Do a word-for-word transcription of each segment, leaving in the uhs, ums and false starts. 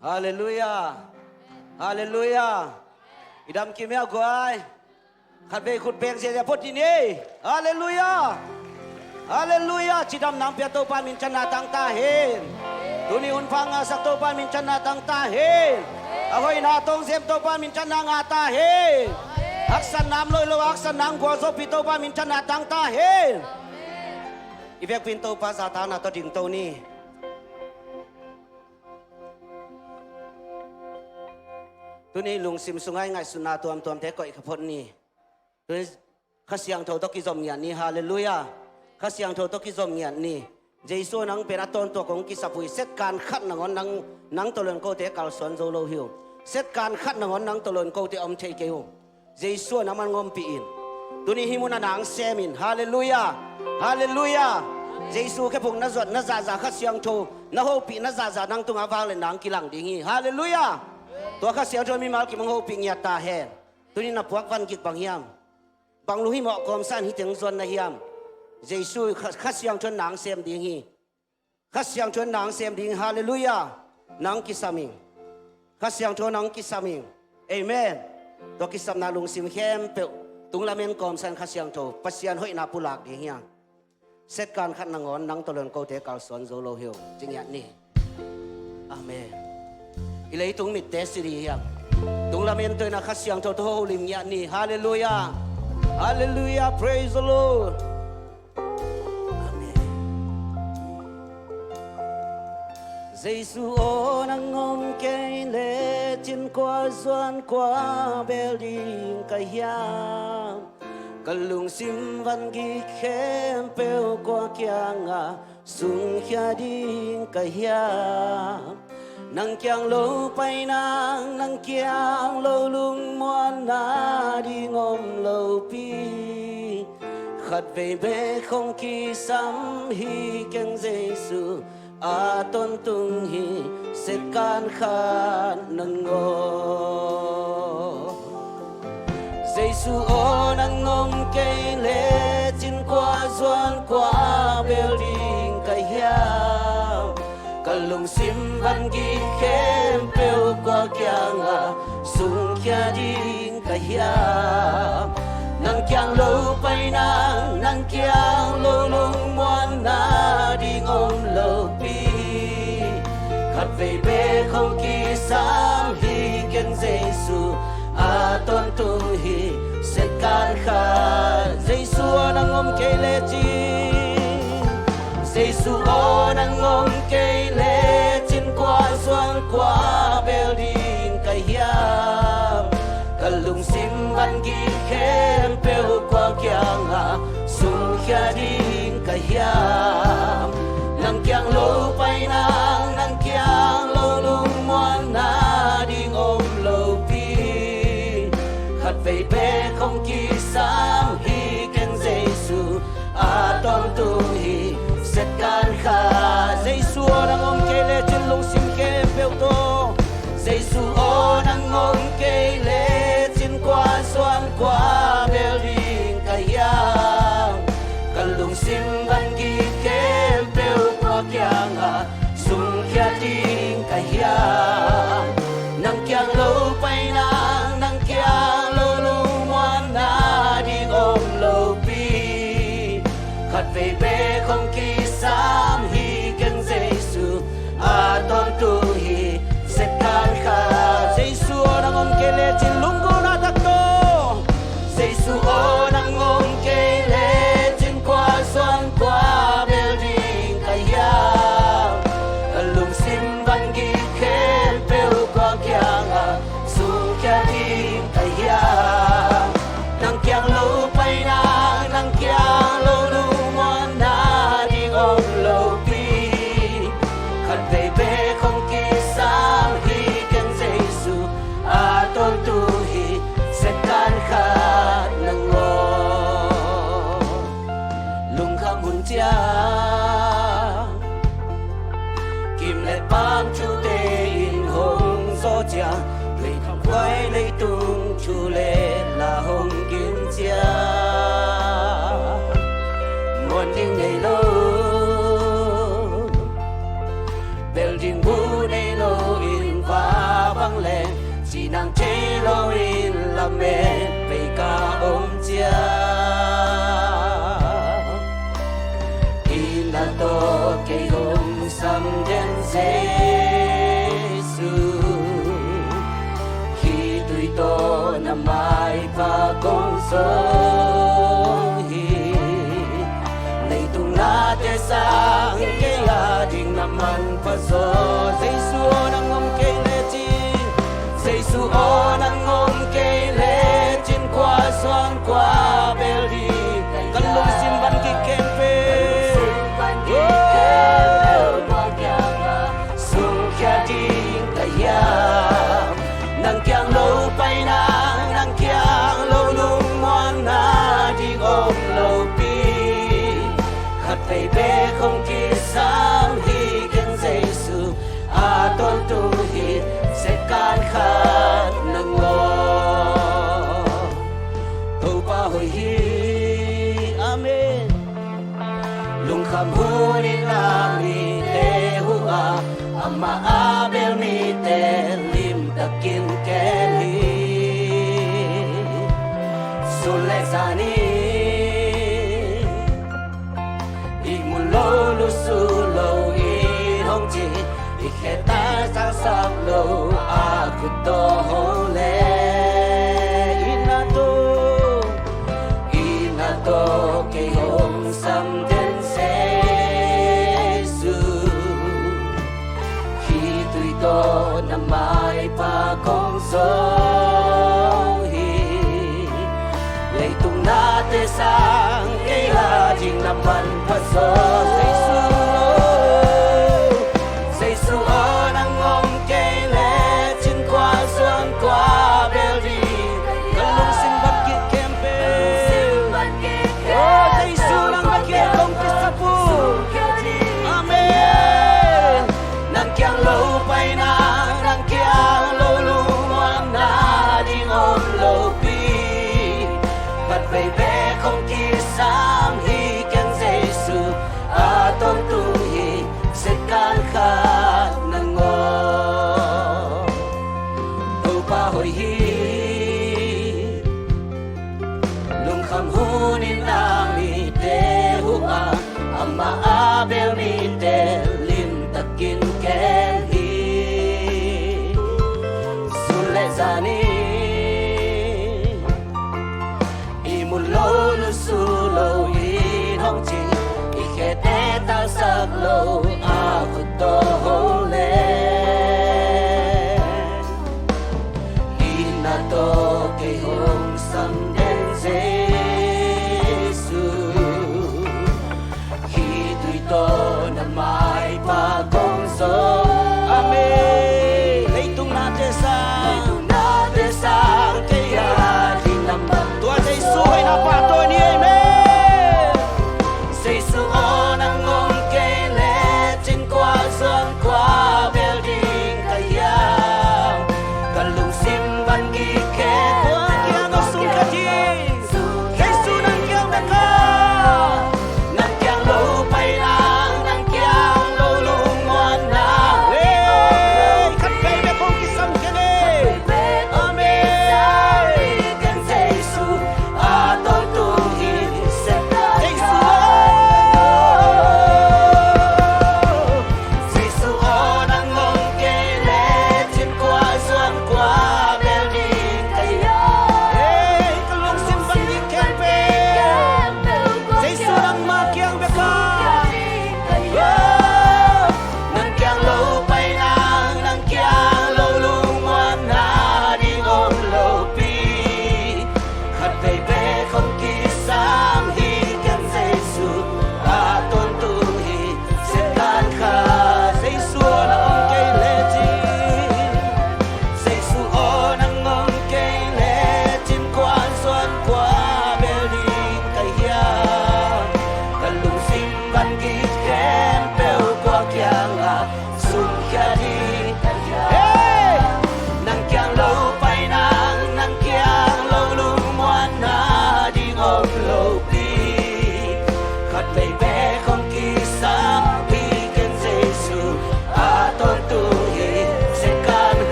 Halleluiah. Halleluiah. I dam kim hia guai. Khatvei khut beng ziahziah phot dih ni. Halleluiah. Halleluiah. Cidamna hong pia Topa minthanna tang ta hen. Tuni hun pha ngahsak Topa minthanna tang ta hen. A hoihna tawng zem Topa minthanna ngah ta hen. Haksatna om loih lo, haksatna hong gualzawhpih Topa minthanna tang ta hen. I vekpi in Topa zahtakna tawh dingto ni. Tuni lungsim sungah i ngaihsutna tuamtuamte koih kha phot ni. Tuni Kha Siangtho tawh kizom ngiat ni. Halleluiah. Kha Siangtho tawh kizom ngiat ni. Jesu nang pen a tawntung kong kisap uh hi. Setkan khat nangawn nang, nang tawh lon kote kalsuan zo lo hi uh. Setkan khat nangawn nang tawh lon kote om thei kei uh. Jesu a nang man ngompih in. Tuni hih munah nang sem in. Halleluiah. Halleluiah. Jesu khephung na zuat na zahzah, Kha Siangtho na hopih na zahzah nang tungah vangliatna hong kilang ding hi. Halleluiah. Tua Kha Siangtho mimal kim hong hopih ngiat ta hen. Tuni na puak van gik bang hiam? Bang lunghimawh kawmsa in hih teng zuan na hiam? Jesu Kha, Kha Siangtho in nang sem ding hi. Kha Siangtho in nang sem ding. Halleluiah. Nang kisam ing. Kha Siangtho nang kisam ing. Amen. Tua kisapna lungsim khempeuh tunglam en kawmsa in Kha Siangtho Pasian hoihna pulak ding hi hang. Setkan khat nangawn nang tawh lon kote kalsuan zo lo hi uh. Ci ngiat ni. Amen. I leitung mitte si dih hi hang. Tunglam en tawh in a Kha Siangtho tawh holim ngiat ni. Halleluiah. Halleluiah. Praise the Lord. Amen. Jesu aw nang om kei lecin kua zuan kua bel ding ka hiam? Ka lungsim vangik khempeuh kua kiangah sungkhia ding ka hiam? Nang kiang lo pai nang, nang kiang lo lungmuanna ding om lopi. Khatvei bek hong kisam hi keng Jesu a tawntung hi, setkan khat nangawn. Jesu aw nang om kei lecin kua zuan kua bel ding ka hiam? Ka lungsim vangik khempeuh kua kiangah sungkhia ding ka hiam? Nang kiang lo pai nang, nang kiang lo lungmuanna ding om lopi. Khatvei bek hong kisam hi keng Jesu a tawntung hi, setkan khat. Jesu aw nang om kei lecin, Jesu aw nang om kei lecin kua zuan kua bel ding ka hiam? Ka lungsim vangik khempeuh kua kiangah sungkhia ding ka hiam? Nang kiang lo pai nang, nang kiang lo lungmuanna ding om lopi. Khatvei bek hong kisam hi keng Jesu a tawntung hi, setkan khat. Jesu aw nang om kei lecin lungsim khempeuh tawh, Jesu aw nang om kei lecin kua zuan kua Maipha kong zong hi. Leitung nate sang kei a ding na manpha zaw. Jesu aw nang om kei lecin, Jesu aw nang om kei lecin, kua suang kua bel ding ka lungsim van kik khempeuh. Sungkhia ding ka hiam? Nang kiang lo pai nang, nang kiang lo lungmuanna ding om lopi. Khat vei bek hong kisam hi ken Jesu, a tawntung hi, second khat nangawn. Topa hoih hi. Amen. Lungkham hun in a mite huh a, amah a bel mite limtakin kem hi. Sun le zan in ihmu lo, lusu lo in hong ci, i khe taitaksak lo a khut tawh hong leh, i na tawh, i na tawh kei hong sam den Jesu. Khitui tawh na maipha kong zong hi. Leitung nate sang kei a ding na manpha zaw. Jesu, Jesu aw nang om kei lecin, kua suang kua bel ding ka lungsim van kik khempeuh. Aw Jesu, nang na kiang kong kisap uh. Amen. Nang kiang lo paina, nang kiang lo lungmuanna ding om lopi. Khat vei bek hong kisam hi ken Jesu, a tawntung hi, second khat nangawn. Topa hoih hi. Lungkham hun in a mite huh a, amah a bel mite limtakin kem hi. Sun le zan in ihmu lo, lusu lo in hong ci, i khe taitaksak lo a khut tawh hong leh, i na tawh kei hong sam den Jesu. Khitui tawh na maipha kong zong. Amen. Leitung nate sang, leitung nate sang kei a ding na man. Tua Jesu hoihna pahtawi ni. Amen. Jesu aw nang om kei lecin, kua suang kua bel ding ka hiam? Ka lungsim van kik khempeuh, kua kiang a sungkhia ding?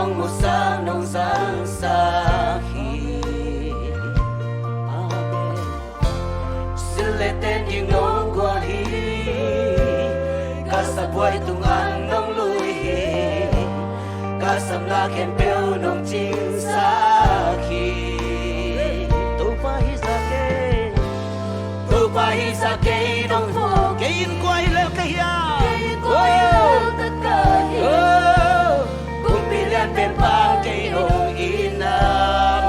nong musak nong zangsak hi. Amen. Silh le ten ding nong gual hi. Ka sabuai tungah nong lui hi. Ka sapna khempeuh nong cingsak hi. Topa hi sa kei. Topa hi sa kei nong vo. Kei innkuan hi lel ka hiam. Kei innkuan hi lel ka hiam. Oh. Kumpi lian pen bang kei nong itna.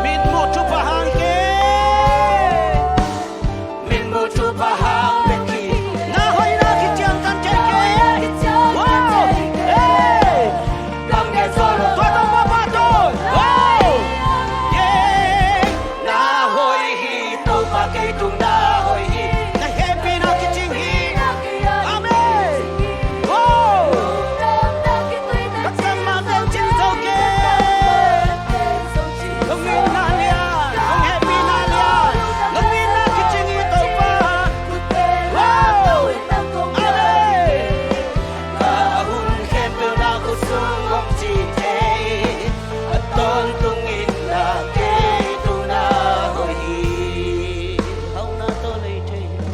Mitmuh thupha hang kei. Mitmuh thupha hang bek hi. Na hoihna kiciangtan thei kei. Wow. Hey. Bang ne zo lo. Tua tawh papa tawh. Wow. Yeah. Na hoih hi, Topa kei tung na hoih hi. Na hehpihna kicing hi. Amen. Oh. Ka sanna teng cing zo kei. Nong itna lian, nong hehpihna lian, nong itna kicing hi Topa. Oh. Amen. Ka hun khempeuh na khut sung hong ci thei. A tawntung in na kei tung na hoih hi. Hauhna tawh lei thei hi lo.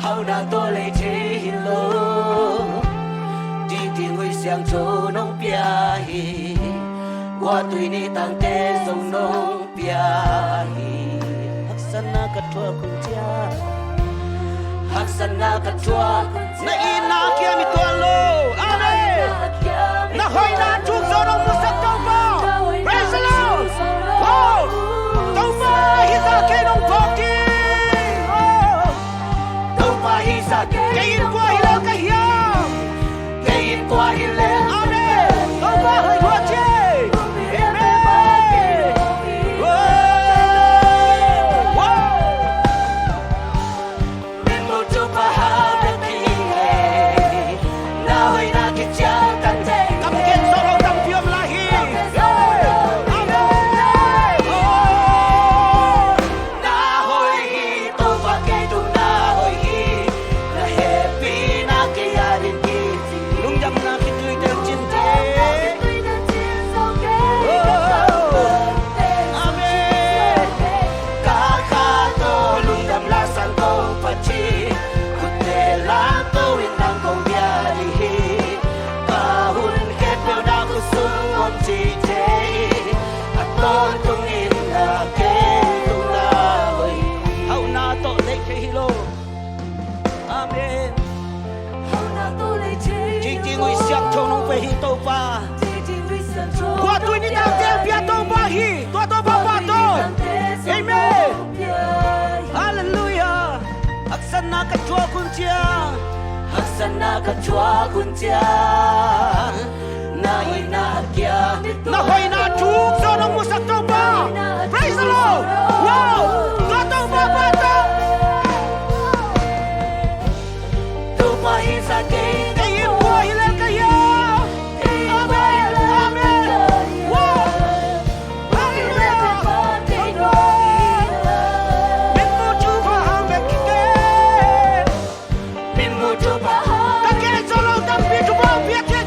Hauhna tawh lei thei hi lo. Dingding huih siangtho nong pia hi. Kua tui ni tangte zong nong pia hi. Haksatna ka thuak hun ciang. Haksatna ka thuak hun ciang. Na itna kiam i tuan lo. Amen. Na hoihna thuk zo nong musak Topa. Praise the Lord. Wow. Topa hi sa kei nong phawk ding. Oh. Topa hi sa kei. Kei innkuan hi lel ka hiam. Kei innkuan hi lel. Amen. Topa hoih hua ci. Amen. Wow. Wow. Mitmuh thupha hang bek hi. Na hoihna kiciangtan thei. Kam ken zo lo tampi om lai hi. Amen. Oh. Na hoih hi, Topa kei tung na hoih hi. Na hehpihna kei a ding kici. Lungdamna khitui teng cin thei. Oh. Amen. Ka kha tawh lungdam la sang kong Pathian. Khutte lam to in nang kong bia ding hi. Ka hun khempeuh na khut sung om ci thei. A tawntung in na kei tung na hoih. Hauhna tawh lei thei hi lo. Amen. Dingding huih siangtho nong pia hi Topa. Kua tui ni tangte pia Topa hi. Tua Topa pa tawh. Amen. Halleluiah. Haksatna ka thuak hun ciang. Haksatna ka thuak hun ciang. Na hoihna kia. Na hoihna thuk zo nong musak Topa. Praise the Lord. Wow. Tua Topa pa tawh. Topa hi sa kei. Kei innkuan hi lel ka hiam. Amen. Amen. Wow. Hallelujah. Mitmuh thupha hang bek hi kei. Mitmuh thupha hang. Ka ken zo lo tampi thupha hong pia kei.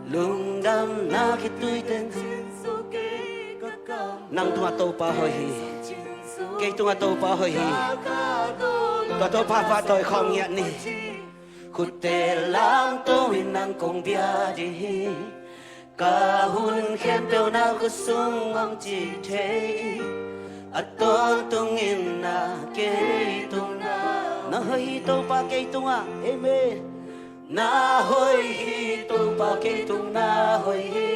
Lungdamna khitui ten, nang tungah Topa hoih hi. Kei tungah Topa hoih hi. Tua Topa pahtawi khawm ngiat ni. Khutte lamto in nang kong bia ding hi. Ka hun khempeuh na khut sung om ci thei. A tawntungin na kei tungah. Na hoih hi Topa kei tungah. Amen. Na hoih hi Topa kei tung na hoih hi.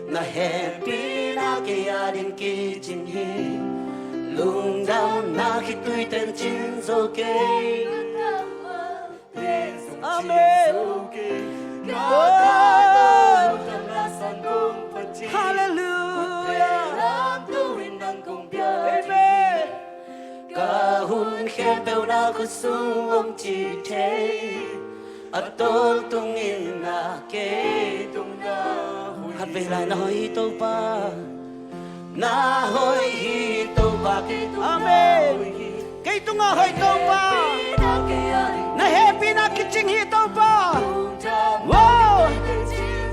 Na hehpihna kei adingin kicing hi. Lungdamna khitui ten cin zo kei. Amen. Oh. Hallelujah. Amen. Ka hun khempeuh na khut sung om ci thei. A tawntungin na kei tungah. Khatvei lai na hoih hi Topa. Na hoih hi Topa kei tungah. Amen. Kei tungah hoih Topa. Na hehpihna kicing hi Topa. Wow.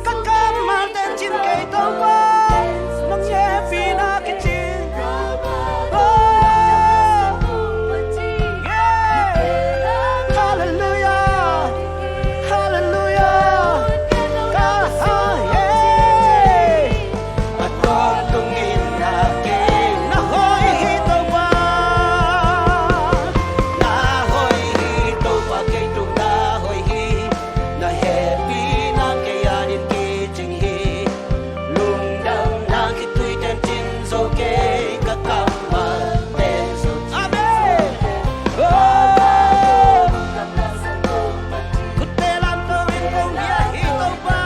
Ka kammal ten cin kei Topa. Nang hehpihna kicing. Oh. Yeah. Hallelujah. Hallelujah. Ka ha, yeah. A tawntungin na kei. Na hoih hi Topa. Na hoih hi Topa kei tung na hoih hi. Na hehpihna kei adingin kicing hi. Lungdamna khitui ten cin zo kei ka kammal ten. Amen. Oh. Khutte lamto in kong bia hi Topa.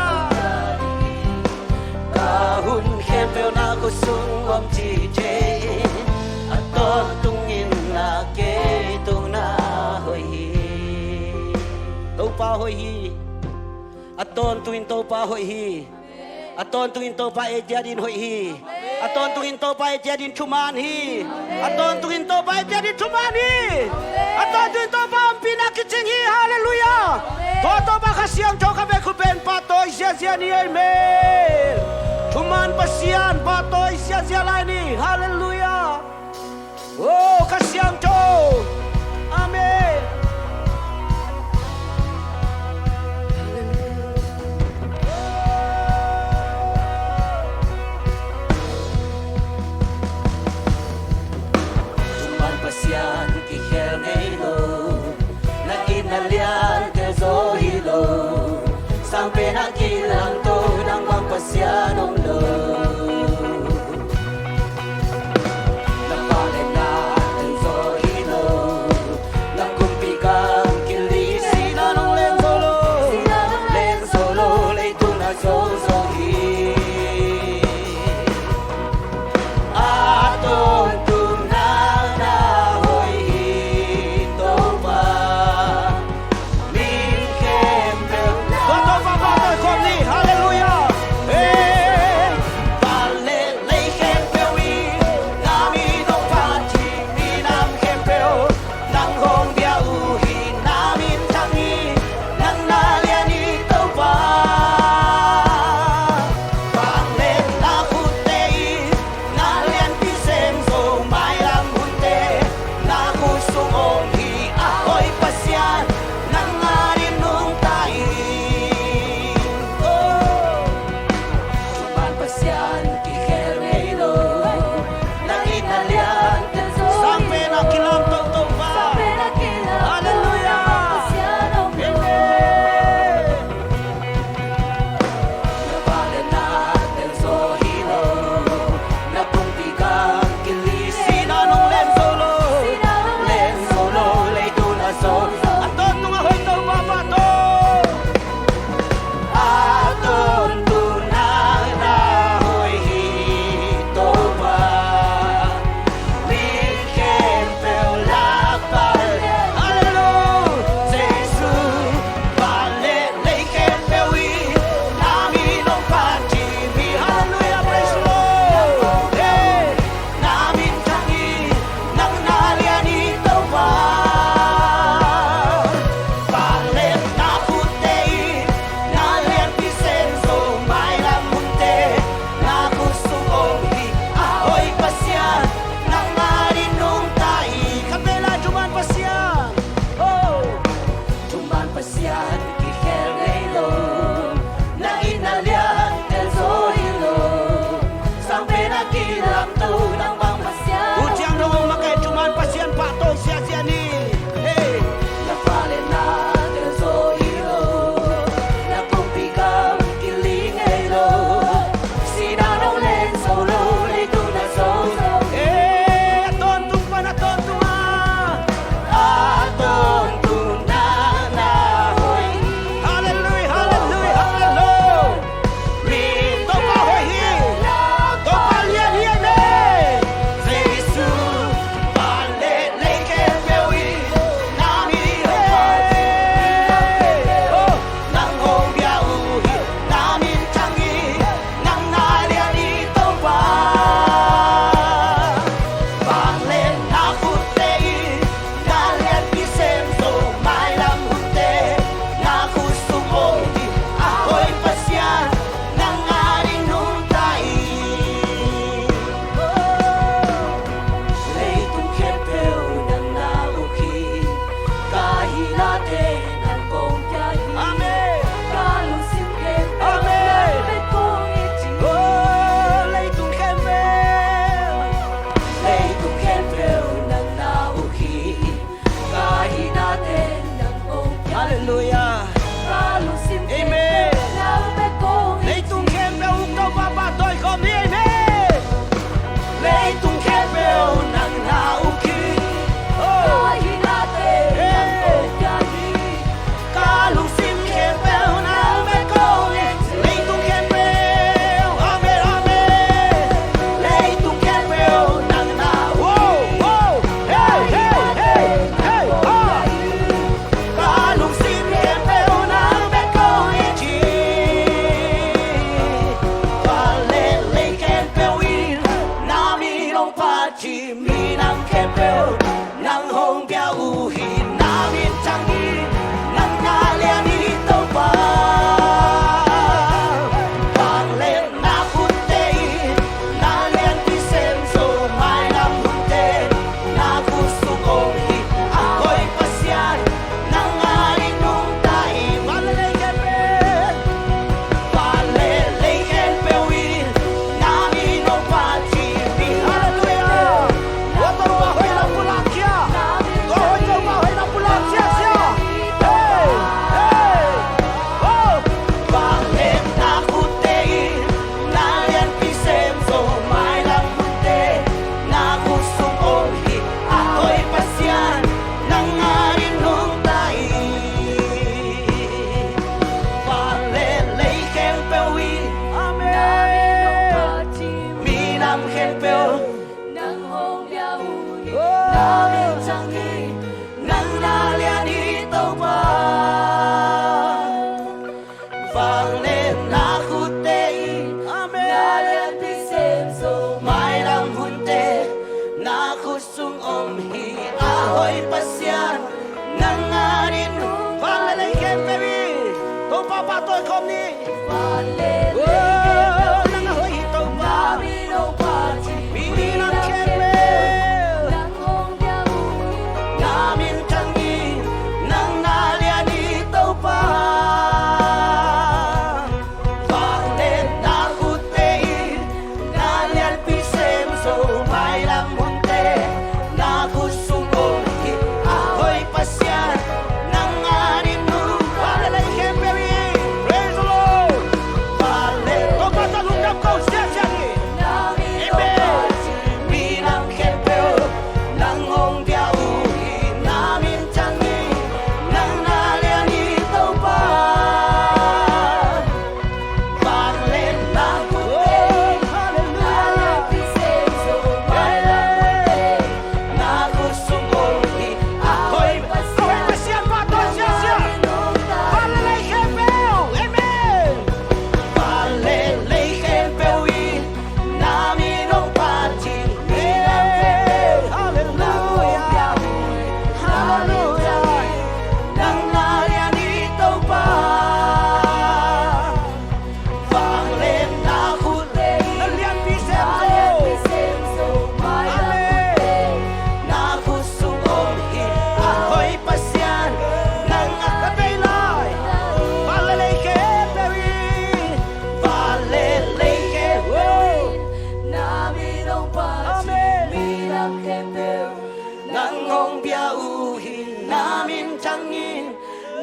Ka hun khempeuh na khut sung om ci thei. A tawntungin na kei tung na hoih hi. Topa hoih hi. A tawntungin Topa hoih hi. A tawntungin Topa ei ciat in hoih hi. A tawntungin Topa ei ciat in thuman hi. A tawntungin Topa ei ciat in thuman hi. A tawntungin Topa ompihna kicing hi. Hallelujah. Tua Topa Kha Siangtho khatvei khut beng pahtawi ziazia ni. Amen. Thuman Pasian pahtawi ziazia lai ni. Hallelujah. Oh, Kha Siangtho. Amen. Thuman Pasian kikhel ngei lo. Na itna liante zo hi lo. Sangpen a kilamto nang bang Pasian om lo. Na pahtawi na ten zo hi lo.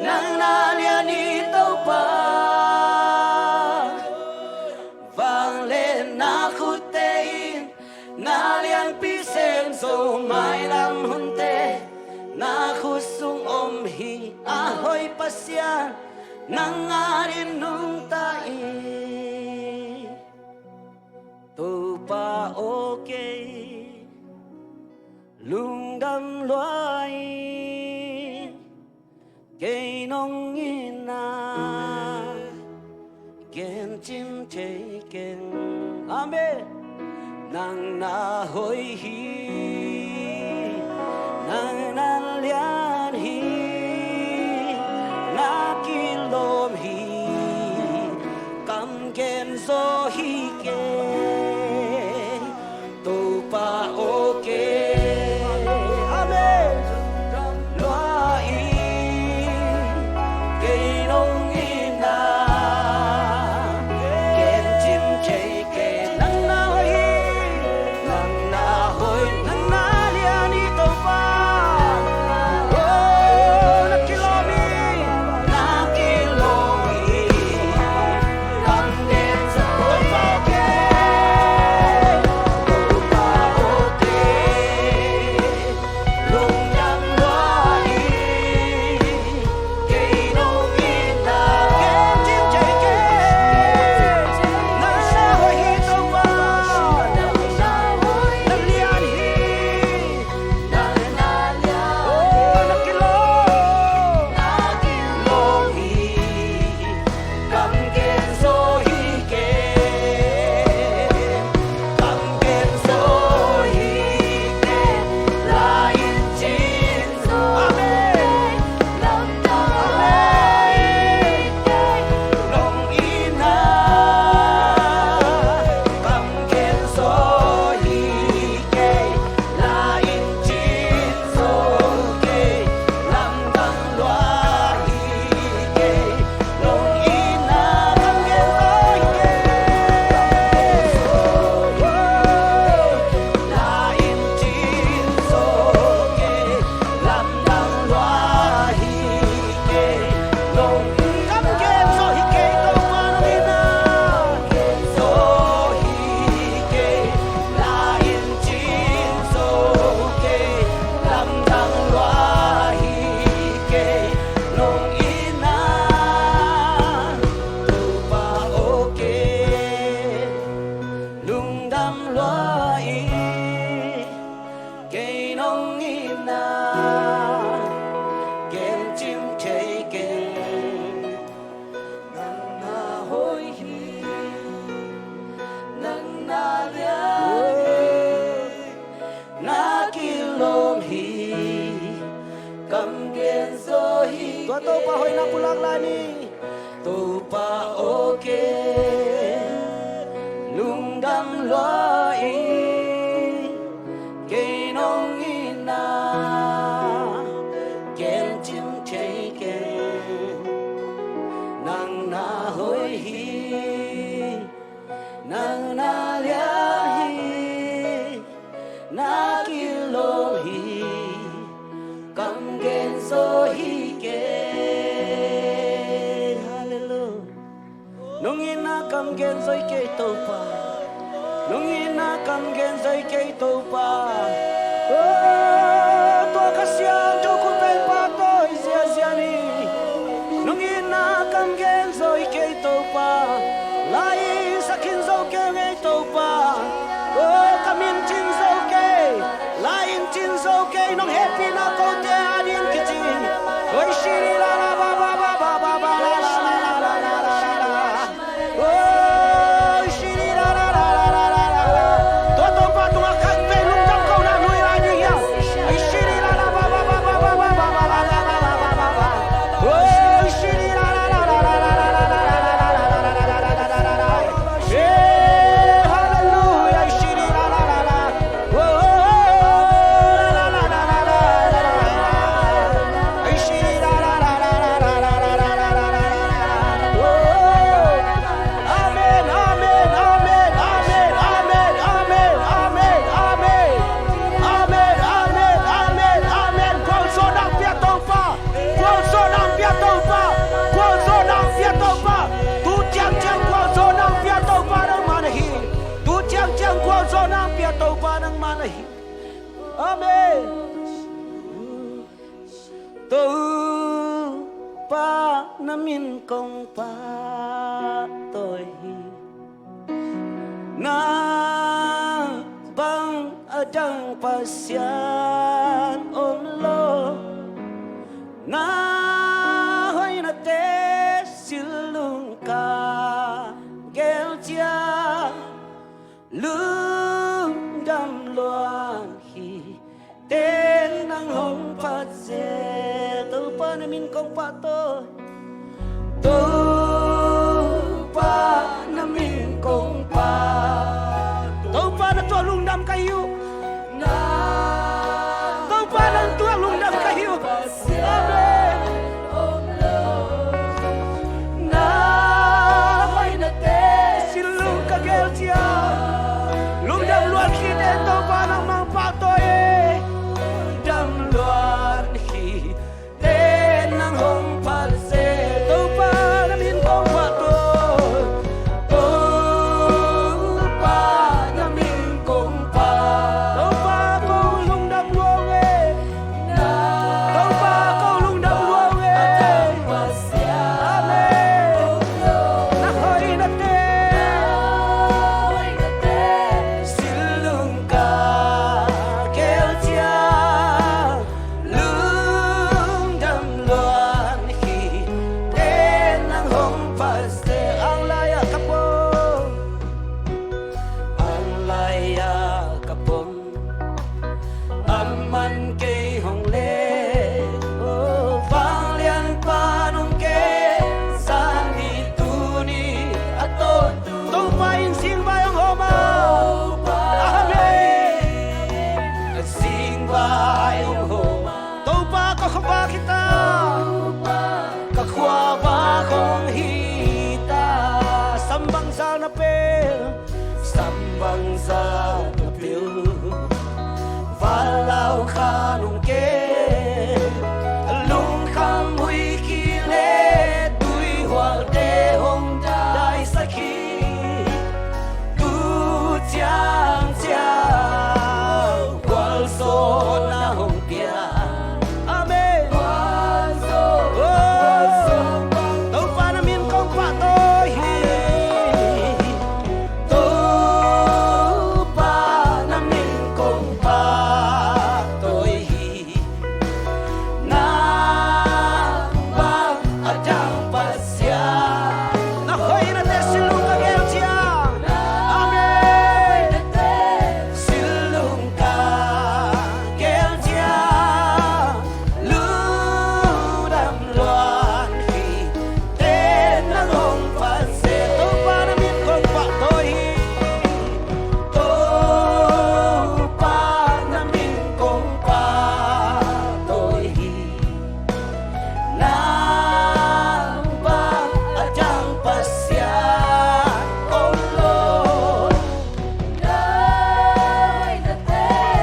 Nang na lian hi Topa, vangliatna khutte in na lianpi sem zo, mailam hunte na khut sung om hi. A hoih Pasian, nang adingin nungta ing. Topa aw, kei lungdam lua ing. Kei nong itna gen cim thei keng. Amen. Nang na hoih hi, nang na lian hi, na kilawm hi. Kam gen zo hi kei, Topa aw, kei. Amen. Lua ing, kei nong itna gen cim thei keng. Nang na hoih hi, nang na hoih, nang na lian hi Topa. Oh, na kilawm hi, na kilawm hi. Kam gen zo hi kei, Topa aw, kei lungdam lua ing. Kei nong itna gen cim thei keng. Nang na hoih hi Topa, nang na lian hi. Nang na lian hi. Oh, na kilawm, na kilawm hi. Kam gen zo hi kei, kam gen zo hi kei. La in cin zo, amen, lamdang lua hi kei. Nong itna kam gen zo hi kei. La in cin zo kei, lamdang lua hi kei. Nong itna kam gen zo hi kei. La in cin zo kei, lamdang lua hi kei. Nong kam gen zo hi kei, Topa nong itna. Zo hi kei. La in cin zo kei, lamdang lua hi kei. Nong itna, Topa aw, kei lungdam lua ing. Kei nong itna gen cim thei keng. Nang na hoih hi, nang na lian hi, na kilawm hi. Kam gen zo hi. Tua Topa hoihna pulak lai ni. Topa aw, kei lungdam lua ing. Kei nong itna gen cim thei keng. Nang na hoih hi, nang na lian hi, na kilawm hi. Kam gen zo hi kei. Halleluiah. Nong itna kam gen zo hi kei, Topa. Nong itna kam gen zo hi kei, Topa. Oh, tua Kha Siangtho khut pen pahtawi ziazia ni. Nong itna kam gen zo hi kei, Topa. La in sa khin zo keng ei, Topa. Oh, kam in cin zo kei. La in cin zo kei, nong hehpihna kote ading kicing. Oi, shiri la la ba ba ba ba ba ba la la la la la la la la. Oi, shiri la la la la la la la la. Tua Topa tungah khat vei lungdam kohna nuih lai ding hiam? Amen. Topa na min kong pahtawi hi. Na bang a dang Pasian om lo. Na hoihnate silung ka gel ciang lungdam luang hi. Ten nang hong phat zel. Topa na min kong pahtawi. Topa na min kong pahtawi. Topa na tuah lungdam ka hi uh. Topa na tuah lungdam ka hi uh. Amen. Na hoihnate silung ka gel ciang lungdam luan khit in Topa nangmah pahtawi e. Lungdam luan khit in nang hong phat zel. Topa na min kong pahtawi. Topa na min kong pahtawi. Topa kong lungdam luang e. Topa kong lungdam luang e. Amen. Na hoihnate silung ka gel ciang lungdam luan hi. Ten nang hong phat zel. Ang lai-ah ka pom. Ang lai-ah ka pom. Aman kei hong leh, oh, vanglian Pa nong kei, zani tuni a tawntung. Topa in singvai hong hawm a. Amen. Singvai hong hawm a. Topa ka khuavak hi ta. Ka khuavak hong hi ta. Sam bangzah na pel. Sam bangzah na pel. Vanlau kha nong kem. Lungkham huih kileh tuihualte hong daisak hi. Tu ciang ciang gualzawhna hong pia. Amen. Oh, Topa na min kong pahtawi hi. Topa na min kong pahtawi hi. Nang bang a dang Pasian. Na hoihnate silung ka gel ciang. Amen. Silung ka gel ciang. Lungdam luan hi. Ten nang hong phat zel. Topa na min kong pahtawi hi. Topa na min kong pahtawi hi. Nang bang a dang Pasian om lo.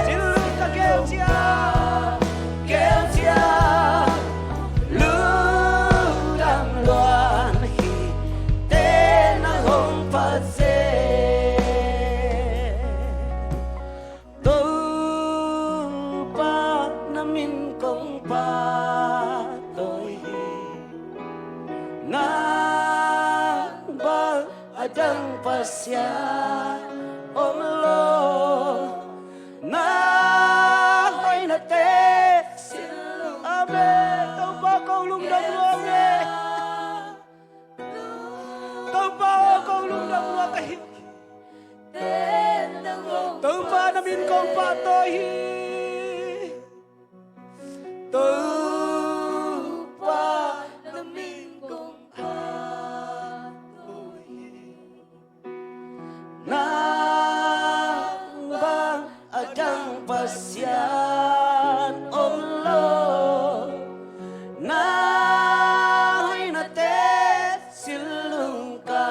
Silung ka gel ciang, gel ciang. Lungdam luan hi. Ten nang hong phat zel. Topa na min kong pahtawi hi. Nang bang a dang Pasian om lo. Na hoihnate silung. Amen. Topa ko lungdam luang e. Topa aw, kong lungdam lua ka hi. Topa na min kong pahtawi hi. Topa na min kong pahtawi hi. Nang bang a dang Pasian om lo. Na hoihnate silung ka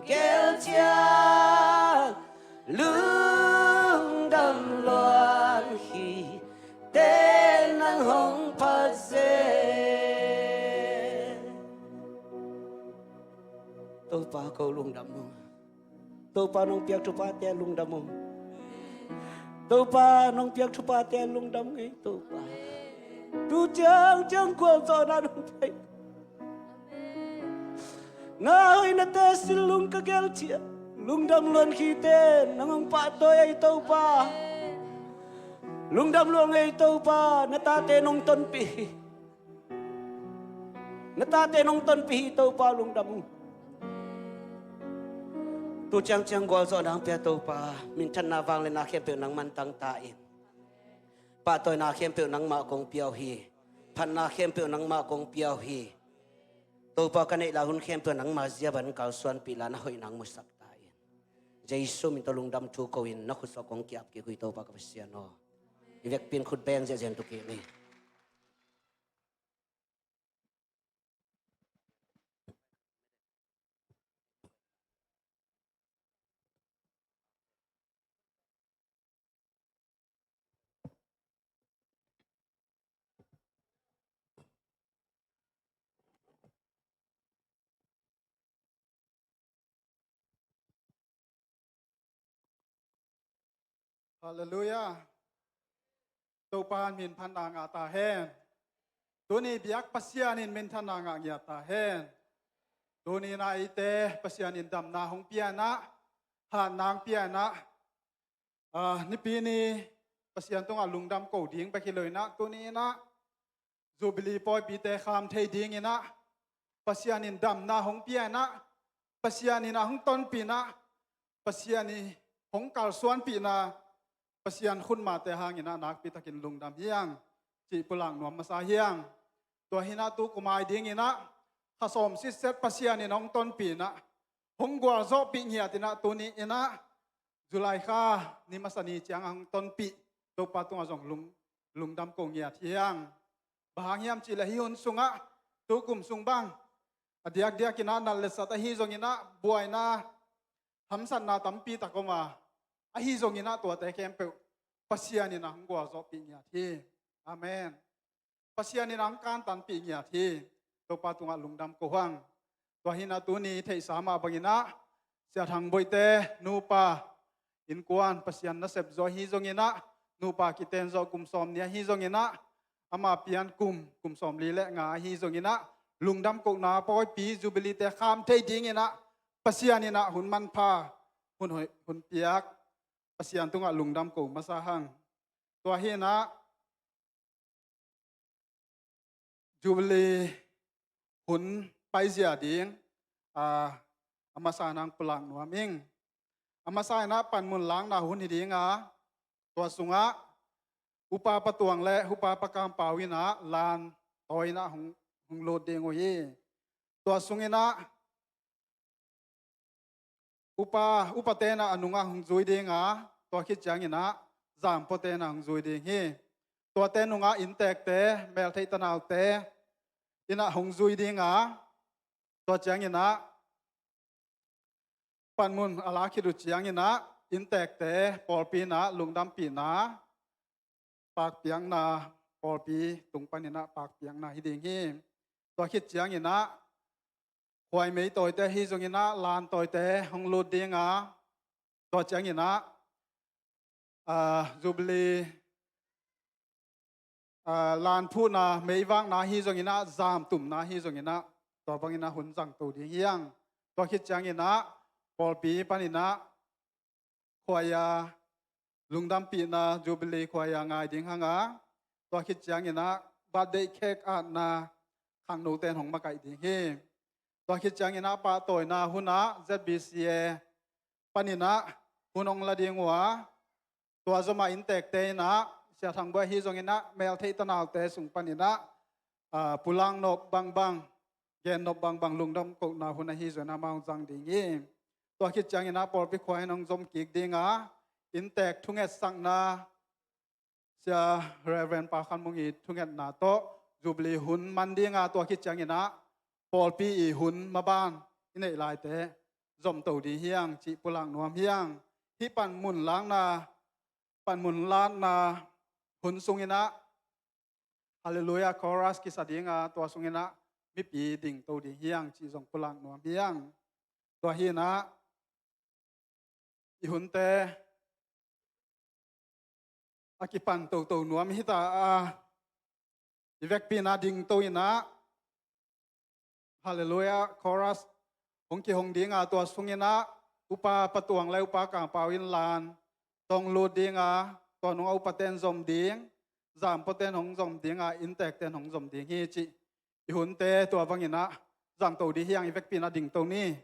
gel ciang lungdam luan hi. Te nang hong phat zel. Topa ko lungdam mong. Topa nong piak thuphate lungdam mong. Topa, nong piak thuphate lungdam ngei Topa. Tu ciangciang gualzawhna nong piak. Na hoinate sinlung ka gelh ciang lungdam luang hi. Nang hong pahtawi ei Topa. Lungdam luang ei Topa, na tate nong tonpih hi. Na tate nong tonpih hi Topa, lungdam ung. Tu ciangciang gualzawhna hong pia Topa, minthanna, vangliatna khempeuh nangman tang ta in. Pahtawina khempeuh nangmah kong pia uh hi. Phatna khempeuh nangmah kong pia uh hi. Topa, ka neih lai hun khempeuh nangma zia bang kalsuanpih la, na hoihna hong musak ta in. Jesu min tawh lungdam thu ko-in na khut sungah kong ki-ap kik uh hi Topa ka Pasian aw. I vekpi in khut beng ziahziah in tu kik ni. Halleluiah. Topa min phatna ngah ta hen. Tuni biak Pasian in minthanna ngah ngiat ta hen. Tuni-in ah eite Pasian in damna hong pia-in ah, hatna hong pia-in ah, ah, nipi ni Pasian tungah lungdam ko ding bek hi lo-in ah, tuni-in ah Jubilee pawipite kham thei dingin ah, Pasian in damna hong pia-in ah, Pasian in ah hong tonpih-in ah, Pasian in hong kalsuanpihna, Pasian khutmate hangin ah nakpi takin lungdam hi hang, cih pulak nuam masa hi hang. Tua hi-in ah tu kum a dingin ah, kha sawm sitset Pasian in hong tonpih-in ah, hong gualzawhpih ngiat-in ah, tuni-in ah July kha ni masa ni ciang a hong tonpih Topa tungah zong lung, lungdam ko ngiat hi hang. Bang hang hiam cih leh hih hun sungah, tu kum sung bang, a diakdiakin ah nat le sat ahi zongin ah, buaina, hamsatna tampi tak om a, ahi zongin ah tuate khempeuh Pasian in ah hong gualzawhpih ngiat hi. Amen. Pasian in ah hong kantanpih ngiat hi. Topa tungah lungdam ko hang. Tua hi-in ah tuni theihsa mah bangin ah, Sia Thang Boite nupa innkuan, Pasian nasep zaw ahi zongin ah, nupa kiten zaw kum sawmnih ahi zongin ah, ama pian kum, kum sawmli le nga ahi zongin ah, lungdam kohna pawipi Jubilee-te kham thei dingin ah, Pasian in ah hun manpha, hun hoih, hun piak, Pasian tungah lungdam ko masa hang. Tua hi-in ah Jubilee hun paizia ding, a, a masa-in ah pulak nuam ing. A masa-in ah panmun lakna hun hi ding a, tua sungah Upa Pa Tuang le Upa Pa Kam Pau in ah lan tawi-in ah hong, hong lut ding uh hi. Tua sungin ah upa, upate in ah a nungah hong zui ding a, tua khit ciangin ah zampaute in ah hong zui ding hi. Tuate nungah innteekte, meltheih tanaute in ah hong zui ding a, tua ciangin ah panmun a lak khit uh ciangin ah innteekte pawlpi in ah lungdampihna, pakpiakna, pawlpi tung panin ah pakpiakna hi ding hi. Tua khit ciangin ah khuaimei tawite ahi zongin ah lan tawite hong lut ding a, tua ciangin ah, ah, Jubilee, ah, lan phuhna, meivakna ahi zongin ah, zamtumna ahi zongin ah, tua bangin ah hun zangto ding hi hang. Tua khit ciangin ah pawlpi panin ah khuaia lungdampihna, Jubilee khuaia ngai ding hang a, tua khit ciangin ah birthday cake atna khangnote in hong makaih ding hi. Tua khit ciangin ah pahtawina hun ah Z B C A panin ah hun hong la ding uh a, tua zom a innteekte in ah, Sia Thang Boi ahi zongin ah, meltheih tanaute sung panin ah, ah, pulak nop bangbang, gen nop bangbang, lungdam kohna hun ahi zongin ah amau hong zang ding hi. Tua khit ciangin ah pawlpi khua in hong zom kik ding a, innteek thungetsakna, Sia Reverend Pa Khan Mung i thungetna tawh Jubilee hun man ding a, tua khit ciangin ah pawlpi i hun maban i neih laite zomto ding hi hang cih pulak nuam hi hang. Hih panmun lakna, panmun lakna hun sungin ah Halleluiah chorus kisa ding a, tua sungin ah mipi dingto ding hi hang cih zong pulak nuam hi hang. Tua hi-in ah i hunte a kipan toto nuam hi ta a, i vekpi-in a dingto in ah, Halleluiah chorus hong kihong ding a, tua sungin ah Upa Pa Tuang le Upa Kang Pau in lan tawh hong lut ding a, tua nung a upate'n zom ding, zampuate'n hong zom ding a, inntekte'n hong zom ding hi cih i hunte, tua bangin ah zangto ding hi hang, i vekpi-in a dingto ni.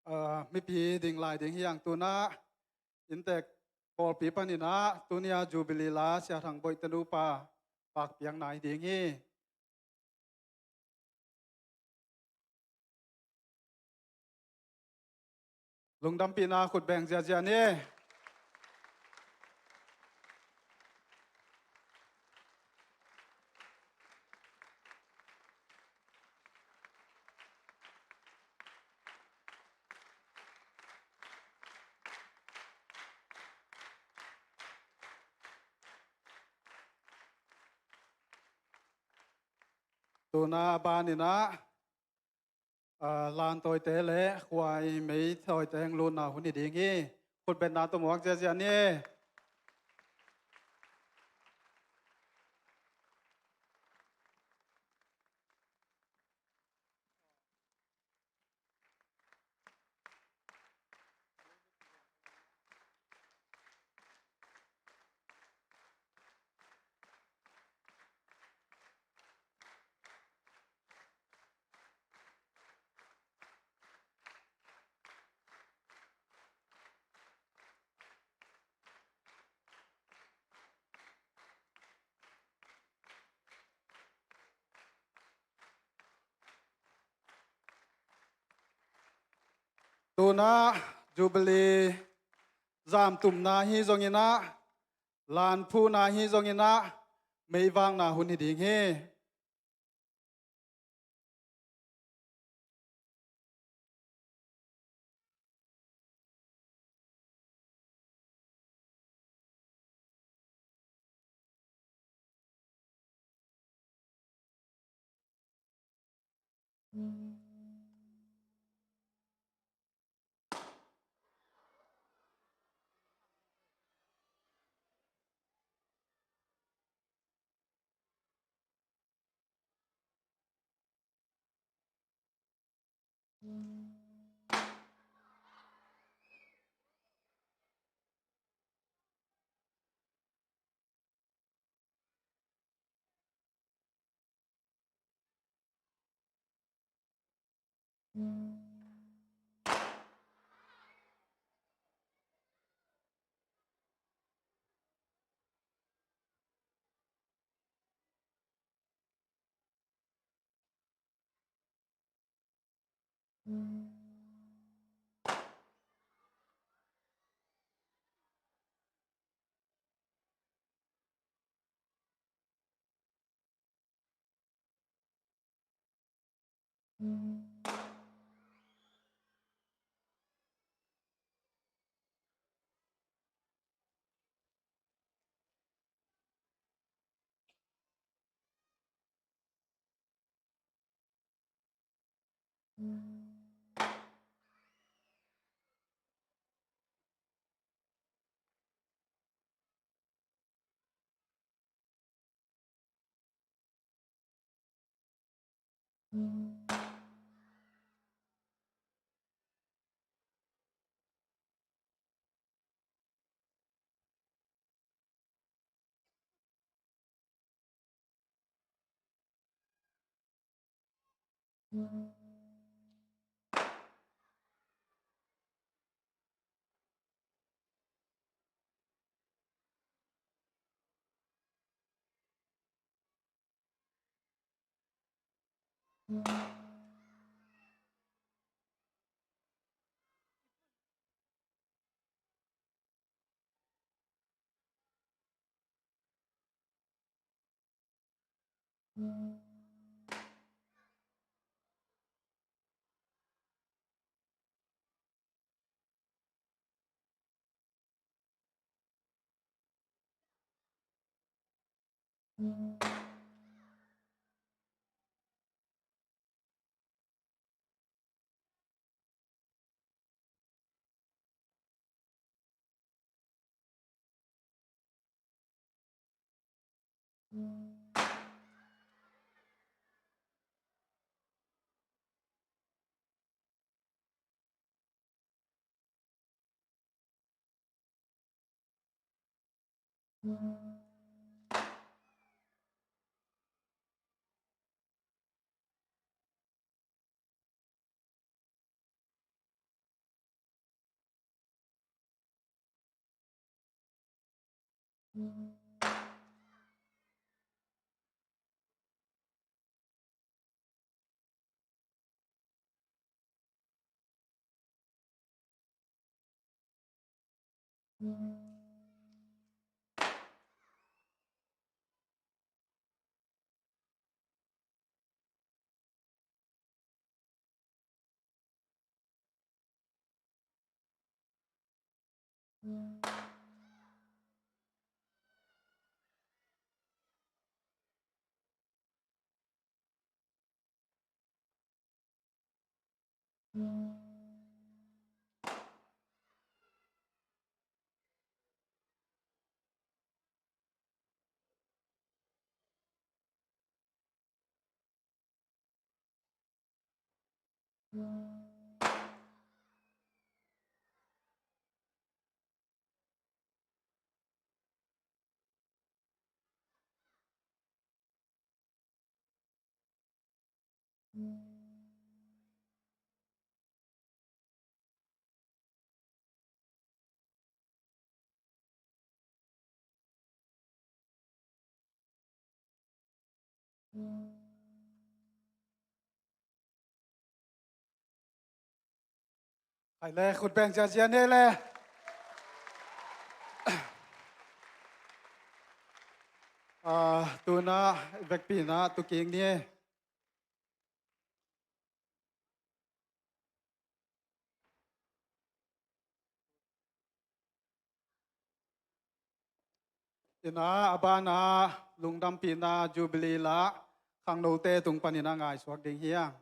Ah, mipi ding lai ding hi hang. Tu-in ah inntek pawlpi panin ah tuni-a Jubilee la Sia Thang Boih te nupa pakpiakna hi ding hi. Lungdampihna khut beng ziazia ni. Tuna a banin ah, ah, lan tawite le khuai mei tawite hong lutna hun hi ding hi. Khutbetna tawh muak ziazia ni. Tuna Jubilee zamtumna hi zongin ah, lan phuhna hi zongin ah, meivakna hun hi ding hi. Khai le, khut beng ziazia ni le. Ah, tuna vekpi-in ah tu kik ni. Ina, a bana lungdampihna Jubilee la khangnote tung panin a ngaihsuak ding hi hang.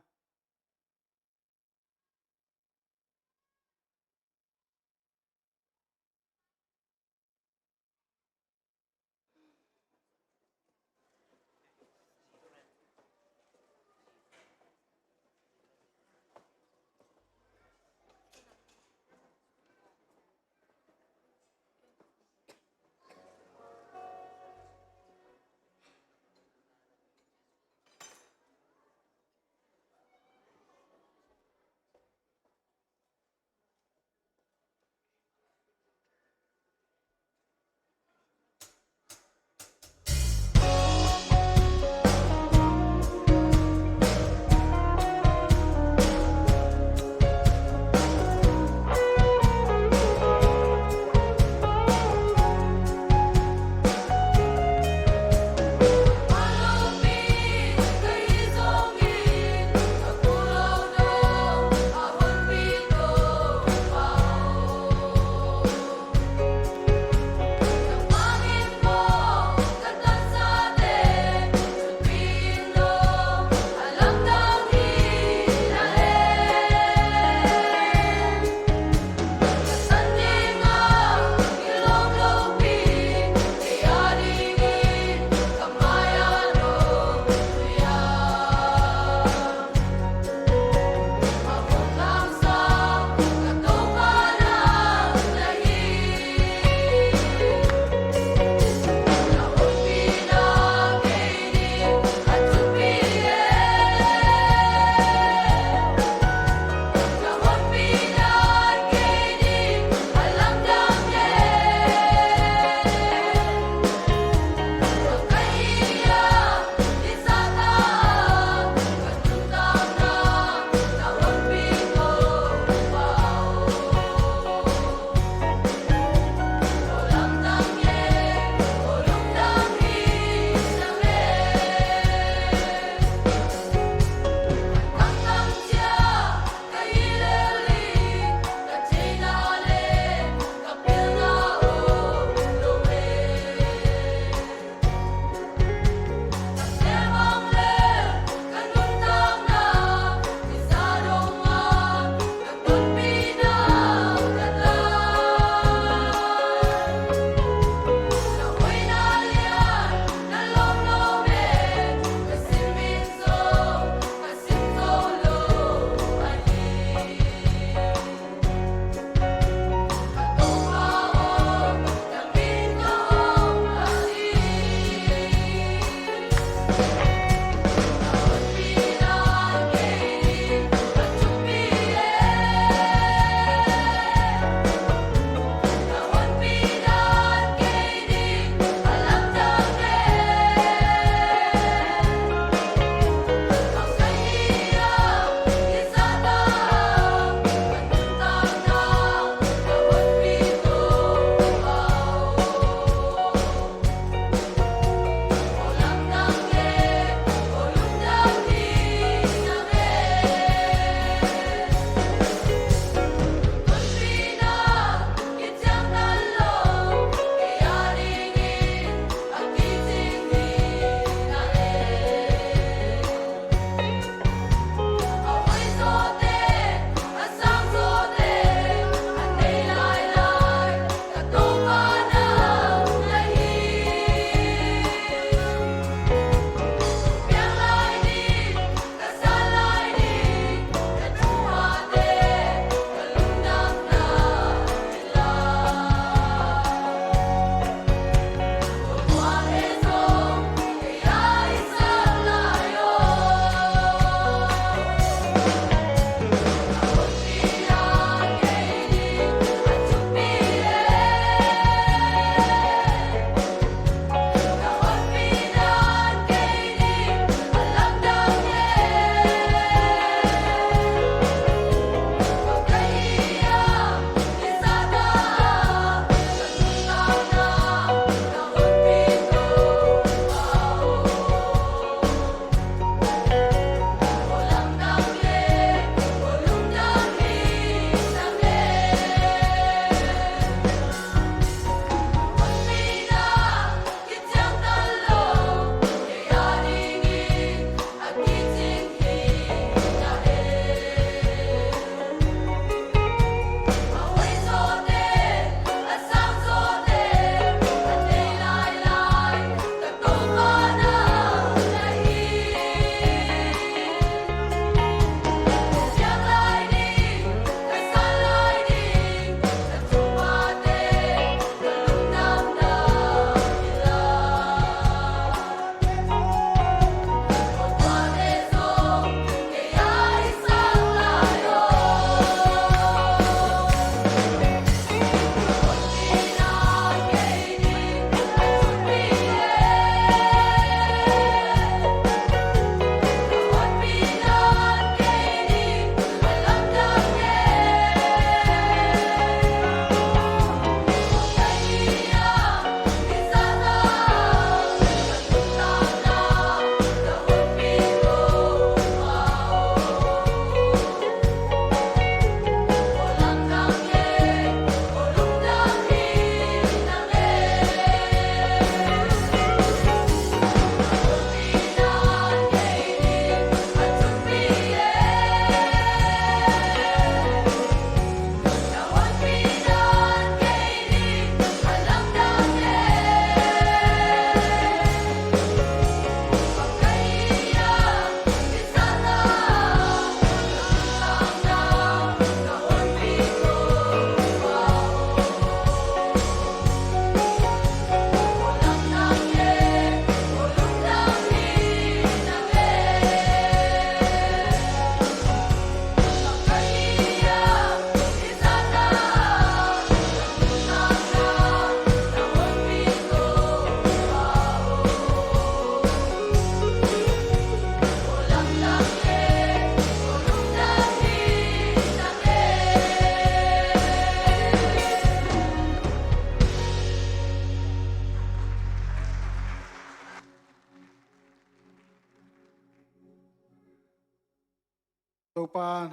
Topa'n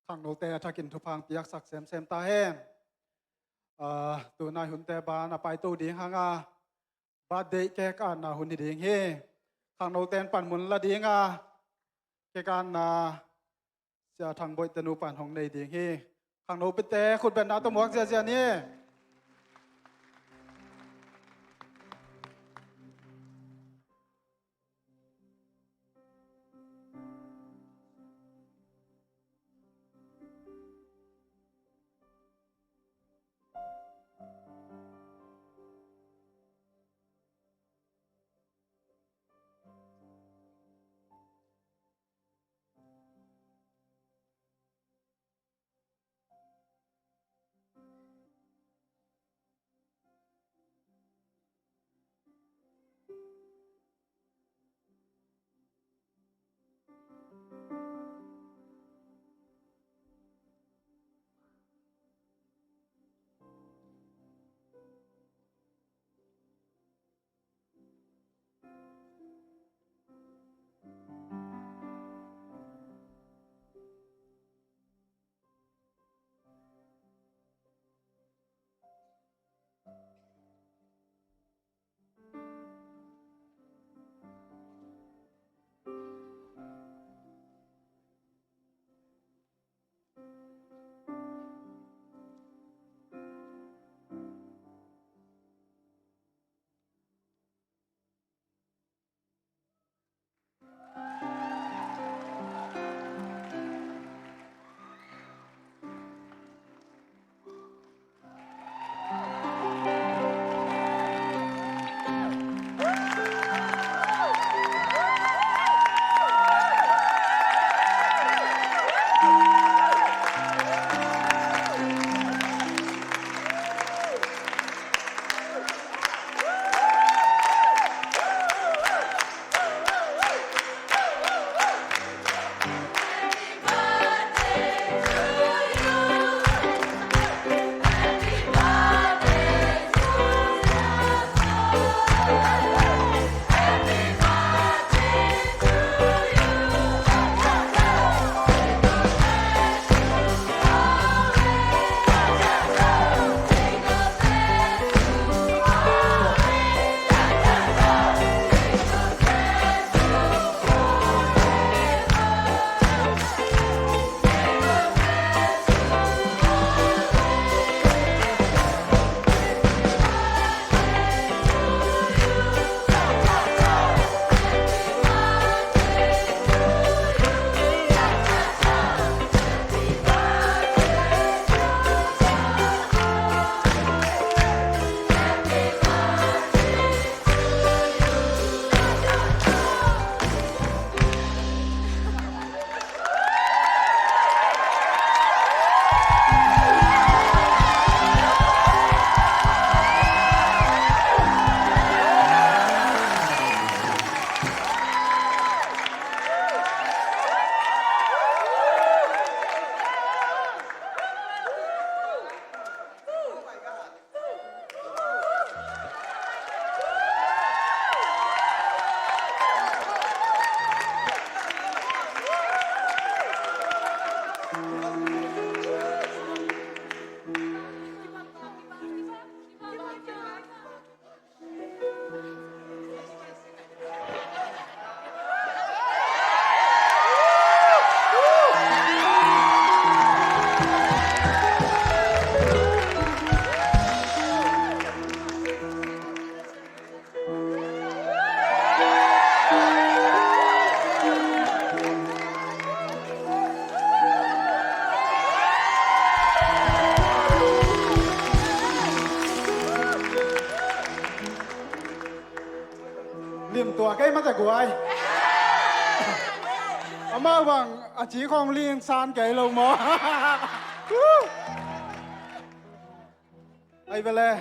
khangnote a thakin thupha piaksak semsem ta hen. Ah, tunai hunte ban a paito ding hang a, birthday cake atna hun hi ding hi. Khangnote'n panmun la ding a, cake atna Sia Thang Boih te nupa'n hong nei ding hi. Khangnopite khutbetna tawh muak ziazia ni. Lim tua kei mate guai. Amau bang a ci khong ling san kei lo maw? Ai vele,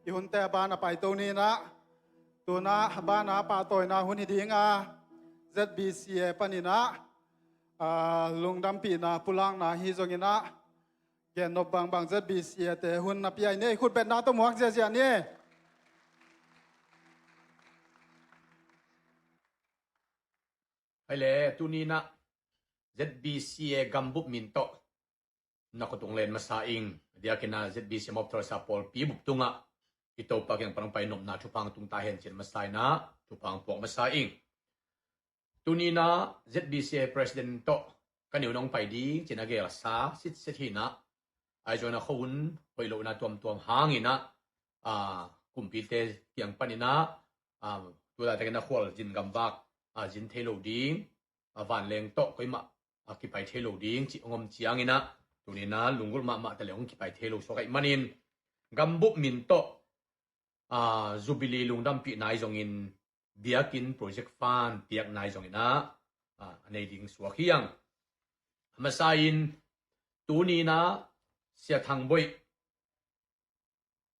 i hunte a ban a paito ni na. Tuna bana pahtawina hun hi dinga, Z B C A paninah, ah, lungdampihna pulakna hi zonginah, gennop bangbang Z B C A te hun na piai ni, khutbetna tawh muak ziazia ni. Hai le, tuninah ZBCA gambup min tawh na khutung len masa ing. Diakin ah ZBCA Mawptharsa pawlpi bup tungah i Topa kiang pan hong pai nopna thupha hong tung ta hen ci-in masa in ah thupha hong puak masa ing. Tuni in ah ZBCA president tawh ka neu nong pai ding ci-in a gelsa sitset hi in ah, ahi zongin ah khuahun hoih lohna tuamtuam hangin ah, a, kumpite kiang panin ah, a, tu laitakin ah khualzin gamvak, a, zin thei lo ding, a, vanleng tawh koimah, a, kipai thei lo ding cih hong om ciangin ah, tuni in ah lunggulh mahmah ta leh hong kipai thei lo suak ahih manin gambup min tawh, a, Jubilee lungdampihna ahi zongin, biakinn project fund piakna ahi zongin ah, a, a nei ding suak hi ing. A masa in tuni in ah Sia Thang Boih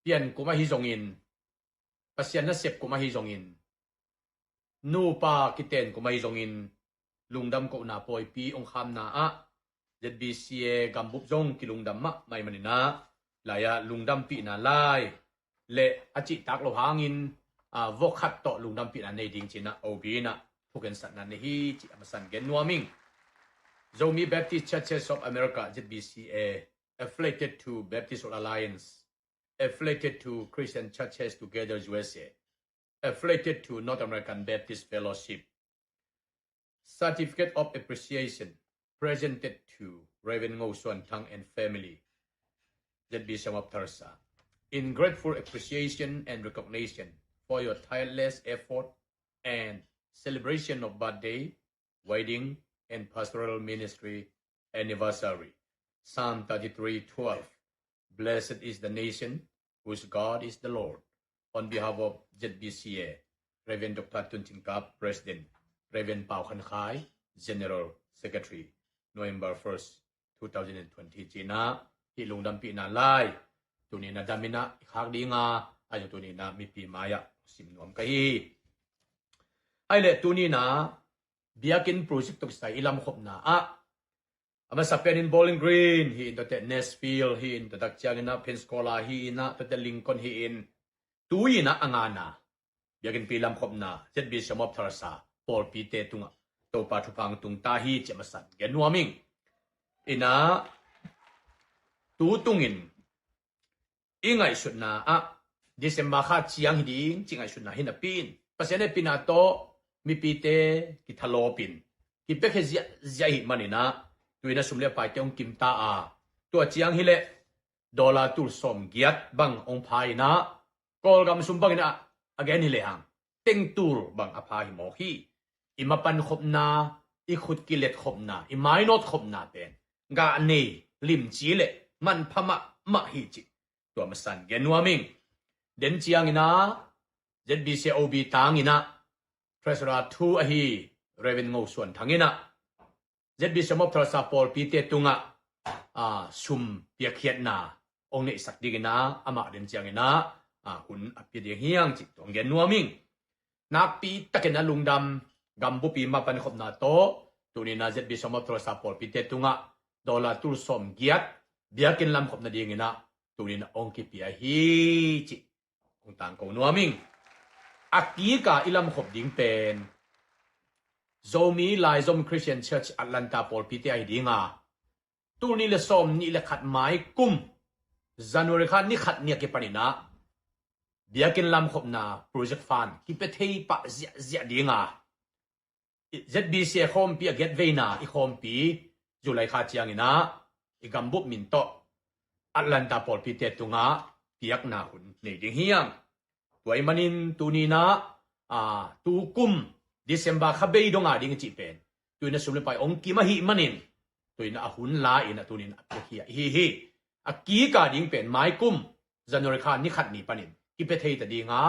pian kum ahi zongin, Pasian nasep kum ahi zongin, nupa kiten kum ahi zongin, lungdam kohna pawipi hong khamna ah ZBCA gambup zong kilungdam mahmah ahih manin ah, lai-ah lungdampihna lai le a cihtak lo hangin, a, vok khat tawh lungdampihna nei ding ci-in ah O B in ah thukhensatna nei hi cih a masa in gen nuam ing. Zomi Baptist Churches of America, ZBCA, affiliated to Baptist World Alliance, affiliated to Christian Churches Together U S A, affiliated to North American Baptist Fellowship. Certificate of appreciation presented to Reverend Ngo Suan Thang and family, ZBCA Mawptharsa. In grateful appreciation and recognition for your tireless effort and celebration of birthday, wedding, and pastoral ministry anniversary. Psalm thirty-three twelve. Blessed is the nation whose God is the Lord. On behalf of ZBCA, Reverend Doctor Tun Cin Kap, President, Reverend Pau Khan Khai, General Secretary, November first, two thousand and twenty ci-in ah hih lungdampihna lai tuni in ah dam in ah i khak ding a, ahi zong tuni in ah mipi mai-ah sim nuam ka hi. Ahih leh tuni in ah biakinn project tawh kisai i lamkhopna ah, a masa penin Bowling Green hi in, tuate Nashville hi in, tua tak ciangin ah Pensacola hi in ah, tuate Lincoln hi in, tu-in ah a ngana biakinnpi lamkhopna ZBCA Mawptharsa pawlpite tungah Topa thupha hong tung ta hi cih a masa in gen nuam ing. In ah tu tungin i ngaihsutna ah December kha ciang hi ding cih ngaihsutna hi napi in, Pasian hehpihna tawh mipite kithalawp in kipiakhia ziahziah ahih manin ah, tu-in ah sum le paite hong kim ta a, tua ciang hi leh dollar tul sawmgiat bang hong pha in ah, Kawlgam sum bangin ah a gen hi lehang teng tul bang a pha hi mawk hi. I mapan khopna, i khut kilet khopna, i mainawt khopna pen gah nei, limci le manpha mahmah hi cih tua masa in gen nuam ing. Den ciangin ah ZBCA O B tangin ah Treasurer thu ahi Reverend Ngo Suan Thang in ah ZBCA Mawptharsa pawlpite tungah, a, sum piakkhiatna hong neihsak dingin ah amah den ciangin ah, a, hun a pia ding hi hang cih tua hong gen nuam ing. Nakpi takin a lungdam gambupi mapan khopna tawh tuni in ah ZBCA Mawptharsa pawlpite tungah dollar tul sawmgiat biakinn lamkhop nadingin ah tuni in ah hong kipia hi cih hong tangko nuam ing. A kika i lamkhop ding pen Zomi Laizom Christian Church Atlanta pawlpite ahi ding a, tul nih le sawmnih le khat mai kum January kha ni khat ni a kipanin ah biakinn lamkhopna project fund kipia thei pah ziahziah ding a, ZBCA khawmpi a giat veina i khawmpi July kha ciangin ah i gambup min tawh Atlanta pawlpite tungah piakna hun nei ding hi hang. Tua ahih manin tuni in ah, a, tu kum December kha bei dong a ding i cih pen tu-in ah sum le pai hong kim ahih manin tu-in ah a hun la-in ah tuni in ah a piakhia hi hi. A kika ding pen mai kum January kha ni khat ni panin kipia thei ta ding a,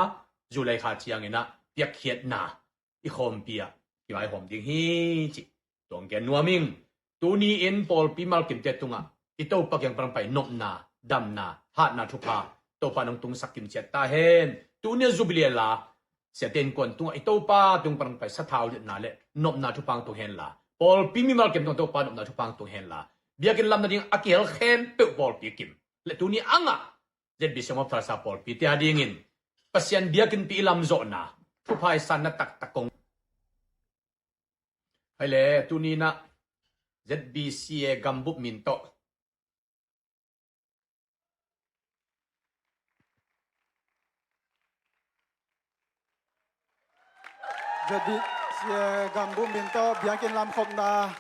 July kha ciangin ah piakkhiatna i khawmpi ah kivaihawm ding hi cih tua hong gen nuam ing. Tuni in pawlpi malkimte tungah i Topa kiang pan hong pai nopna, damna, hatna thupha Topa in hong tungsak kimciat ta hen. Tuni a Jubilee la siate innkuan tungah i Topa tung pan hong pai sathau liatna le nopna thupha hong tung hen la, pawlpi mimal kim tungah Topa nopna thupha hong tung hen la, biakinn lam nading a kihel khempeuh pawlpi kim le tuni a ngah ZBCA Mawptharsa pawlpite adingin Pasian biakinnpi i lamzawhna thupha i sanna taktak kong. Hai le, tuni in ah Z B C A gambup min tawh. Z B C A gambup min tawh biakinn lamkhopna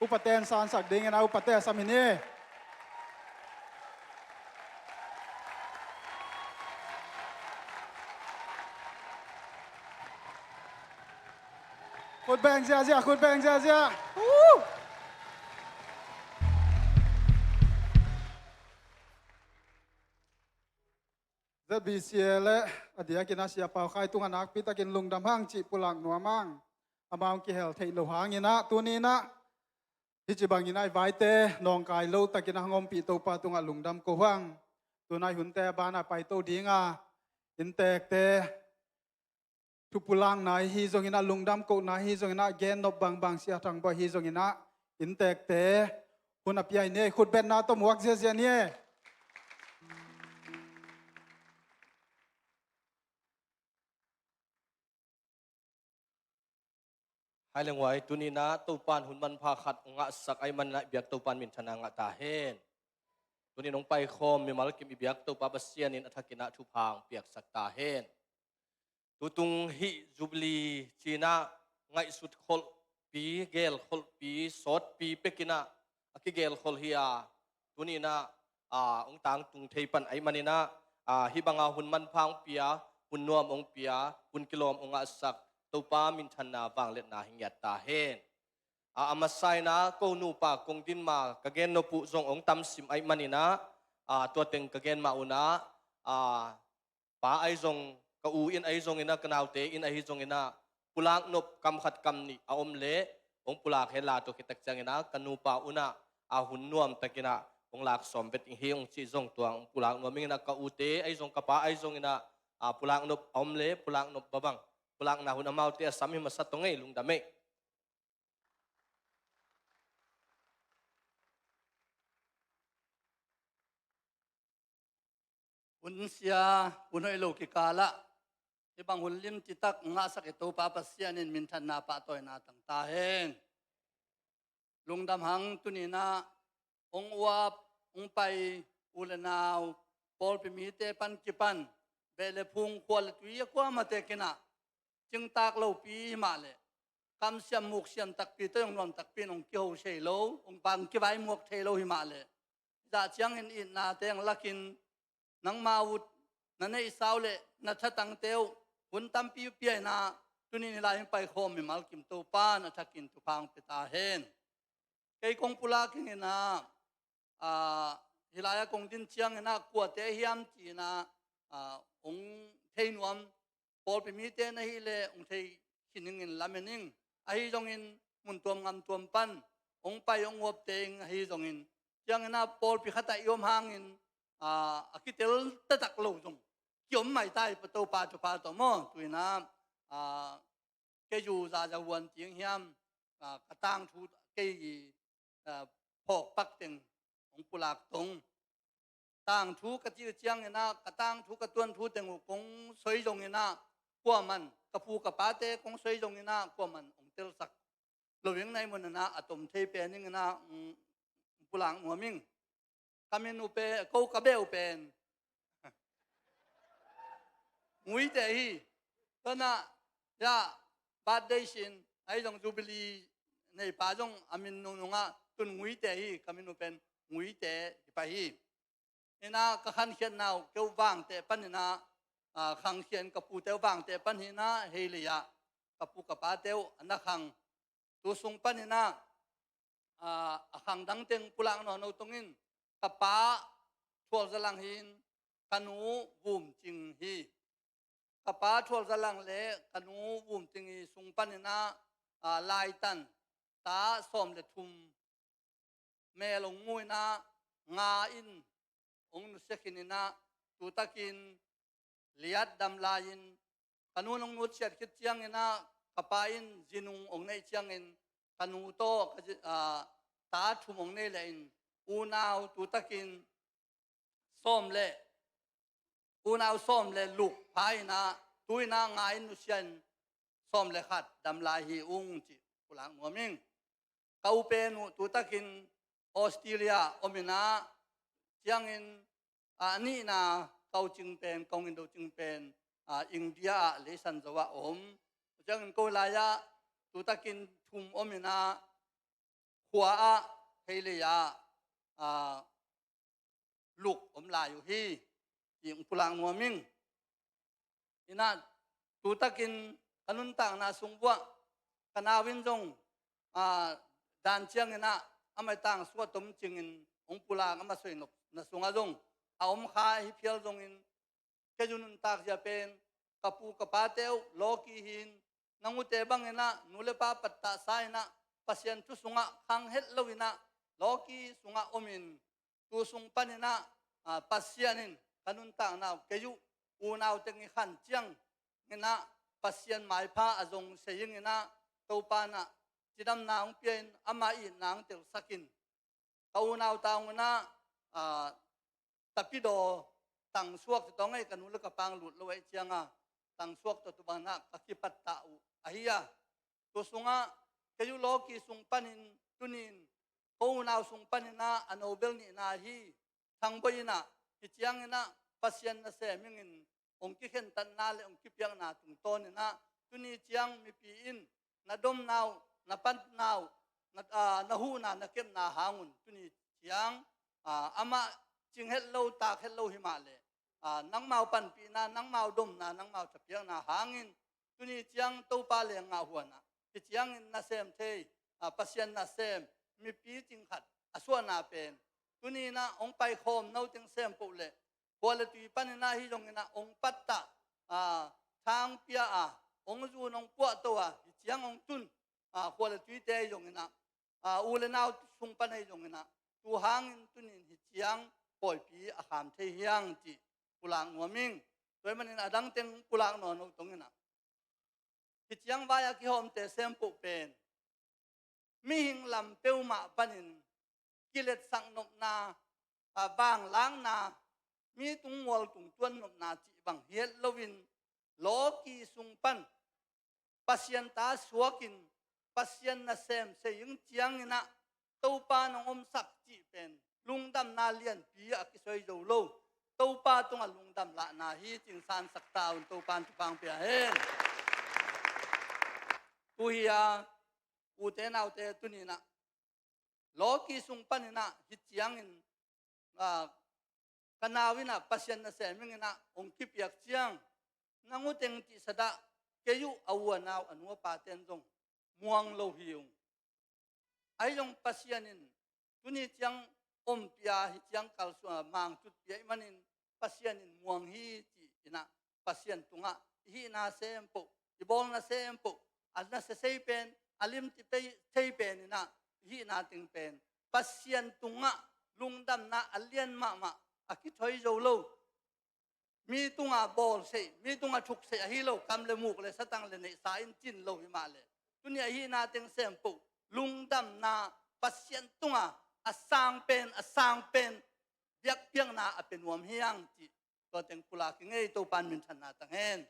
upate in sansak dingin a upate a sam hi ni. Khut beng ziahziah, khut beng ziahziah. Woo! Z B C A le a diakin a Sia Pau Khai tungah nakpi takin lungdam hang cih pulak nuam hang. Amau kihel theih loh hangin ah tuni in ah hih ci bangin ah i vaite nawngkai lo takin a hong ompih Topa tungah lungdam ko hang. Tunai hunte a banah paito ding a, inntekte thupulakna ahi zongin ah, lungdam kohna ahi zongin ah, gennop bangbang Sia Thang Bawi ahi zongin ah, inntekte hun a pia hi ni. Khutbetna tawh muak ziahziah ni. Hai le nguai, tuni in ah Topa in hun manpha khat hong ngahsak ahih manin ah i biak Topa in minthanna ngah ta hen. Tuni in hong paikhawm mimal kim i biak Topa Pasian in a thakin ah thupha hong piaksak ta hen. Tutung hih Jubilee ci-in ah ngaihsut kholhpi, geel kholhpi, sawtpi pekin ah a kigeel kholh hi a, tuni in ah, aa, hong tangtung thei pan ahih manin ah, aa, hih banga hun manpha hong pia, hun nuam hong pia, hun kilawm hong ngahsak Topa minthanna vangliatna hi ngiat ta hen. Aa, a masa in ah ko nupa kong din ma ka gennop uh zong hong tamsim ahih manin ah, aa, tua teng ka gen mah un ah, aa, pa ahi zong, ka u in ahi zongin ah, ka naute in ahi zongin ah, pulak nop kam khat kam nih a om leh hong pulak hen la, tua khit tak ciangin ah ka nupa un ah, a hun nuam takin ah hong lak sawm vet ing hi hong cih zong tua hong pulak nuam ing in ah, ka ute ahi zong, ka pa ahi zongin ah, a pulak nop a om leh pulak nop babang, pulakna hun amaute a sam hi masa tong ei, lungdam ei. Hun sia, hun hoih lo kikal ah hih bang hun limci tak ngahsak i Topa Pasian in minthanna pahtawina tang ta hen. Lungdam hang. Tuni in ah hong uap, hong pai u le nau, pawlpi mite pan kipan, beh le phung, khua le tui a kuamah tekin ah cingtak lopi hi mah leh, kamsiam muksiam takpi tawh hong nuam takpi in hong kiho thei lo, hong bang kivaimuak thei lo hi mah leh, zah ciangin itna teng lakin nangma uh na neihsa uh le na thatangte uh hun tampi uh pia in ah, tuni in hih lai hong paikhawm mimal kim Topa in a thakin thupha hong pia ta hen. Kei kong pulak ing in ah, aa, hih lai ah kong din ciangin ah kuate hiam ci-in ah, aa, hong thei nuam, pawlpi mite na hih leh hong thei khin ing in lamen ing. Ahi zongin mun tuam ngam tuam pan hong pai hong uapte ing ahi zongin, ciangin ah pawlpi khat ah i om hangin, aa, a kitel taktak lo zong kiom maitai pa Topa thupha tawh maw. Tu in ah, aa, kei zu zaza huan ting hiam, aa, ka tangthu, kei, aa, phawk pak teng hong pulak tong. Tangthu ka cih ciangin ah, ka tangthu, ka tuanthu teng uh kong soi zongin ah, kuaman, ka pu ka pate kong soi zongin ah, kuaman hong telsak lo ing. Na hih mun in ah a tom thei pen ing in ah, mm, pulak nuam ing. Ka min uh pen, ko ka beh uh pen Nguite hi. Tua in ah, ya, birthday sin, ahi zong Jubilee neipa zong a min nungnung ah, tun Nguite hi, ka min uh pen Nguite hi pah hi. In ah ka khankhiatna uh kei uh Vangteh pan in ah, aa, khankhiat in ka pute uh Vangteh pan hi in ah, hei lei ah ka pu ka pate uh a na khang. Tu sung pan in ah, aa, a khang dang teng pulak nawn lo tong in, ka pa Thual Za Lang hi in, ka nu Vum Cing hi. Ka pa Thual Za Lang le ka nu Vum Cing i sung pan in ah, aa, laitan ta sawm le thum mel hong mu in ah, nga in hong nusia khin in ah, tu takin liat dam lai-in, ka nu in hong nusiat khit ciangin ah, ka pa in zi nung hong neih ciangin, ka nu tawh ka zi-, aa, ta thum hong nei leh in, unau tu takin sawm le, unau sawm le luk pha in ah, tu in ah nga in nusia in sawm le khat dam lai hi ung cih pulak nuam ing. Ka u pen uh tutakin Australia om in ah, ciangin, ah, a nihna ka u cing pen, ka u in do cing pen, ah, India ah leisan zo ah om. Ciangin ko lai ah tutakin thum om in ah, khua ah, hei lei ah, ah, luk om lai uh hi, ci hong pulak nuam ing. In ah, tutakin ka nuntakna sung uah, ka nau in zong, ah, dan ciangin ah, amah i tangsuah tom cingin hong pulak, amah soi nopna sungah zong a om kha hi phial zongin, kei zong nuntak zia pen, ka pu ka pate uh lawki hi in, nang ute bangin ah, nu le pa pattahsa in ah, Pasian thu sungah khang het lo in ah, lawki sungah om in, tu sung panin ah, ah, Pasian in ka nuntakna uh kei uh unau teng i khan ciangin ah, Pasian maipha a zong sei ing in ah, Topa in ah cidamna hong pia in, amah itna hong telsak in, ka unau tawh in ah, ah, tapidaw tangsuak tawh tawh ngei, ka nu le ka pa hong lut lo ahih ciangin, tangsuak tawh tua bangin ah ka kipattah uh ahi a. Tua sungah, kei uh lawki sung panin, tuni in, ko unau sung panin ah, a nobel nihna hi, Thangboi in ah, hi ciangin ah, Pasian nasem ing in, hong kikhentatna le hong kipiakna tungtawn in ah, tuni ciang mipi in, na domna uh, na patna uh, na, ah, na huhna, na kepna hang un, tuni ciang, ah, amah cing het lo, tak het lo hi mah leh, ah, nangmau panpihna, nangmau domna, nangmau thapiakna hangin, tuni ciang Topa leng ngah huan ah, hi ciangin nasem thei, ah, Pasian nasem, mipi cing khat a suahna pen, tuni in ah hong paikhawm no teng sem peuh leh, khua le tui panin ah hi zongin ah hong pattah, ah, thang pia a, hong zun hong puahto a, hi ciang hong tun, ah, khua le tuite hi zongin ah, ah, u le nau sung pan hi zongin ah, tu hangin tuni in hi ciang pawipi a kham thei hi hang cih pulak nuam ing. Tua ahih manin a dang teng pulak nawn lo tong in ah, hi ciang vai-ah kihawmte sem peuh pen, mihing lam peuhmah panin kiletsak nopna, ah, vanglakna, mi tung mual tung tuan nopna cih bang hi het loin, lawki sung pan Pasian ta suakin, Pasian nasem sei ing ciangin ah, Topa in hong omsak cih pen lungdamna lianpi a kisoi zo lo. Topa tungah lungdam lahna hi cih sansak ta un, Topa in thupha hong pia hen. Tu hi a, ute naute, tuni in ah, lawki sung panin ah hi ciangin, ah, ka nau in ah Pasian nasem ing in ah hong kipiak ciang, nang uh teng cih sadah, kei uh a u a nau, a nu a pate in zong muang lo hi ung. Ahi zong Pasian in tuni ciang ompih a, hi ciang kalsuan a mangtutpih ahih manin, Pasian in muang hi ci in ah, Pasian tungah i hihna sem peuh, i bawlna sem peuh, a nasia sei pen, a limci thei pen in ah, i hihna teng pen Pasian tungah lungdamna a lian mahmah, a kithoi zo lo. Mi tungah bawl sei, mi tungah thuk sei ahi lo, kam le muk le satang le neihsa in cin lo hi mah leh, tuni a hihna teng sem peuh lungdamna, Pasian tungah a sang pen, a sang pen biakpiakna a pia nuam hi hang cih, tua teng pulak ing ei, Topa in minthanna tang hen.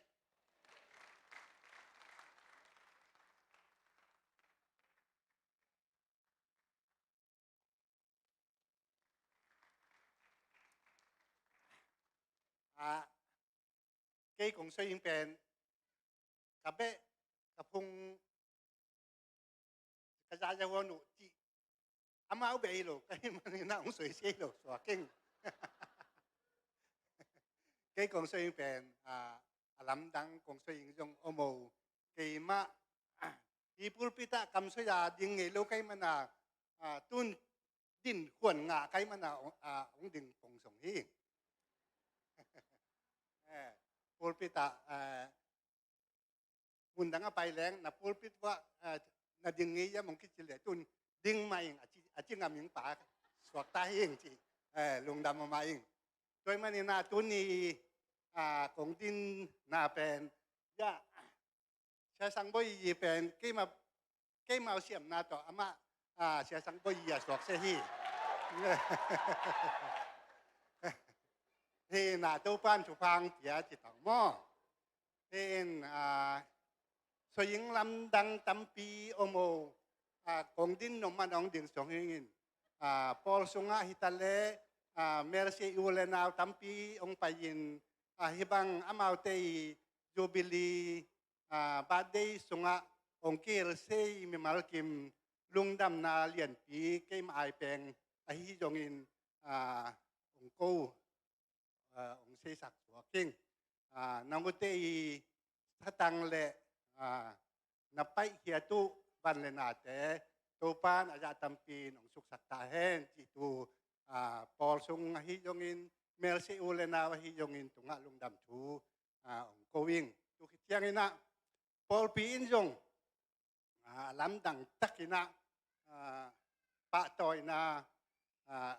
Ah, kei kong soi ing pen, ka beh, ka phung, ka za za huan uh cih, amau beh hi lo, ka hih manin ah hong soi sei lo, suak ing. Kei kong soi ing pen, ah, a lamdang kong soi ing zong om o, keimah, ah, hih pulpit ah kam soi a ding ngei lo ka hih manin ah, ah, tun din khuan ngah ka hih manin ah, ah, hong ding pong zong hi. Eh, pulpit ah, eh, mundang a pai leng, na pulpit uah, eh, na ding ngei a mong kici leh tun ding mah ing, a ci, a ci ngam ing pa suak ta hi ing ci, eh, lungdam mahmah ing. Tua ahih manin ah tuni, ah, kong dinna pen, ya, Sia Sang Boi Yi pen, keimah, keimah siamna tawh amah, ah, Sia Sang Boi Yi a suak se hi. Hi na, Topa in thupha hong pia ci tawh maw. Hi in, ah, soi ing lamdang tampi om o, ah, kong din nong man hong ding song hingin, ah, pawl sungah hi ta leh, ah, Mercy u le nau tampi hong pai-in, ah, hih bang amaute i Jubilee, ah, birthday sungah hong kihilh sei mimal kim lungdamna lianpi keimah ai peng ahi zongin, ah, hong ko, ah, hong seisak suak ing. Ah, nang ute i thatang le, ah, na paihkhiat uh van le nate Topan a zah tampi in hong suksak ta hen cih tu, ah, pawl sung ahi zongin, Mercy u le nau ahi zongin tungah lungdam thu, ah, hong ko ing. Tu khit ciangin ah pawlpi in zong, ah, lamdang takin ah, ah, pahtawina, ah,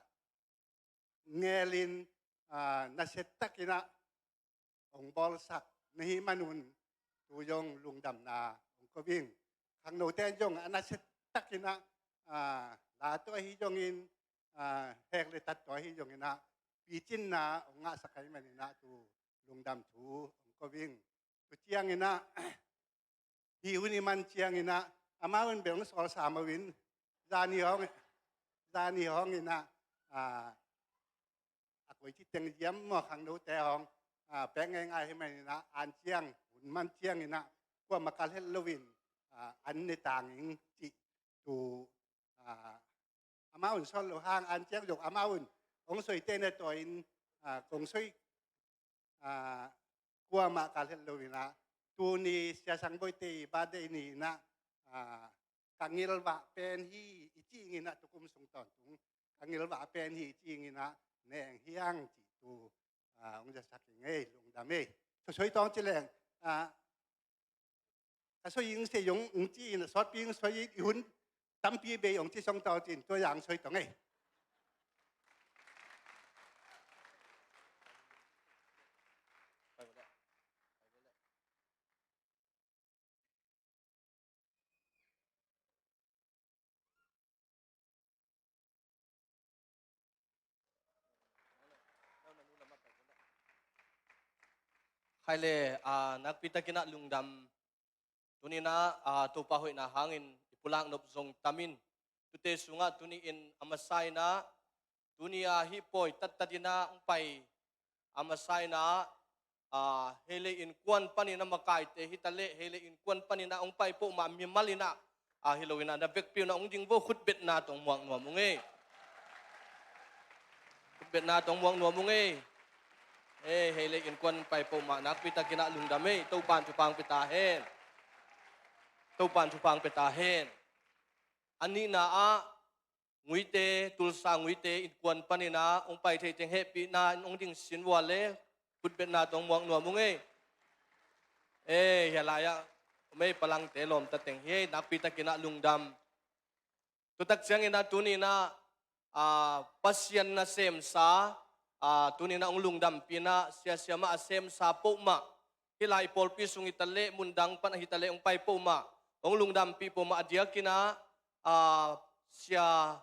ngelin, ah, nasia takin ah hong bawlsak na hih manun tu zong lungdamna hong ko ing. Khangnote in zong a nasia takin ah, ah, la tawh ahi zongin, ah, hek le tat tawh ahi zongin ah picinna hong ngahsak ahih manin ah tu lungdam thu hong ko ing. Tu ciangin ah hih hun i man ciangin ah amau in bel hong sawlsa mawk in, zani hong, zani hong in ah, ah, a koici teng ziam maw, khangnote hong, ah, pek ngeingai ahih manin ah an ciang, hun man ciangin ah kuamah kal het loin, ah, an ne tang ing cih tu, ah, amau in sawt loh hang an ciang zong amau in hong soite na tawh in, ah, kong soi, ah, kuamah kal het loin ah tuni Sia Sang Boite i birthday ni in ah, ah, ka ngilvah pen hi i ci ing in ah tukum sung tawntung ka ngilvah pen hi i ci ing in ah neng hiang cih tu, ah, hong zasak ing ei, lungdam ei. Sosoi tawng ci leng, ah, ka soi ing sei zong hong ci in ah sawtpi hong soi in i hun tampi bei hong ci song tawng ci in tua zang soi tawng ei. Khai le, ah, nakpi takin ah lungdam. Tuni in ah, ah, Topa hoihna hangin i pulak nop zong tam in, tute sungah tuni in a masa in ah, tuni a hih pawi tattat in ah hong pai a masa in ah, ah, hei le innkuan panin a makaite hi ta leh, hei le innkuan panin ah hong pai pohmah mimal in ah, ah, hi lo in ah na vekpi un ah hong ding vo, khutbetna tawh hong muak nuam ung ei. Khutbetna tawh hong muak nuam ung ei. Ei, hei le innkuan pai pohmah nakpi takin ah lungdam ei. Topan thupha hong pia ta hen. Topan thupha hong pia ta hen. A nihna ah Nguite, Tulsa Nguite innkuan panin ah hong pai thei teng hehpihna in hong ding sin vua le khutbetna tawh hong muak nuam ung ei. Ei, hia lai-ah om ei, palangte lawmta teng hi ei, nakpi takin ah lungdam. Tutak ciangin ah tuni in ah, ah, Pasian nasemsa, ah, tuni in ah hong lungdampih in ah sia siamah a semsa pohmah, hih lai pawlpi sung hi ta leh, mundang pan ahi ta leh hong pai pohmah, hong lungdampih pohmah a diakin ah, ah, Sia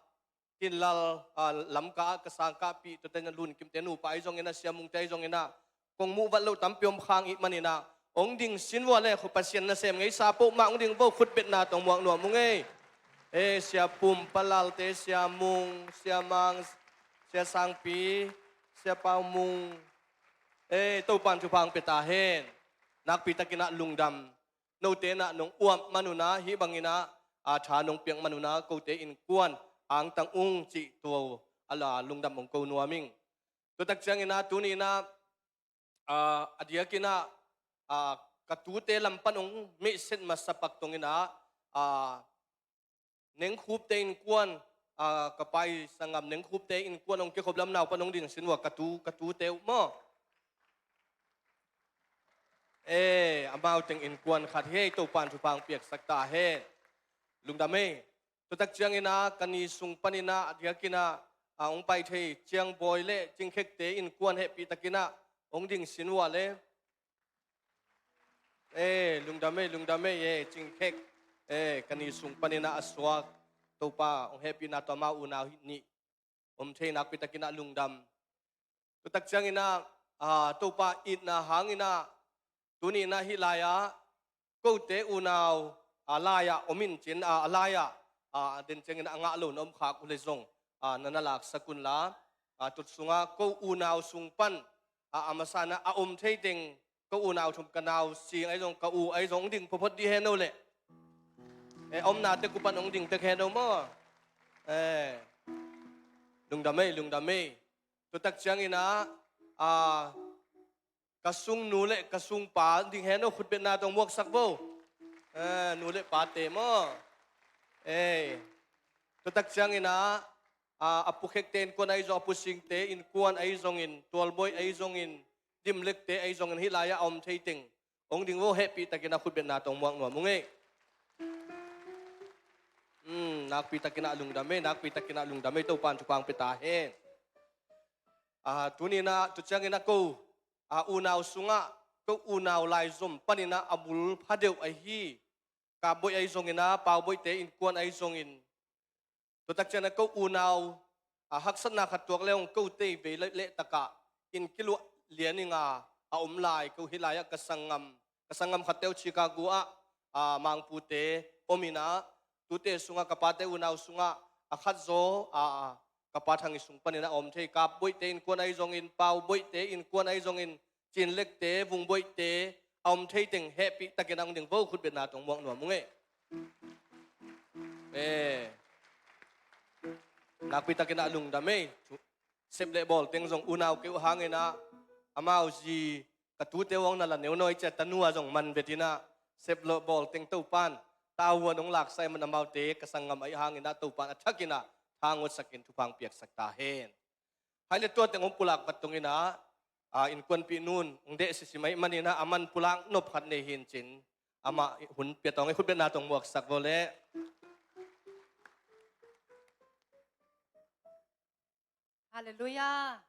Tin Lal, ah, Lamka ah ka sangkahpih, tuate na Lun Kimte nupa ahi zongin ah, Sia Mungte ahi zongin ah, kong muh vat loh tampi om khang ih manin ah, hong ding sin vua le, khu Pasian nasem ngeisa pohmah hong ding vo, khutbetna tawh hong muak nuam ung ei. Eh, Sia Pum, Pa Lalte, Sia Mung, Sia Mang, Sia Sangpi, Sia Pau Mung. Eh, Topan thupha hong pia ta hen. Nakpi takin ah lungdam. Note in ah nong uap man un ah, hih bangin ah, a tha nong piak man un ah, kote innkuan angtang ung cih tu a la lungdam hong ko nuam ing. Tutak ciangin ah tuni in ah, ah, a diakin ah, ah, ka tute lam pan hong mehset masa pak tong in ah, ah, Nengkhupte innkuan, ah, ka pai sangam Nengkhupte innkuan hong kikhop lam nau pan hong ding sin vua, ka tu, ka tute uh maw. Eh, amau teng innkuan khat hi ei, Topan thupha hong piaksak ta hen. Lungdam ei. Tutak ciangin ah ka ni sung panin ah a diakin ah, ah, hong pai thei Ciang Bawi le Cing Khekte innkuan hehpih takin ah hong ding sin vua le. Eh, lungdam ei, lungdam ei, eh, Cing Khek. Eh, ka ni sung panin ah a suak, Topa hong hehpihna tawh amau unau nih om thei nakpi takin ah lungdam. Tutak ciangin ah, ah, Topa itna hangin ah, tuni in ah hih lai-ah kote unau, ah, lai-ah om in cin, ah, a lai-ah, a, den ciangin a ngah lo na om khak uh leh zong, a, na na laksak unla, a, tut sungah ko unau sung pan, a, a masa in ah a om thei teng, ko unau thum, ka nau sing ahi zong, ka u ahi zong, hong ding photphot dih hen aw leh. E, a omna tek uh pan hong ding tek hen aw maw. E, lungdam ei, lungdam ei. Tutak ciangin ah, a, ka sung nu le ka sung pa ding hen aw, khutbetna tawh muaksak vo. E, nu le pate maw. E, tutak ciangin ah, a, a pu Khekte innkuan ahi zong, a pu Singte innkuan ahi zongin, Tualboi ahi zongin, Dimlekte ahi zongin, hih lai-ah a om thei teng hong ding vo, hehpihtakin ah khutbetna tawh muak nuam ung ei. Hmm, nakpitakin ah lungdam ei, nakpitakin ah lungdam ei, Topan thupha hong pia ta hen. A, tuni-in ah, tu ciangin ah ko, a, unau sungah, ko unau laizom panin ah a bul pha deuh ahi Kapboih ahi zongin ah, Pauboihte innkuan ahi zongin, tutak ciangin ah ko unau, a, haksatna khat tuak le hong ko tei vei le, leh takah inn kiluah lian ing a, a om lai, ko hih lai-ah ka sanggam, ka sanggam khatte uh Chicago ah, a, Mangpute om in ah, tute sungah, ka pate unau sungah a khat zaw, a, a, ka pa Thang i sung panin ah a om thei, Kapboihte innkuan ahi zongin, Pauboihte innkuan ahi zongin, Cinlekte, Vungboihte, a om thei teng hehpihtakin ah hong ding vo, khutbetna tawh muak nuam ung ei. E, nakpitakin ah lungdam ei. Sep le bawl teng zong unau kei uh hangin ah, amau zi, ka tute uh hong na la neu nawi cia, tanu ah zong man vetin ah, sep le bawl teng Topan tavuan hong laksak ahih man amaute ka sanggam ahih hangin ah Topan a thakin ah tha hong utsakin thupha hong piaksak ta hen. Hai le tua teng hong pulak vat tungin ah, a, innkuanpih nun hong deh sisim ahih manin ah, a man pulak nop khat nei hi in cin, amah hun pia tawng ei, khutbetna tawh muaksak vo leh. Halleluiah.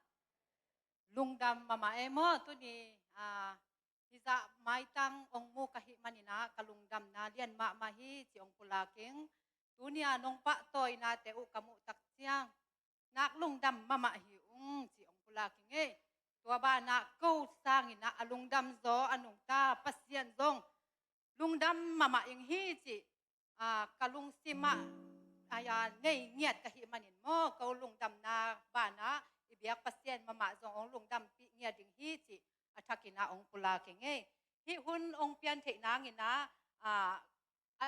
Lungdam mahmah ei maw, tuni, a, hizah maitang hong mu ka hih manin ah ka lungdamna lian mahmah hi ci hong pulak ing. Tuni-a nong pahtawinate uh ka muh tak ciang, nak lungdam mahmah hi ung ci hong pulak ing ei. Tua banah ko sangin ah a lungdam zaw a nungta Pasian zong lungdam mahmah ing hi cih, a, ka lungsimah, a, a, nei ngiat ka hih manin maw, ko lungdamna banah i biak Pasian mahmah zong hong lungdampih ngiat ding hi cih a thakin ah hong pulak ing ei. Hih hun hong pian theih nangin ah, a, a,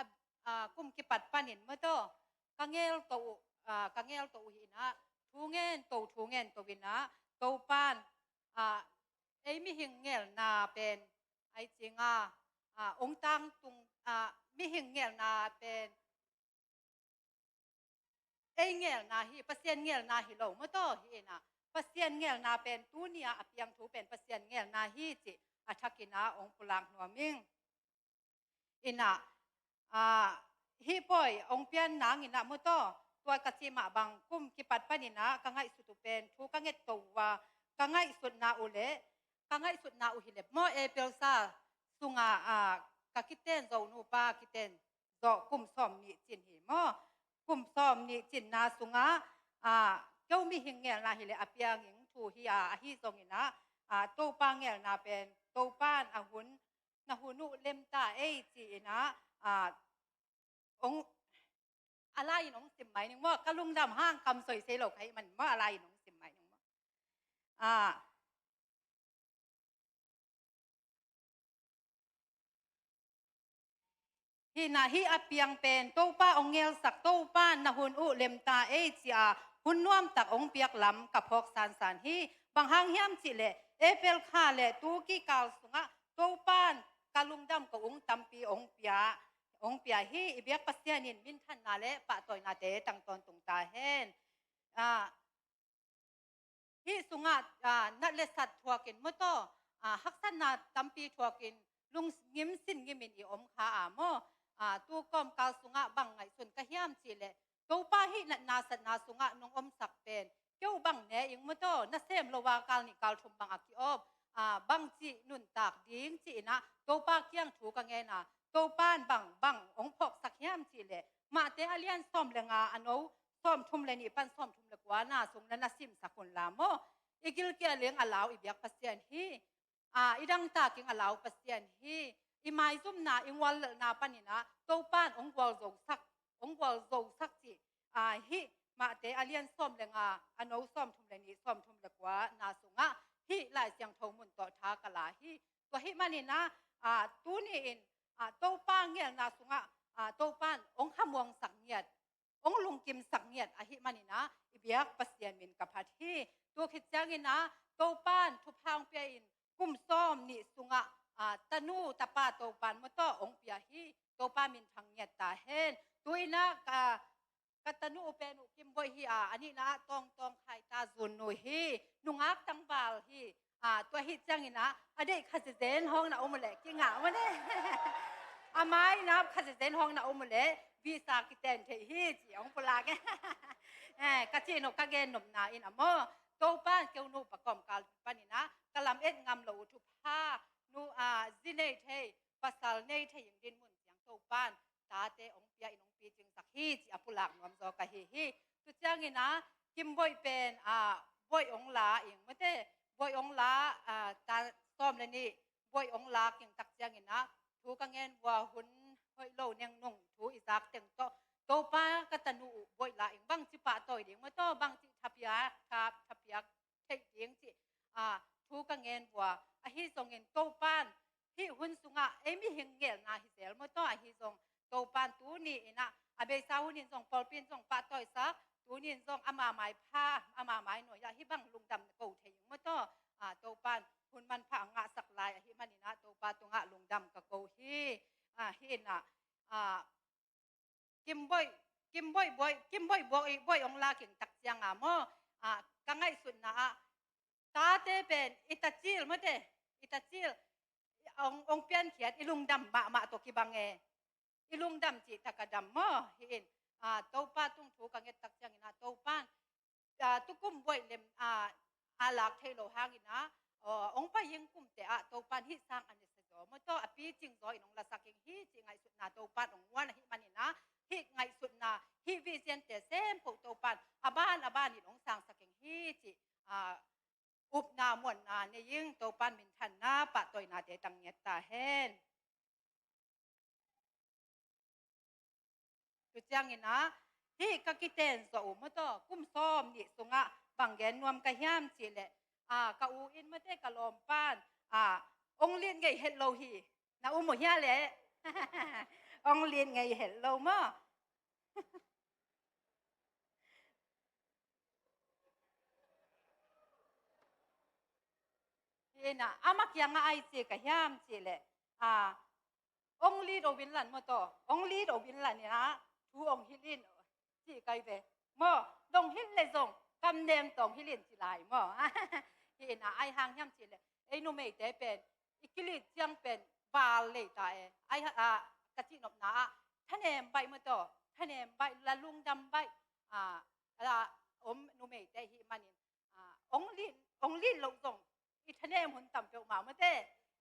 a, kum kipat panin maw taw, ka ngelto uh, a, ka ngelto uh hi in ah, thu ngen to, thu ngen to in ah, Topan, a, ei mihing ngelna pen, ai cing a, a, ong tangtung, a, mihing ngelna pen, ei ngelna hi, Pasian ngelna hi lo maw taw, hi in ah, Pasian ngelna pen tuni-a a piang thu pen Pasian ngelna hi cih a thakin ah ong pulak nuam ing. In ah, a, hih pawi ong pian nangin ah maw taw, tua ka cih mah bang kum kipat panin ah ka ngaihsut uh pen, thu ka ngetto uh a, ka ngaihsutna uh leh, ka ngaihsutna uh hi leh maw, April sa sunga, a, ka kiten zo nupa kiten zawh kum sawm nih cin hi maw. Kum sawm nih cinna sungah, a, keu mihing ngelna hi leh a piang ing thu hi a, ahi zongin ah, a, Topa ngelna pen, Topan a hun, na hun uh lem ta ei ci-in ah, a, ong, a lai-in ong sim mai ning maw, ka lungdam hang kam soisei lo ka hih man maw, a lai-in ong sim mai ning maw. A, Hih na, hih a piang pen Topa ong ngelsak, Topa na hun uh lem ta ei ci-a hun nuamtak ong piak lam ka phawk sansan hi. Bang hang hiam cih leh April kha le tu kikal sungah Topan ka lungdam ko ung tampi ong pia, ong pia hi. I biak Pasian in minthanna le pahtawinate tang tawntung ta hen. A, Hih sungah, a, nat le sat thuakin maw taw, a, haksatna tampi thuakin lungngim sinngimin i om kha a maw. A, tu kawmkal sungah bang ngaihsun ka hiam cih leh, Topa hih natna satna sungah nong omsak pen keu bang ne ing maw taw, nasem lo a kal nih kal thum bang a ki-op, a, bangci nuntak ding ci-in ah Topa kiang thu ka ngen a, Topan bang, bang ong phawksak hiam cih leh, Mate a lian sawm le nga, a no sawm thum le nih pan sawm thum le kua na sung na na simsak un la maw. I gilkial ing a lau i biak Pasian hi. A, i dangtak ing a lau Pasian hi. I maizumna, i nguallelhna panin ah Topan ong gualzosak hong gualzosak cih, a, hih Mate a lian sawm le nga, a no sawmthum le nih, sawmthum le kua na sungah hih Lai Siangtho mun tawh tha ka la hi. Tua hih manin ah, a, tuni-in, a, Topa ngelna sungah, a, Topa in hong khamuangsak ngiat, hong lungkimsak ngiat ahih manin ah, i biak Pasian min ka phat hi. Tua khit ciangin ah, Topa in thupha hong pia in, kum sawm nih sungah, a, tanu tapa Topa in mawtaw hong pia hi. Topa min thang ngiat ta hen. Tu-in ah ka, ka tanu u pen U Kim Boih hi a, a nihna ah Tawng Tawng Khai ta Zun nu hi. Nungak tangval hi. A, tua hi ciangin ah, a deih Kha Zezen hawng na om uh leh kingah mawne. A mai na Kha Zezen hawng na om uh leh visa kiten thei hi ci hong pulak e. Eh, ka cih nop, ka gen nopna in a maw, Topa in keu nupa kawmkal panin ah ka lam et ngam lo uh thupha, nu, a, zi nei thei, pasal nei thei ing dinmun ciang Topa in tate hong pia in hong picingsak hi ci a pulak nuam zaw ka hi hi. Tu ciangin ah Kim Boih pen, a, Boih hong la ing mawte, Boih hong la, a, ta sawm le nih, Boih hong la kingtak ciangin ah thu ka ngen vua, hun hoih lo nengnung thu i zak teng tawh, Topa ka tanu uh Boih la ing, bangci pahtawi ding mawtaw, bangci thapiak, thap, thapiak theih ding cih, a, thu ka ngen vua. Ahi zongin Topa in hih hun sungah ei mihing ngelna hi zel mawtaw, ahi zong Topa in tuni-in ah, a beisa hunin zong pawlpi in zong pahtawisak, tuni-in zong ama mai pha, ama mai nuai ah hih bang lungdam ko thei ing mawtaw. A, Topa in hun manpha a ngahsak lai ahih manin ah Topa tungah lungdam ka ko hi. A, hih in ah, a, Kim Boih, Kim Boih, Boih, Kim Boih, Boih, Boih hong la kingtak ciang a maw, a, ka ngaihsutna ah tate pen i tacil mawte, i tacil hong, hong piankhiat, i lungdam mahmah tawh kibang e. I lungdam cih tak a dam maw, hi in, a, Topa tung thu ka ngettak ciangin ah Topa in, a, tukum Boih lem, a, a lak theih loh hangin ah, aw, hong pai ing kumte ah Topa in hih sang a ne sa zaw mawtaw, a picing zaw in hong lasak ing hi cih ngaihsutna Topa in hong muan ahih manin ah, hih ngaihsutna, hih vision-te semkoh Topa in a ban a ban in hong sangsak ing hi cih, a, upna muanna nei ing. Topa in minthanna pahtawinate tang ngiat ta hen. Tu ciangin ah, hih ka kiten zawh uh mawtaw, kum sawm nih sungah bang gen nuam ka hiam cih leh, a, ka u in mawte, ka lawmpa in, a, hong lit ngei het lo hi. Na um uh hia leh? Hong lit ngei het lo maw. Hi in ah, amah kiangah ai ci ka hiam cih leh, a, hong lit o vin lan mawtaw, hong lit o vin lan in ah, thu hong hilh in, ci kai ve. Maw, nong hilh leh zong kam nem tawh hong hilh in ci lai maw. Hi in ah, ai hang hiam cih leh, ei numeite pen i kilit ciang pen val lei ta e. Ai ha, a, ka cihnopna ah thanem baih mawtaw, thanem baih, la lungdam baih, a, la om numeite hih manin, a, hong lit, hong lit loh zong i thanem hun tam peuhmah mawte.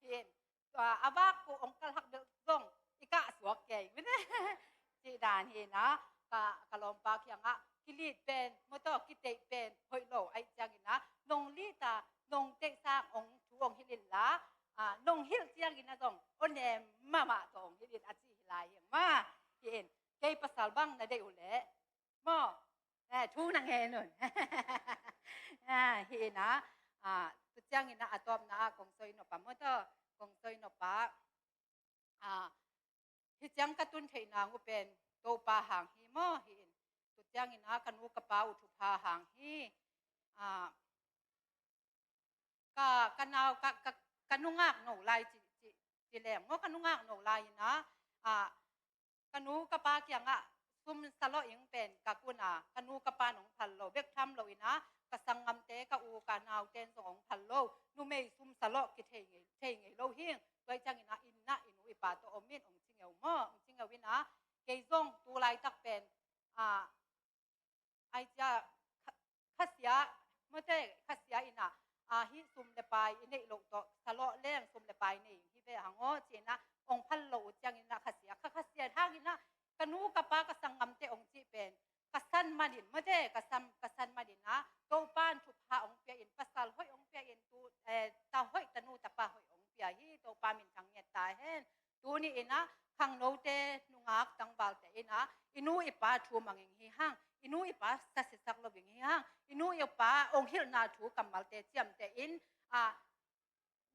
Hi in, a, a vak uh hong kalhak deuh zong i kah suak kei mawte. Cih dan hi in ah, ka, ka lawmpa kiangah kilit pen mawtaw, kiteih pen hoih lo ahih ciangin ah, nong lit a, nong teih sang hong thu hong hilh in la, a, nong hilh ciangin ah zong aw nem mahmah tawh hong hilh in a ci hi lai hi ing maw. Hi in, kei pasal bang na deih uh leh maw, eh, thu na ngen un. Ah, hi in ah, a, tu ciangin ah a tawpna ah kong soi nop a mawtaw, kong soi nop a, a, hih ciang ka tun theih nang uh pen Topa hang hi maw, hi in. Tu ciangin ah ka nu ka pa uh thupha hang hi. A, ka, ka nau, ka, ka, ka nungak no lai ci, ci, ci leng maw, ka nungak no lai in ah, a, ka nu ka pa kiangah sum salawh ing pen ka kun a, ka nu ka pa in hong phal lo, bek tham lo in ah, ka sanggamte, ka u ka naute in zong hong phal lo. Numei sum salawh kithei ngei, thei ngei lo hi ing. Tua ahih ciangin ah, inn ah i nu i pa tawh om in, hong ci ngeu maw, hong ci ngeu in ah, kei zong tu laitak pen, a, ai cia, kha-, khasia, mawte, khasia in ah, a, hih sum le pai i neih loh tawh salawh leng sum le pai nei hi ve hang aw, ci in ah, hong phal lo uh ciangin ah khasia, kha, khasia hangin ah, ka nu ka pa ka sanggamte hong cih pen ka san manin, mawte, ka san, ka san manin ah, Topa in thupha hong pia in, pasal hoih hong pia in, tu, eh, ta hoih, tanu tapa hoih hong pia hi, Topa min thang ngiat ta hen. Tuni in ah, khangnote, nungak tangvalte in ah i nu i pa thu mang ing hi hang, i nu i pa khasia sak lo ing hi hang, i nu i pa ong hilhna thu kammalte ciamteh in ah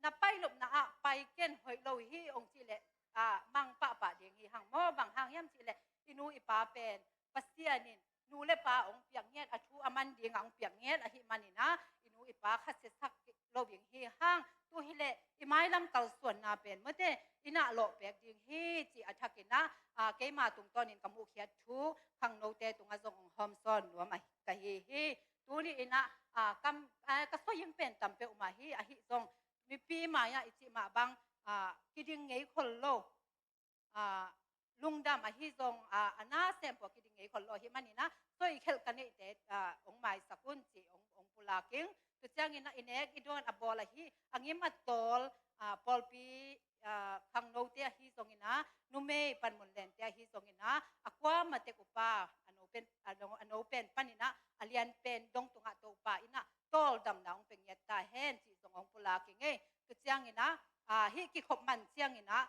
na pai nopna ah pai ken, hoih lo hi ong cih leh ah mang pahpah ding hi hang maw. Bang hang hiam cih leh i nu i pa pen Pasian in nu le pa ong piak ngiat, a thu a man ding ah ong piak ngiat ahih manin ah i nu i pa khasia sak lo ing hi hang. Tu hi leh i mailam kalsuanna pen mawte i na lawh pek ding hi cih a thakin ah, ah, keima tungtawnin ka muhkhiat thu khangnote tungah zong ong hawmsawn nuam ahi, ka hi hi. Tuni in ah, ah, kam, ah, ka soi ing pen tam peuhmah hi. Ahi zong mipi mai-ah i cih mah bang, ah, kiding ngei khol lo, ah, lungdam ahi zong, ah, a nasem pua kiding ngei khol lo ahih manin ah soi khelh ka neihte, ah, ong maisak un ci ong, ong pulak ing. Tu ciangin ah i nek i dawn a bawl ahi, a ngim a tawl, ah, pawlpi, ah, khangnote ahi zongin ah, numei panmun lente ahi zongin ah, a kuama tek upa a no pen, a no, a no pen panin ah a lian pen dong tungah Topa in ah tawldamna ong pia ngiat ta hen cih zong ong pulak ing ei. Tu ciangin ah, ah, hih kikhop man ciangin ah,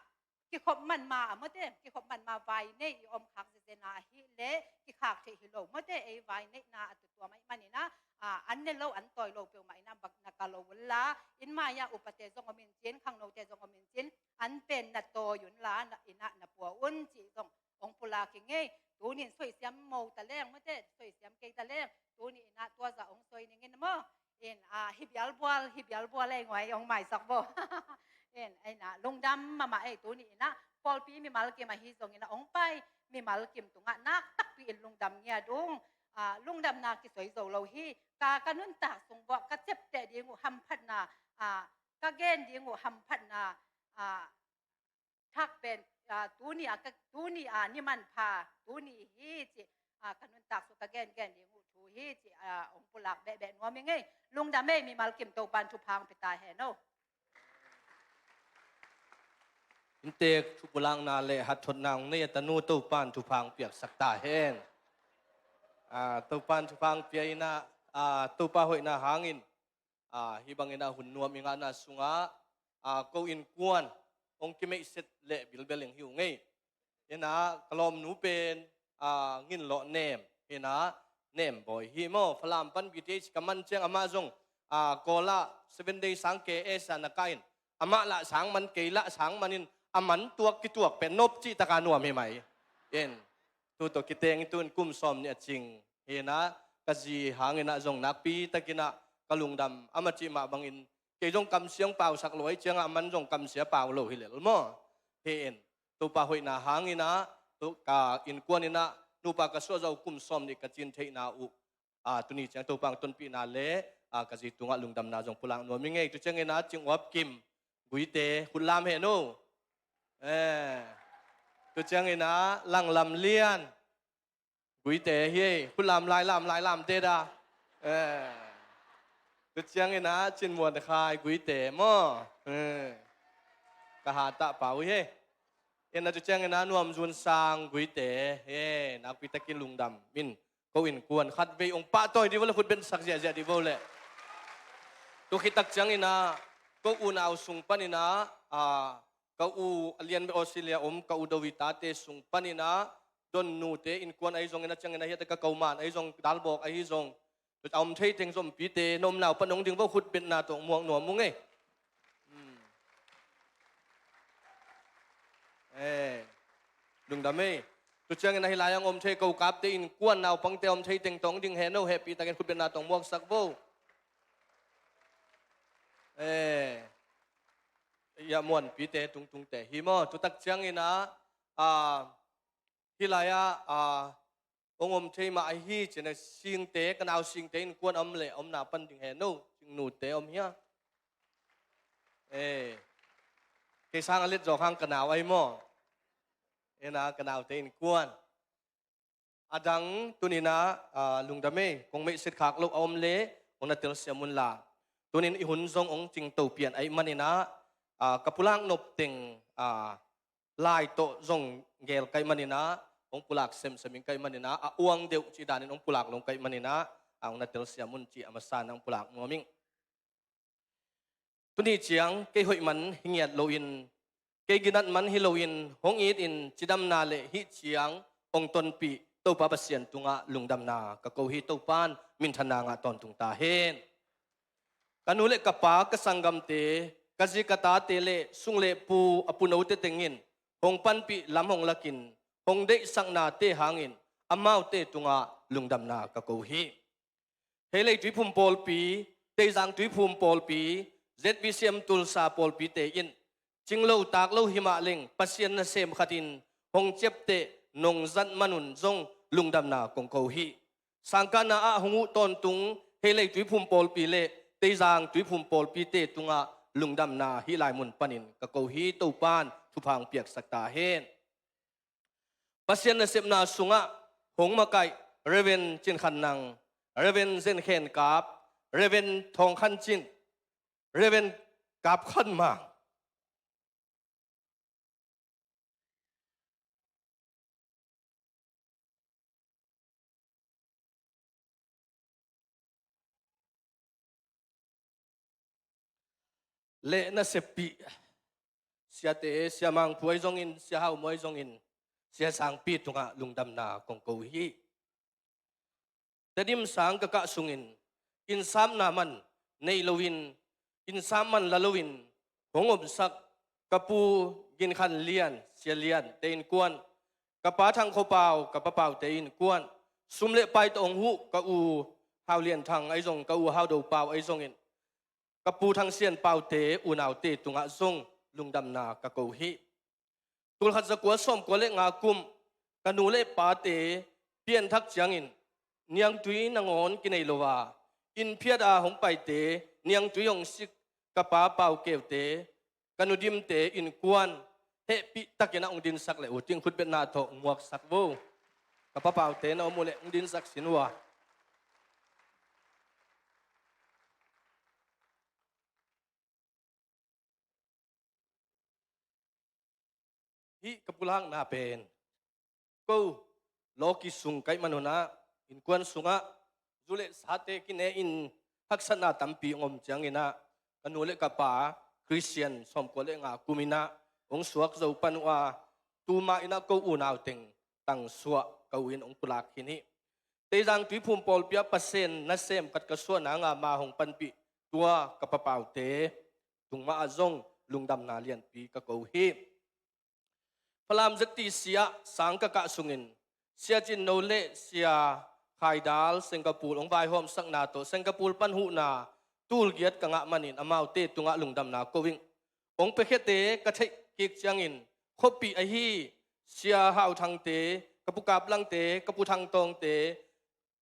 kikhop man ma a mawte, kikhop man ma vai nei i om khak zezena ahih leh kikhak theih hi lo mawte, ei vai neihna a tutuam ahih manin ah, ah, an ne lo, an tawi lo peuhmah in ah bak na ka lo un la, inn mai-ah upate zong om in cin, khangnote zong om in cin, an pen na tawi un la, na, in ah na pua un cih zong ong pulak ing ei. Tunin soisiam mo ta leng mawte, soisiam kei ta leng, tuni in ah tua zah ong soi ning in maw. In, ah, hi bialbual, hi bialbual ei, nguai ong maisak bo. In, ei na, lungdam mahmah ei. Tuni in ah pawlpi mimal kim ahi zongin ah ong pai mimal kim tungah nak takpi in lungdam ngiat ung. Ah, lungdamna kisoi zo lo hi. Ka, ka nuntak sung buah ka ciapteh ding uh hamphatna, ah, ka gen ding uh hamphatna, ah, thak pen, ah, tuni a ka, tuni a ni manpha tuni hi ci, ah, ka nuntak sung ka gengen ding uh thu hi ci, ah, ong pulak behbeh nuam ing ei. Lungdam ei, mimal kim Topan thupha ong pia ta hen o. Inntek thupulakna le hathotna ong nei a tanu Topan thupha ong piaksak ta hen. Ah, Topan thupha ong pia in ah, ah, Topa hoihna hangin, ah, hih bangin ah hun nuam i ngahna sungah, ah, ko innkuan ong kimeihset leh bilbel ing hi ung ei. Hi in ah ka lawmnu pen, ah, Nginlawh Nem, hi in ah Nem Bawi hi maw. Falam pan B T H ka man ciang amah zong, ah, Kawl ah Seven Day sang K S a na kah in, amah lah sang man, kei lah sang man in, a man tuak kituak pen nop cih taka nuam hi mai. In, tu tawh kiteng in tu in kum sawm nih a cing hi in ah, ka zi hangin ah zong nakpi takin ah ka lungdam. Amah cih mah bangin kei zong kamsia ong pausak lo ahih ciangah a man zong kamsia pau lo hi lel maw. Hi in, Topa hoihna hangin ah, tu, ka innkuan in ah nupa ka suah zawh kum sawm nih ka cin theihna uh, ah, tuni ciang Topa ong tonpihna le, ah, ka zi tungah lungdamna zong pulak nuam ing ei. Tu ciangin ah Cing Uap Kim, Guite, khut lam hen o. Eh, tu ciangin ah Langlam Lian, Guite hi ei, khut lam lai lam, lai lam te da. Eh. Tu ciangin ah Cin Muan Khai, Guite maw. Eh. Ka hatah pau hi ei. In ah tu ciangin ah Nuam Zun Sang, Guite hi ei, nakpi takin lungdam in. Ko innkuan khatvei ong pahtawi dih vo le, khut beng sak ziahziah dih vo le. Tu khit tak ciangin ah ko unau sung panin ah, ah, ka u a lian beh Australia om, ka u Dovi tate sung panin ah, Don nute innkuan ahi zongin ah, ciangin ah hiah ka Ko Man ahi zong, Dalbawk ahi zong, a om thei teng Zompite, na omna uh pan ong ding vo, khut bengna tawh muak nuam ung ei. Hmm. Eh. Lungdam ei. Tu ciangin ah hih lai-ah ong om thei Ko Kapte innkuan naupangte om thei teng tawh ong ding hen o, hehpih takin khut bengna tawh muaksak vo. Eh. Ia Muanpite tungtungte hi maw. Tu tak ciangin ah, ah, hih lai-ah, ah, ong om thei mah ahi cin a, Singte, ka nau Singte innkuan a om leh a omna pan ding hen o, Singnute om hia. Eh. Kei sang a let zawk hang ka nau ahi maw. Hi in ah ka naute innkuan. A dang tuni in ah, ah, lungdam ei, kong meihset khak loh a om leh ong na telsiam un la. Tuni in i hun zong ong cingto pian ahih manin ah, ah, ka pulak nop teng, ah, lai tawh zong gel ka hih manin ah, ong pulak semsem ing ka hih manin ah, a uang deuh cih danin ong pulak lo ing ka hih manin ah, ah, ong na telsiam un cih a masa in ah ong pulak nuam ing. Tuni ciang kei hoih man hi ngiat loin, Kei ginat man hi loin hong itin cidamna le hih ciang hong tonpih Topa Pasian tungah lungdamna ka ko hi. Topan minthanna ngah tawntung ta hen. Ka nu le ka pa, ka sanggamte, ka zi ka tate le sung le pu, a punote tengin hong panpih lam hong lakin hong deihsaknate hangin amaute tungah lungdamna ka ko hi. Heilei Tuiphum Pawlpi, Teizang Tuiphum Pawlpi, Z B C M Tulsa Pawlpite in cinglo taklo himah leng Pasian nasem khatin hong ciapteh nong zat manun zong lungdamna kong ko hi. Sangkahna ah hong uh tawntung Heilei Tuiphum Pawlpi le Teizang Tuiphum Pawlpite tungah lungdamna hih lai mun panin ka ko hi. Topan thupha hong piaksak ta hen. Pasian nasepna sungah hong makaih Reverend Cin Khan Nang, Reverend Zen Khen Kap, Reverend Thawng Khan Cin, Reverend Kap Khan Mang, le naseppih siate, Sia Mang Phu ahi zongin, Sia Hau Mawi zongin, Sia Sangpi tungah lungdamna kong ko hi. Tedim sang ka kah sungin innsapna man nei loin, innsap man la loin hong omsak ka pu Gin Khan Lian, Sia Liante innkuan, ka pa Thang Kho Pau, ka pa Paute innkuan, sum le pai tawh hong huh ka u Hau Lian Thang ahi zong, ka u Hau Do Pau ahi zongin, ka pu Thang Sian Paute unaute tungah zong lungdamna ka ko hi. Tulkhat zakua sawmkua le nga kum ka nu le pate pianthak ciangin niangtui nangawn kinei lo a, inn phiat a hong paite, niangtui hong sik ka pa Pau Keute, ka nu Dimte innkuan hehpih takin a hong dinsak le uh ting, khutbetna tawh hong muaksak vo. Ka pa Paute na om uh leh hong dinsak sin uh a. Hih ka pulakna pen ko lawki sung ka hih manun ah, innkuan sungah zu le sate kine in haksatna tampi hong om ciangin ah, ka nu le ka pa Khristian sawmkua le nga kum in ah hong suak zo pan uh a, tuma in ah ko unau teng tangsuah ka u in hong pulak khin hi. Teizang Tuiphum Pawlpi ah Pasian nasem khat ka suah nang a, ma hong panpih tua ka pa Paute tung mah ah zong lungdamna lianpi ka ko hi. Falam Z T C ah sang ka kah sungin Sia Cin No le Sia Khai Dal Singapore hong vaihawmsakna tawh Singapore pan huhna tul giat ka ngah manin amaute tungah lungdamna ko ing. Hong piakhiate ka theih kik ciangin khuapih ahi Sia Hau Thangte, ka pu Kap Langte, ka pu Thang Tawngte,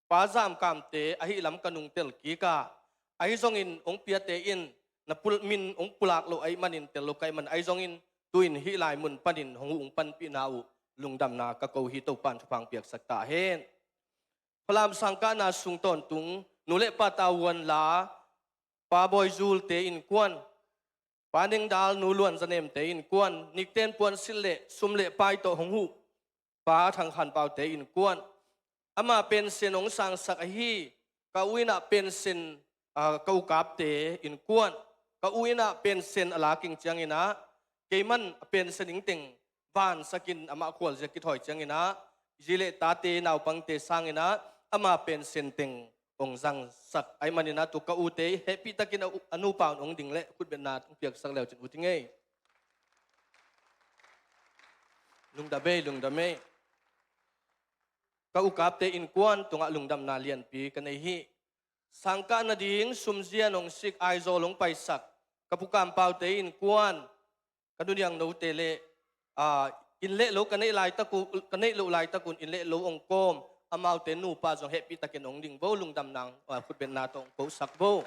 pa Zam Kamte ahih lam ka nungtel kik a, ahi zongin hong piate in na pul-, min hong pulak lo ahih manin tel lo ka hih man, ahi zongin tu-in hih lai mun panin hong uh hong panpihna uh lungdamna ka ko hi. Topan thupha hong piaksak ta hen. Falam sangkahna sung tawntung nu le pa Tau Vuan La, pa Bawi Zulte innkuan, pa Neng Dal, nu Luan Za Nemte innkuan, nikten puansilh le sum le pai tawh hong huh pa Thang Khan Paute innkuan, ama pension hong sangsak ahi ka u in ah pension, ah, ka u Kapte innkuan, ka u in ah pension a la kik ciangin ah, keiman a pension ing teng vansakin amah khualzia kithawi ciangin ah, zi le tate naupangte sangin ah ama pension teng hong zangsak ahih manin ah, tu ka ute hehpih takin a u-, a nupa un hong ding le khutbetna hong piaksak leu cin u ting ei. Lungdam ei, lungdam ei. Ka u Kapte innkuan tungah lungdamna lianpi ka nei hi. Sangkah nading sumzia nong sik Aizawl hong paisak ka pu Kam Paute innkuan, ka nu Niang Note le, aa, inn le lo ka neih laitak u-, ka neih loh laitak un inn le lo hong kawm, amaute nupa zong hehpih takin hong ding vo, lungdamna, aa, khutbetna tawh hong kosak vo.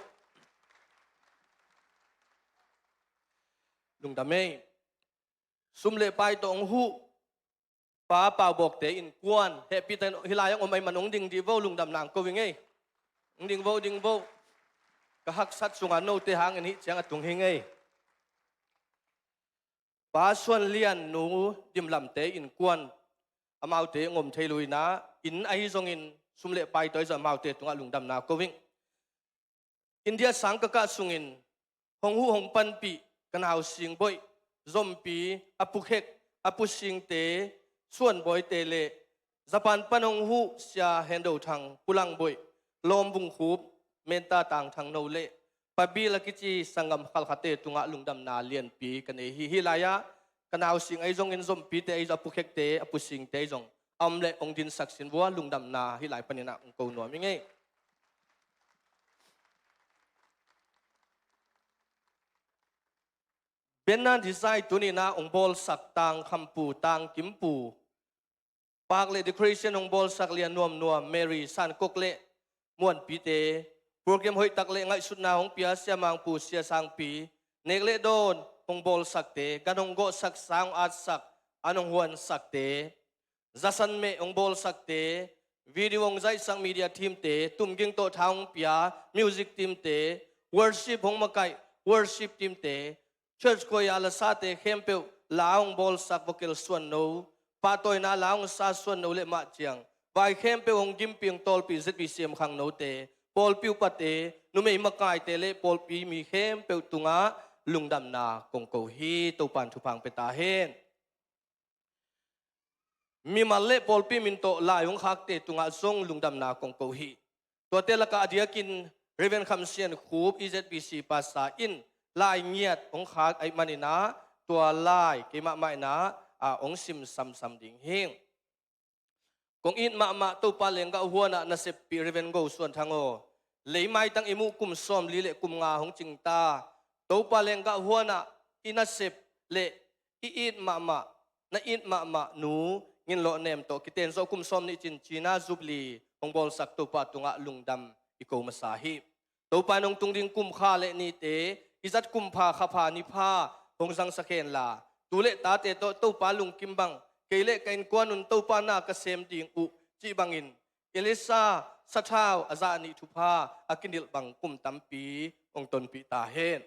Lungdam ei. Sum le pai tawh hong huh pa Pau Bawkte innkuan, hehpih takin hih lai-ah hong om ahih man hong ding dih vo, lungdamna hong ko ing ei. Hong ding vo, ding vo. Ka haksat sungah note hangin hih ciang a tung hi ing ei. Pa Suan Lian, nu Dim Lamte innkuan, amaute hong om thei lo in ah, inn ahi zongin sum le pai tawh ahi zong amaute tungah lungdamna ko ing. India sang ka kah sungin hong huh hong panpih ka nau Sing Boih, Zompi, a Pu Khek, a Pu Singte, Suan Bawite le Japan pan hong huh Sia Hendo Thang, Pu Lang Boih, Lawm Bung Khup, Menta Tang Thang No le Pabil a kici sanggam khalkhate tungah lungdamna lianpi ka nei hi. Hih lai-ah ka nau Sing ahi zongin, Zompite ahi zong, a Pu Khekte, a Pu Singte ahi zong a om leh hong dinsak sin vua, lungdamna hih lai panin ah hong ko nuam ing ei. Banner design tuni-in ah hong bawlsak Tang Kham Pu, Tang Kim Pu, pak le decoration hong bawlsak Lian Nuam Nuam, Mary San Kok le Muan Pite, program hoih tak le ngaihsutna hong pia Sia Mang Pu, Sia Sang Pi, nek le dawn hong bawlsakte, gan hong gawhsak, sa hong atsak, an hong huansakte, Za San Meh hong bawlsakte, video hong zaihsak media team-te, tumging tawh tha hong pia music team-te, worship hong makaih worship team-te, church choir lasate khempeuh, la hong bawlsak vocal Suan No, pahtawina la hong sa Suan No le mah ciang, vai khempeuh hong gimpih hong tawlpih Z B C M khangnote, pawlpi upate, numei makaite le pawlpi mi khempeuh tungah lungdamna kong ko hi. Topa'n thupha hong pia ta hen. Mimal le pawlpi min tawh lai hong khakte tungah zong lungdamna kong ko hi. Tuate lakah a diakin Reverend Kham Sian Khup, E Z B C pastor in lai ngiat hong khak ahih manin ah, tua lai keimah mah in ah, ah, hong sim samsam ding hi. Kong it mahmah Topa lenggah huan ah naseppih Reverend Go Suan Thang aw, lei maitang i muh kum sawmli le kum nga hong cing ta. Topa lenggah huan ah i nasep le i it mahmah, na it mahmah Nu Ngin Lawh Nem tawh kiten zawh kum sawmnih cin China Jubilee hong bawlsak Topa tungah lungdam i ko masa hi. Topa in hong tung ding kum kha le nite i zat kum pha, kha pha, ni pha hong zangsak hen la, tu le tate tawh Topa lungkim bang, kei le ka innkuan un Topa na ka sem ding uh cih bangin Elisa sathau a zah nih thupha a kinilh bang kum tampi hong tonpih ta hen.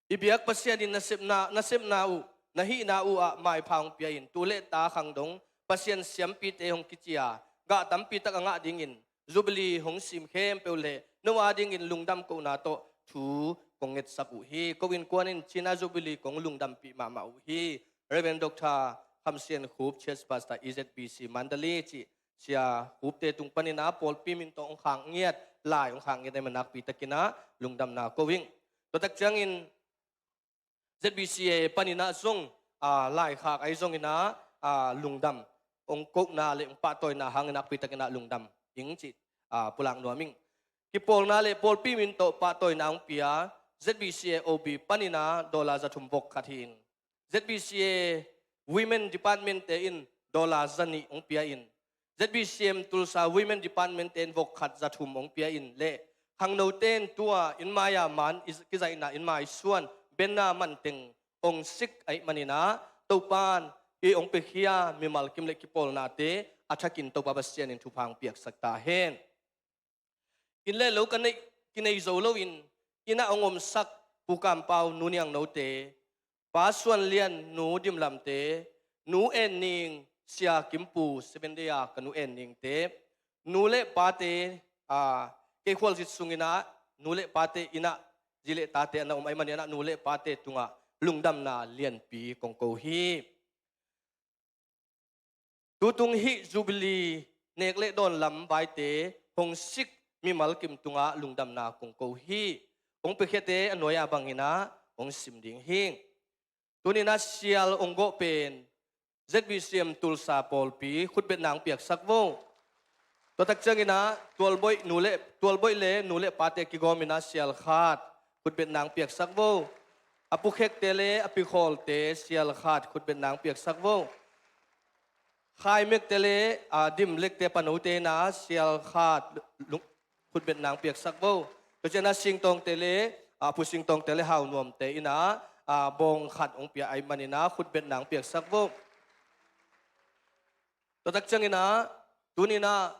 I biak Pasian in nasepna, nasepna uh, na hihna uh ah maipha hong pia-in, tu le ta khangdong Pasian siampite hong kici a, gah tampi tak a ngah dingin Jubilee hong sim khempeuh le no a dingin lungdam kohna tawh thu kong ngetsak uh hi. Ko innkuan in China Jubilee kong lungdampih mahmah uh hi. Reverend Doctor Kham Sian Khup, Church Pastor, E Z B C Mandalay cih Sia Khupte tung panin ah pawlpi min tawh hong khak ngiat, lai hong khak ngiat ahih manin nakpi takin ah lungdamna ko ing. Tua tak ciangin Z B C A panin ah zong, ah, lai khak ahi zongin ah, ah, lungdam hong kohna le hong pahtawina hangin nakpi takin ah lungdam ing cih, ah, pulak nuam ing. Kipawlna le pawlpi min tawh pahtawina hong pia Z B C A O B panin ah dollar za thum vok khat hi-in, Z B C A Women Department-te in dollar za nih hong pia-in, Z B C M Tulsa Women Department-te in vok khat za thum hong pia-in le khangnote in tua inn mai-a man i kizaihna inn mai suan banner manteng hong sik ahih manin ah, Topa'n i hong piakhia mimal kim le kipawlnate a thakin Topa Pasian in thupha hong piaksak ta hen. Inn le lo ka neih, kinei zo loin inn ah hong omsak Pu Kam Pau, Nu Niang Note, Pa Suan Lian, Nu Dim Lamte, Nu En Ning, Sia Kim Pu, Seven Day a ka Nu En Ningte, nu le pate, a, kei khualzin sungin ah nu le pate inn ah zi le tate a na om ahih manin ah nu le pate tungah lungdamna lianpi kong ko hi. Tutung hih Jubilee nek le dawn lam vaite hong sik mimal kim tungah lungdamna kong ko hi. Hong piakhiate a nuai-a bangin ah hong sim ding hi. Tuni-in ah sial hong gawh pen Z B C M Tulsa pawlpi, khutbetna hong piaksak vo. Tua tak ciangin ah tualboih nu le, tualboih le nu le pate kigawmin ah sial khat, khutbetna hong piaksak vo. A Pu Khekte le a Pi Khawlte sial khat, khutbetna hong piaksak vo. Khai Mekte le, a, Dim Lekte panote in ah sial khat, lung, khutbetna hong piaksak vo. Tua ciangin ah Singtawngte le, a, Pu Singtawngte le Hau Nuamte in ah, a, bawng khat hong pia ahih manin ah khutbetna hong piaksak vo. Tua tak ciangin ah, tuni-in ah,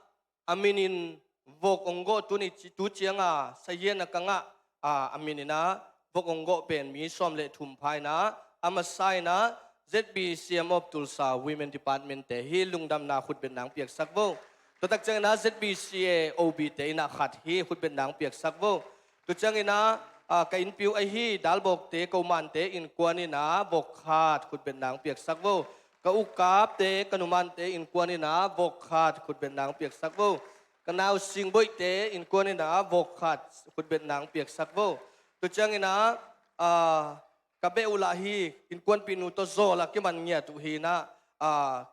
a minin vok hong gawh tuni ci-, tu ciang a, sahian a ka ngah, a, a minin ah vok hong gawh pen mi sawm le thum pha in ah, a masa in ah Z B C M of Tulsa Women Department-te hi. Lungdamna khutbetna hong piaksak vo. Tua tak ciangin ah Z B C A O B-te in ah khat hi, khutbetna hong piaksak vo. Tua ciangin ah ah, ka innpiu ahi Dalbawkte, ka umante innkuan in ah vok khat khutbetna hong piaksak vo. Ka ukapte, ka numante innkuan in ah vok khat khutbetna hong piaksak vo. Ka nau Singboihte innkuan in ah vok khat khutbetna hong piaksak vo. Tua ciangin ah, ah, ka beh uh lah hi, innkuanpihnu tawh zawl a kiman ngiat uh hi in ah, ah,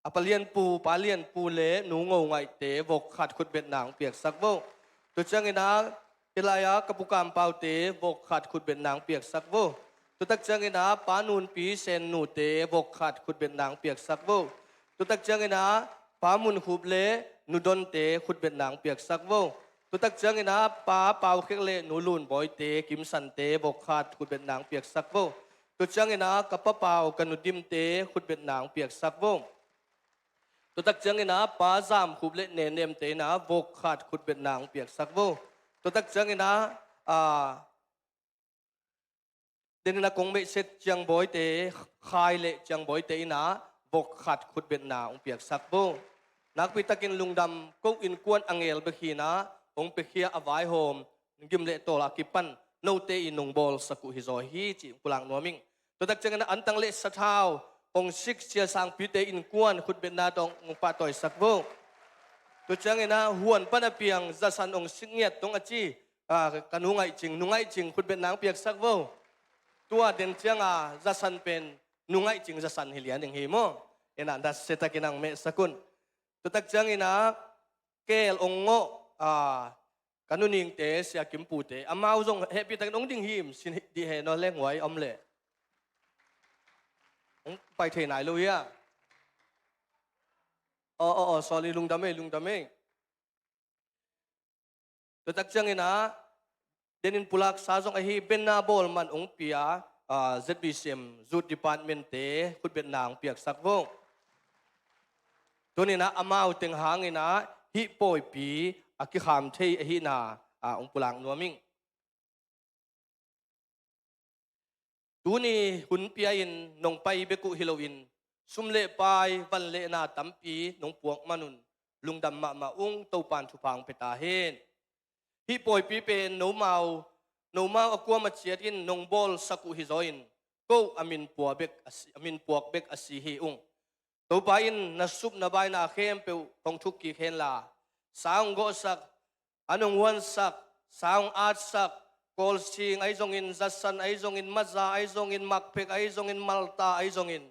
a Pa Lianpu, Pa Lianpu le Nu Ngo Ngaihte vok khat khutbetna hong piaksak vo. Tua ciangin ah, hih lai-ah ka Pu Kam Paute vok khat khutbetna hong piaksak vo. Tua tak ciangin ah, Pa Nunpi Sen Nute vok khat khutbetna hong piaksak vo. Tua tak ciangin ah, Pa Mun Khup le Nu Donte khutbetna hong piaksak vo. Tua tak ciangin ah, Pa Pau Khek le Nu Lun Bawite, Kim Sante vok khat khutbetna hong piaksak vo. Tua ciangin ah, ka Pa Pau, ka Nu Dimte khutbetna hong piaksak vo. Tua tak ciangin ah, Pa Zam Khup le Ne Nemte in ah vok khat khutbetna hong piaksak vo. Tua tak ciangin ah, ah, denin ah kong meihset Ciang Bawite, Khai le Ciang Bawite in ah vok khat khutbetna hong piaksak vo. Nakpi takin lungdam, ko innkuan a ngel bek hi in ah hong piakhia a vaihawm gim le tawl a kipan note in nong bawlsak uh hi zaw hi cih hong pulak nuam ing. Tua tak ciangin ah antang le sathau hong sik Sia Sangpite innkuan khutbetna tawh hong pahtawisak vo. Tua ciangin ah huan pan a piang zasan hong sik ngiat tong a ci, ah, ka Nu Ngaih Cing, Nu Ngaih Cing khutbetna hong piaksak vo. Tua den ciang a zasan pen Nu Ngaih Cing zasan hi lian ding hi maw. Ena, nasia takin hong mehsak un. Tua tak ciangin ah keel hong ngawh, ah, ka Nu Ningte, Sia Kim Pute, amau zong hehpih takin hong ding him, sin dih he naw leng huai om leh. Hong pai thei nai lo hia? Aw, aw, aw, sorry, lungdam ei, lungdam ei. Tua tak ciangin ah, denin pulaksa zong ahi, banner bawl man hong pia, ah, Z B C M Youth Department te khutbetna hong piaksak vo. Tuni-in ah amau teng hangin ah hih pawipi a kikham thei ahihna, ah, hong pulak nuam ing. Tuni hun pia-in nong pai bek uh hi loin, sum le pai, van le na tampi nong puak man un lungdam mahmah ung, Topa'n thupha hong pia ta hen. Hih pawipi pen nomau, nomau a kuama ciat in nong bawlsak uh hi zaw in, ko a min pua bek a si, a min puak bek a si hi ung. Topa in na sup na baina khempeuh hong thuk kik hen la, sa hong gawhsak, an hong huansak, sa hong atsak, kawlsing ahi zongin, zasan ahi zongin, maza ahi zongin, makphek ahi zongin, malta ahi zongin,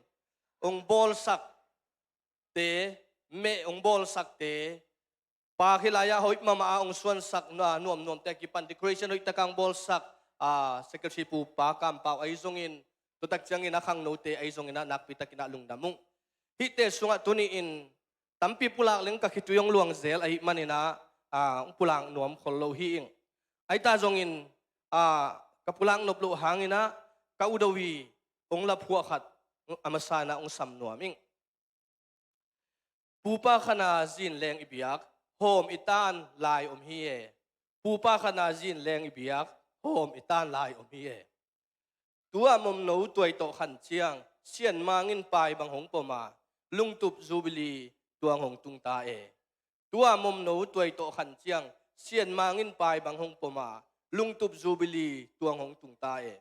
hong bawlsakte, meh hong bawlsakte, pa khilai-ah hoih mahmah a hong suansak, nuamnuamte a kipan decoration hoih taka hong bawlsak, ah, secretary pu Pa Kam Pau ahi zongin, tua tak ciangin a khangnote ahi zongin ah nakpi takin ah lungdam ung. Hihte sungah tuni-in tampi pulak leng ka khitui hong luang zel ahih manin ah, ah, hong pulak nuam khol lo hi ing. Ahi ta zongin, ah, ka pulak nop loh hangin ah ka udovi hong laphuah khat a masa-in ah hong sam nuam ing. Pupa khan a zin leng i biak, hawm i tan lai om hi e. Pupa khan a zin leng i biak, hawm i tan lai om hi e. Tua momno tuai tawh khan ciang, Sianmang in pai bang hong pom a, lungtup Jubilee tuang hong tung ta e. Tua momno tuai tawh khan ciang, Sianmang in pai bang hong pom a, lungtup Jubilee tuang hong tung ta e.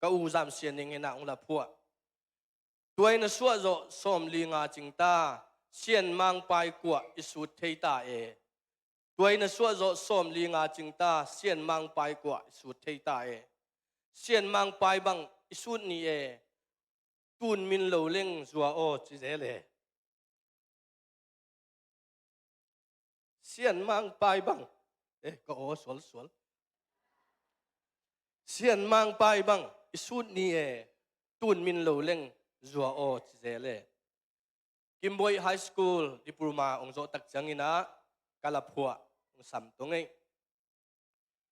Ka u Zam Sian Ning in ah hong laphuah. Tuai na suah zawh sawmli nga cing ta, Sianmang paikuah i sut thei ta e. Tuai na suah zawh sawmli nga cing ta, Sianmang paikuah i sut thei ta e. Sianmang pai bang i sut ni e. Tun min lo leng zua aw ci zel e. Sianmang pai bang. Eh, ka aw sualsual. Sianmang pai bang i sut ni e, tun min lo leng zua aw ci zel e. Kimboih High School diploma hong zawh tak ciangin ah ka laphuah hong sam tung ei.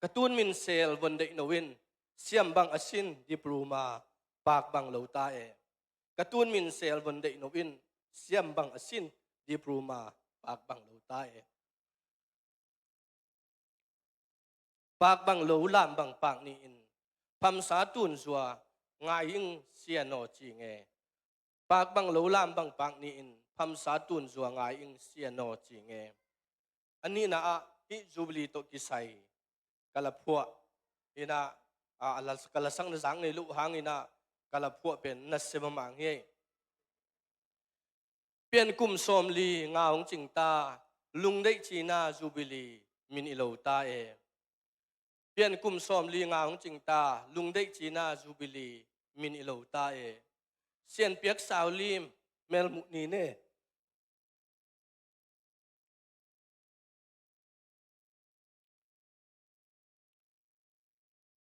Ka tun min sel von deih no in, siam bang a sin diploma pak bang lo ta e. Ka tun min sel von deih no in, siam bang a sin diploma pak bang lo ta e. Pak bang lo lam bang pak ni-in, phamsa tun zua ngai ing Sian aw ci nge. Pak bang lo lam bang pak ni-in, phamsa tun zua ngai ing Sian aw ci nge. A nihna ah hih Jubilee tawh kisai ka laphuah in ah, a, a la, ka lasakna zang nei loh hangin ah ka la phuah pen nasia mahmah hi. Pian kum sawmli nga hong cing ta, lungdeih cina Jubilee min i lo ta e. Pian kum sawmli nga hong cing ta, lungdeih cina Jubilee min i lo ta e. Sianpiak Sau Lim, Melmuh ni ne.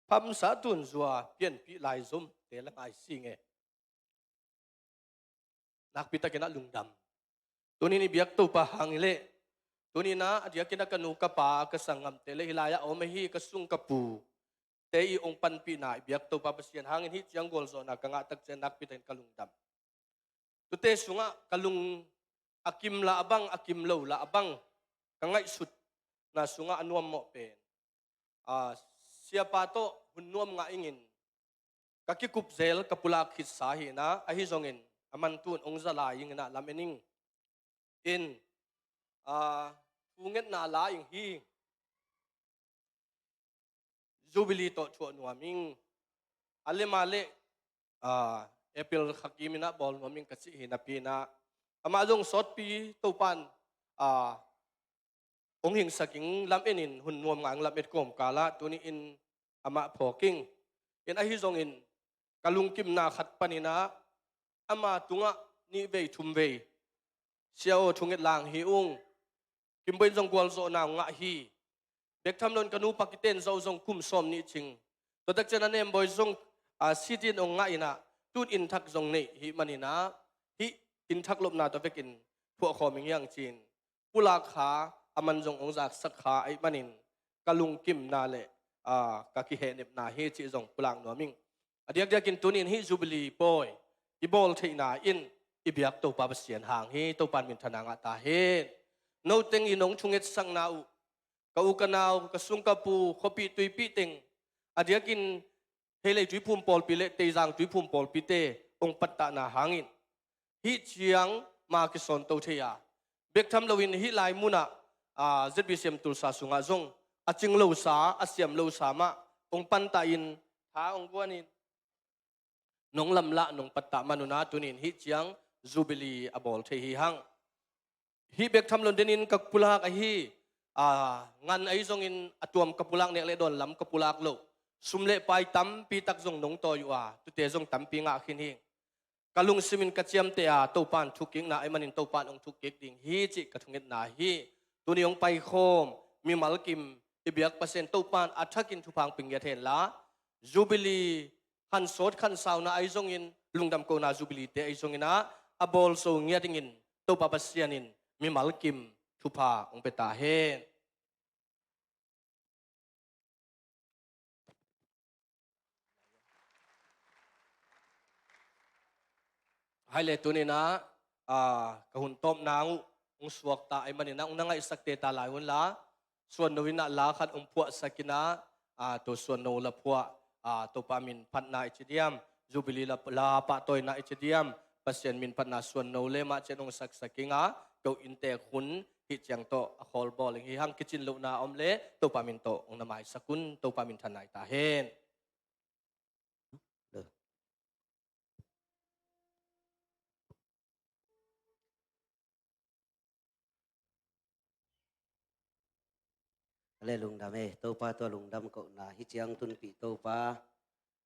Phamsa Tun Zua, Pianpih Lai Zom te la ngai sing e. Nakpi takin ah lungdam. Tunin i biak Topa hang hi leh, tunin ah a diakin ah ka nu ka pa, ka sanggamte le hih lai-ah a om ahi ka sung ka pu te i hong panpihna i biak Topa Pasian hangin hih ciang gualzawhna ka ngah tak ciang nakpi takin ka lungdam. Tute sungah ka lung a kim lah a bang, a kim lo lah a bang, ka ngaihsutna sungah a nuammawh pen, a, siapa tawh hun nuam ngah ingin ka kikup zel ka pulak khitsa hi inah, ahi zongin a man tun hong za lai ingin ah lam en ing. In, a, thungetna la ing hi. Jubilee tawh thuah nuam ing. A lema le, a, April kha kim inah bawl nuam ing ka cih hi napi inah, amah zong sawtpi Topan, a, hong hingsak ing, lam en in hun nuam ngah ing, lam et kawmkal ah tuni in amah phawk ing. In ahi zongin ka lungkimna khat panin ah ama tungah nih vei thum vei, Sia aw, thunget lang hi ung. Kimbawi in zong gualzawhna hong ngah hi. Bek tham loin ka nupa kiten zo zong kum sawm nih cing. Tua tak ciang a nembawi zong, a, sitin hong ngah inah, tun inn thak zong neih hi manin ah, hih inn thak lopna tawh vekin phuahkhawm ing hiang ci-in pulak kha, a man zong hong zaksak kha ahih manin ka lungkimna le, a, ka kihehnepna hi cih zong pulak nuam ing. A diakdiakin tunin hih Jubilee pawi i bawl theihna in i biak Topa Pasian hang hi. Topan minthanna ngah ta hen. Noteng in hong thungetsakna uh, ka u ka nau, ka sung ka pu, khuapih tuipih teng, a diakin Heilei Tuiphum pawlpi le Teizang Tuiphum pawlpite hong pattahna hangin hih ciang ma kisawnto thei a, bek tham loin hih lai munah, a, Z B C M Tulsa sungah zong a cing losa, a siam losa mah hong pantahin, tha hong guanin nong lamlah, nong pattah manun ah tunin hih ciang Jubilee a bawl thei hi hang. Hih bek tham lo denin ka pulak ahi, a, ngan ahi zongin a tuam ka pulak, nek le dawn lam ka pulak lo. Sum le pai tampi tak zong nong tawi uh a, tute zong tampi ngah khin hi. Ka lungsimin ka ciamteh a, Topan thukkikna ahih manin Topan hong thukkik ding hi cih ka thungetna hi. Tuni hong paikhawm mimal kim i biak Pasian Topan a thakin thupha hong pia ngiat henla, Jubilee khansawt khansauna ahi zongin, lungdam kohna Jubilee te ahi zongin ah, a bawl zo ngiat dingin Topa Pasian in mimal kim thupha hong pia ta hen. Hai le tunin ah, a, ka hun tawpna uh hong suakta ahih manin ah, hong na ngaihsak teta lai unla, suanno in ah la khat hong phuahsak in ah, a, tua suanno la phuah, a, Topa min phatna i ci diam, Jubilee la, la pahtawina i ci diam, Pasian min phatna suanno le mah ciat hong saksak ing a, ko inntek hun hih ciang tawh a khawl bawl ing hi hang. Kicin lohna om le Topa min tawh hong na maisak un. Topa minthanna hi ta hen. Ale lungdam e, Topa tua lungdam kohna hih ciang tunpih Topa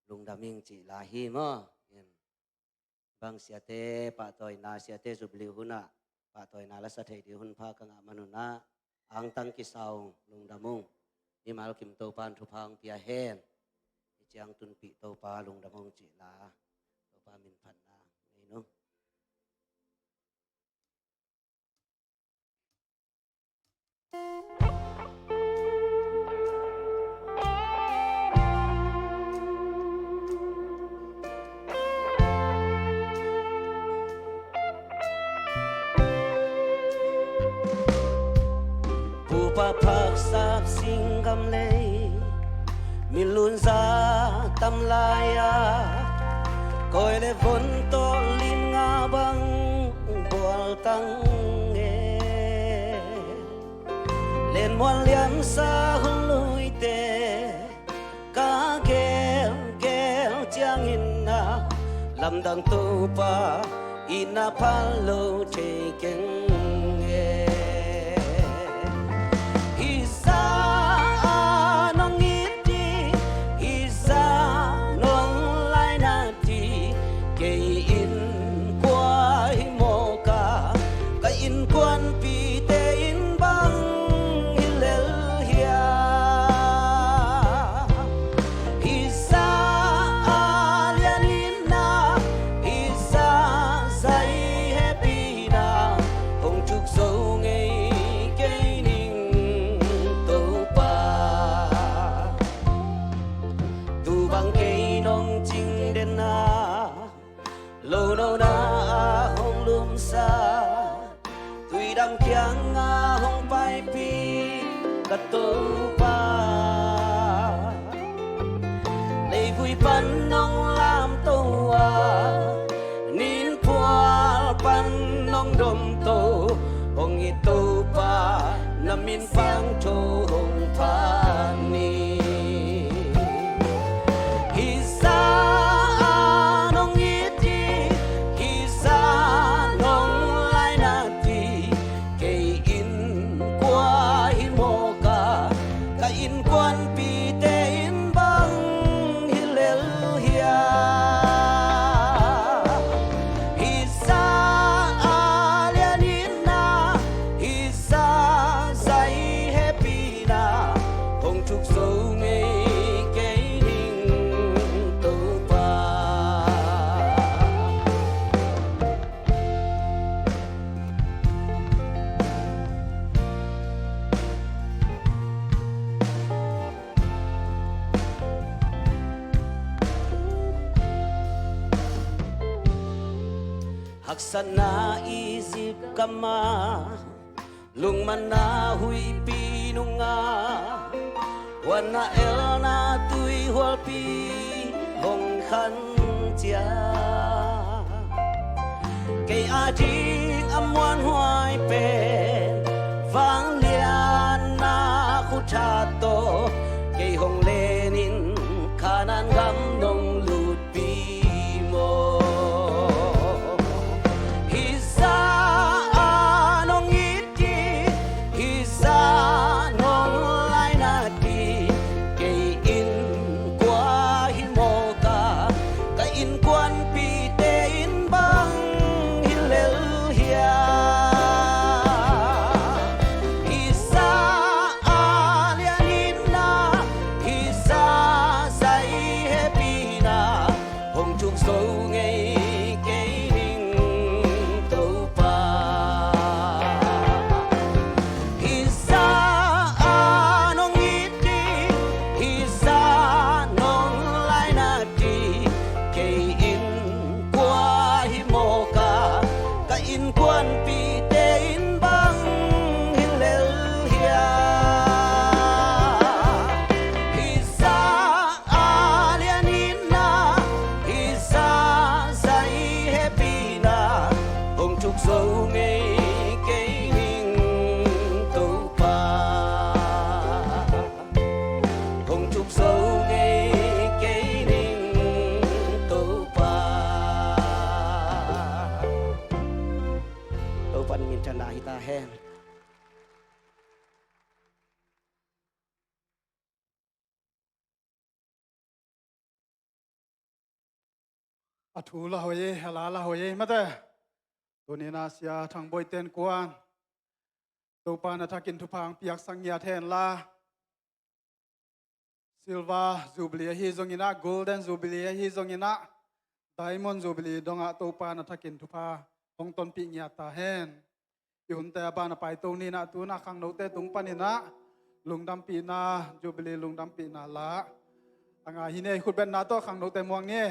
lungdam ing cih lai hi maw. Bang siate pahtawina, siate Jubilee hunah pahtawina la sa thei ding hun pha ka ngah manun ah, angtang kisa ung, lungdam ung. Mimal kim Topan thupha hong pia hen. Hih ciang tunpih Topa lungdam ung cih la, Topa min phatna nei nung. Pupa phak sap singgam lei, milun za tam lai-a, koi le von tawh lin nga bang bual tang e. Len mual lian sa hun luite ka gel Lamdang Topa in a phal lo thei keng e. Hi zah nong it hi, hi zah nong laina hi, kei in kua hi mawk a, ka innkuanpihte in bang hi lel hia. Hi zah a lian itna, hi zah zai hehpihna hong thuk zo ngei kei ning Topa. Tu bang kei nong cing den a, lo nona ah hong lumsa, tuidam kiangah hong paipih ka Topa. Leivui pan nong lamto a, ni phual pan nong domto, hong it Topa, na min pangtho hong phat ni. Hi zah nong it hi, hi zah nong laina hi, kei in kua hi mawk a, ka innkuanpihte in bang hi lel hia. Hi zah a lian itna, hi zah zai hehpihna hong thuk zo ngei kei ning Topa. Haksatna Egypt gam ah, lungmanna huihpi nungah, huanna elna tuihualpi hong khan ciang, kei ading a muanhuai pen vangliatna khut hat tawh kei hong len in, Kanaan gam nong lutpih maw. Hi zah nong it hi, hi zah nong laina hi, kei in kua hi mawk a, ka innkuanpihte in bang hi lel hia. Hi zah a lian itna, hi zah zai hehpihna hong thuk zo ngei kei ning Topa. Hi zah nong it hi, hi zah nong laina hi, kei in kua hi mawk a, ka innkuanpihte in bang hi lel hia. Hi zah a lian itna, hi zah zai hehpihna hong thuk zo ngei kei ning Topa. Hong thuk zo ngei kei ning Topa. Topa in minthanna hi ta hen. A thu la hoi e, a la la hoi e, mate. Tuni-in ah Sia Thang Bawi ten kuan Topa na thakin thupha hong piaksak ngiat hen la. Silver Jubilee ahi zongin ah, Golden Jubilee ahi zongin ah, Diamond Jubilee dongah Topa na thakin thupha hong tonpih ngiat ta hen. I hunte a ban a paito ni in ah, tu-in ah khangnote tung panin ah lungdampihna, Jubilee lungdampihna la a ngai hi ni. Khutbetna tawh khangnote muang ni.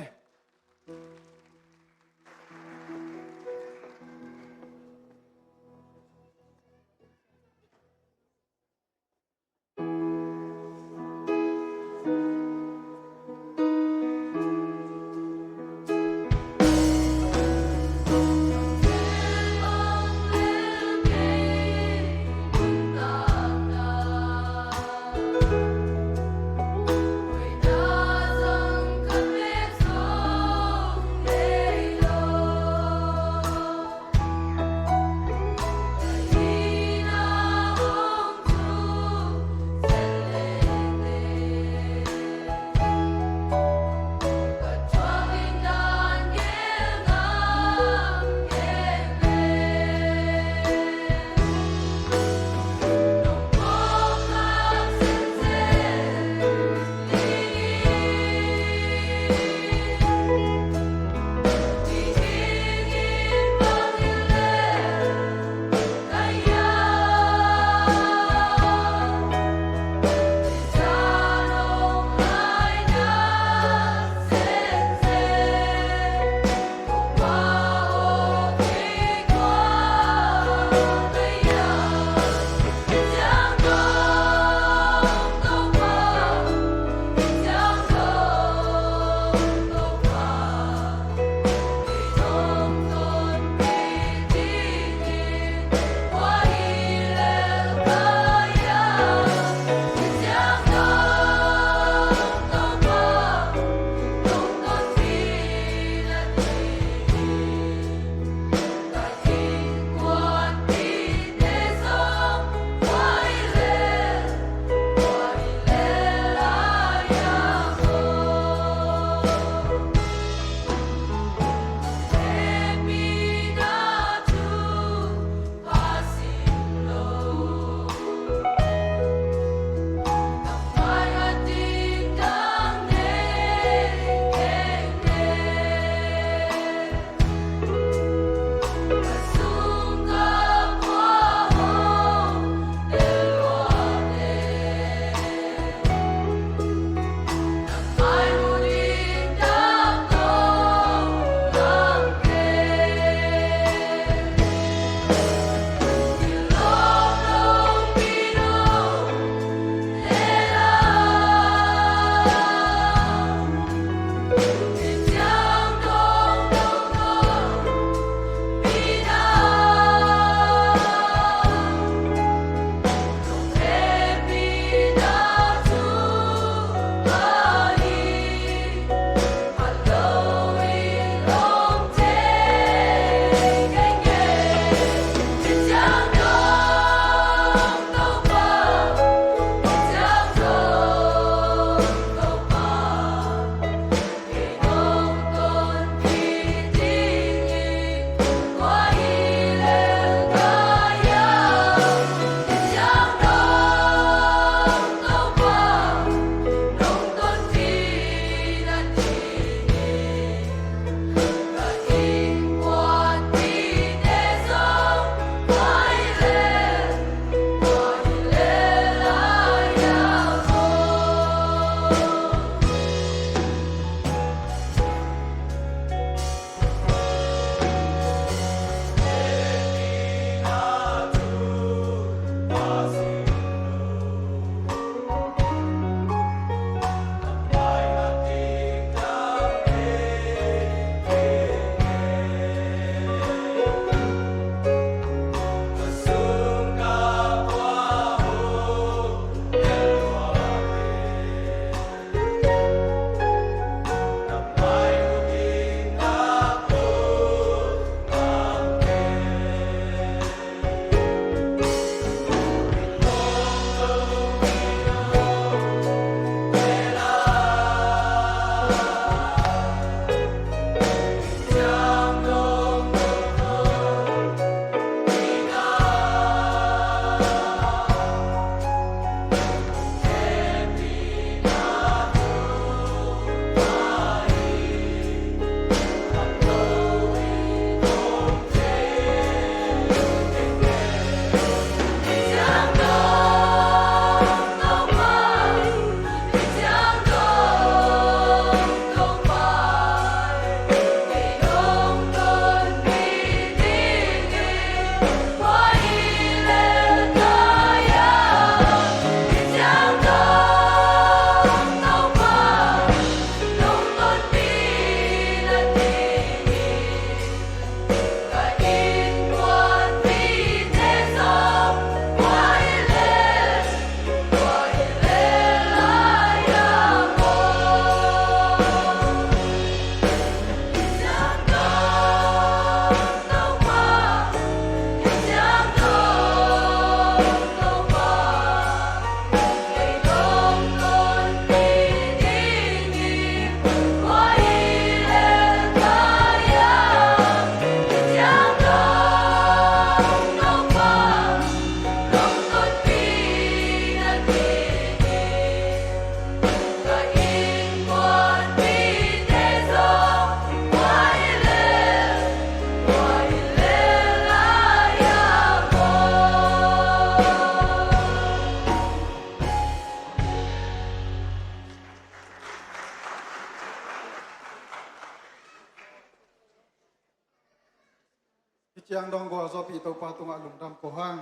Ciang dong gualzawhpih Topa tungah lungdam ko hang.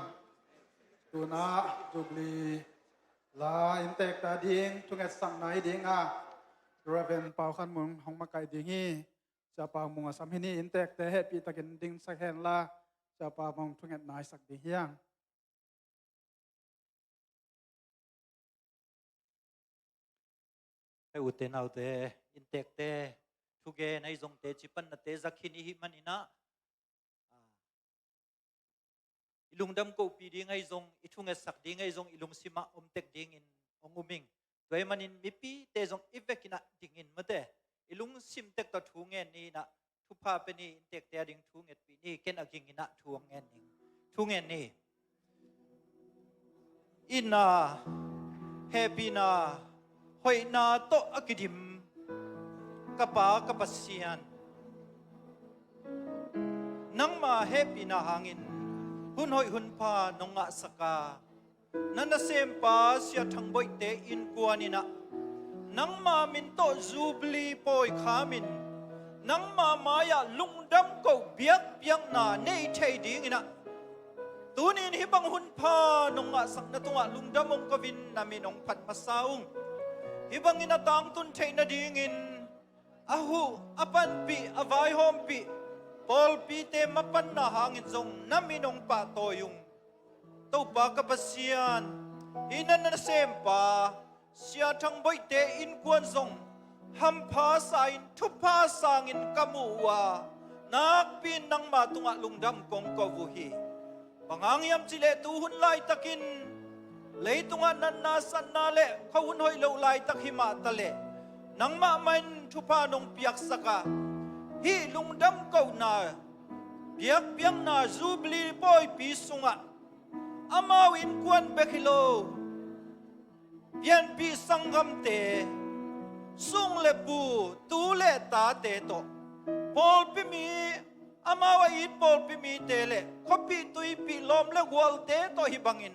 Tunah Jubilee la inntekte ding thungetsak nai dinga Reverend Pau Khan Mung hong makaih ding hi. Siapa Mung a sam hi ni, inntekte hehpihtakin dingsak henla Siapa Mung thunget naisak ding hiang. Hei ute naute, inntekte thugen ahi zongte, cipannate zakhin i hih maninah, i lungdam kohpi ding ahi zong, i thungetsak ding ahi zong, i lungsimah om tek dingin hong um ing. Tua ahih manin mipite zong i vekinah dingin mate, i lungsim tek tawh thu ngen ni inah, thupha pia ni, inntekte a ding thu ngetpih ni, ken a ginginah thu hong ngen ning. Thu ngen ni. Inn a hehpihna hoihna tawh a kidim ka Pa ka Pasian, nangma hehpihna hangin hun hoih hun pha nong ngahsaka, na nasempa Sia Thang Boihte innkuan inah nangma min tawh Jubilee pawi khamin nangma mai-ah lungdam koh biakpiakna nei thei dinginah, tuni-in hih bang hun pha nong ngahsak na tungah lungdam hong ko-in na min hong phat masa ung. Hih bangin a tangtun theih nadingin a huh, a panpih, a vaihawmpih pawlpite mapanna hangin zong na min hong pahtawi ung. Topa ka Pasian, hih na nasempa Sia Thang Boihte innkuan zong hampha sa-in thupha sangin ka mu uh a, nakpi-in nangma tungah lungdam kong ko uh hi. Bang hang hiam cihleh tu hun laitakin leitungah natna satna le khuahun hoih loh laitak hi mahtaleh, nangmah mah in thupha nong piaksaka, hih lungdam kohna biakpiakna Jubilee pawipi sungah amau innkuan bek hi lo, pianpih sanggamte, sung le pu, tu le tate tawh, pawlpi mi, amau a it pawlpi mite le khuapih tuipih lawm le gualte tawh hih bangin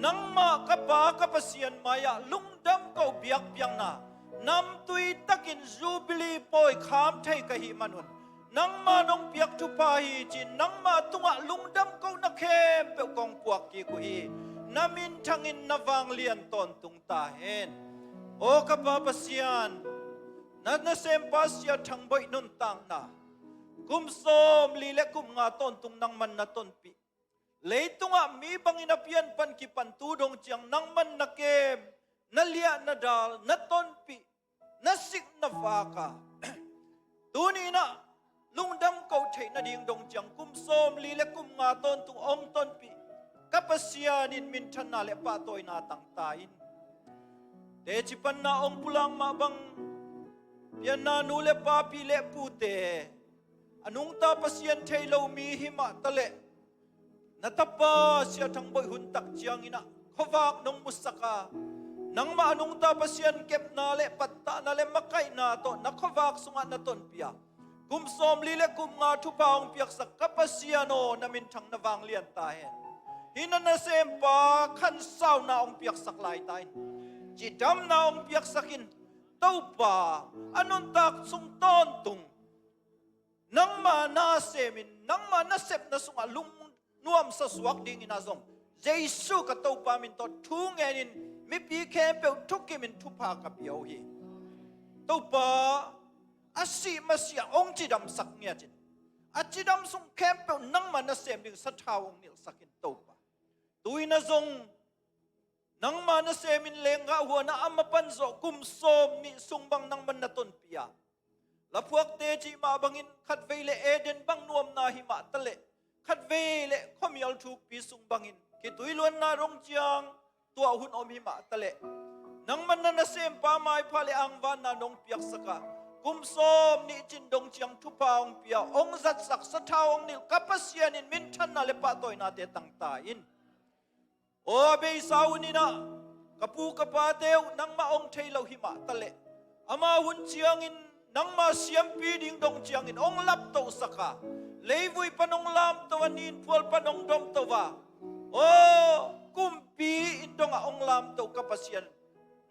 nangmah ka Pa ka Pasian mai-ah lungdam koh biakpiakna namtui takin Jubilee pawi kham thei ka hih manun, nangma nong piak thupha hi ci-in nangma tungah lungdam kohna khempeuh kong puak kik uh hi. Na minthangin na vanglian tawntung ta hen. Aw ka Pa Pasian, na nasempa Sia Thang Boih nuntakna kum sawmli le kum nga tawntung nangman na tonpih, leitungah mi bangin a pian pan kipan tu dong ciang nangman na kem, na liah na dal, na tonpih, na sik na vak a, tuni inah lungdam koh theih nading dong ciang kum sawmli le kum nga tawntung hong tonpih ka Pasian in minthanna le pahtawina tang ta in. Teci panna hong pulak mah bang pianna nu le pa, pi le pute, a nungta Pasian thei lo mi hi mahtaleh, na tapa Sia Thang Boih hun tak cianginah khuavak nong musaka, nangmah a nungta Pasian kepna le pattahna le makaihna tawh na khuavak sungah na tonpih a, kum sawmli le kum nga thupha hong piaksak ka Pasian aw, na minthang na vanglian ta hen. Hih na nasempa khansauna hong piaksak lai ta in, cidamna hong piaksak in. Topa, a nuntak sung tawntung nangma na semin, nangma nasepna sungah lungnuamsa suak dingin ah zong Jesu ka Topa min tawh thu ngenin, mipi khempeuh thukimin thupha ka pia uh hi. Topa, a sih masiah hong cidamsak ngiatin, a cidam sung khempeuh nangma nasem ding sathau hong nilhsakin Topa. Tu-in ah zong nangma nasemin lenggah huanah a mapan zawh kum sawmnih sung bang nangman na tonpih a, laphuakte cih mah bangin khatvei le Eden bang nuamna hi mahtaleh, khatvei le khuamial thukpi sung bangin khitui luanna dong ciang tuah hun om hi mahtaleh, nangman na nasempa maipha le angvanna nong piaksaka, kum sawmnih cin dong ciang thupha hong pia, hong zatsak, sathau hong nilh ka Pasian in minthanna le pahtawinate tangta in. Aw, a beisa hun inah ka pu ka pate uh nangmah hong thei lo hi mahtaleh, ama hun ciangin nangma siampi ding dong ciangin hong laptohsaka, leivui pan hong lamto a, ninphual pan hong domto a, aw, kumpi inn dongah hong lamto ka Pasian,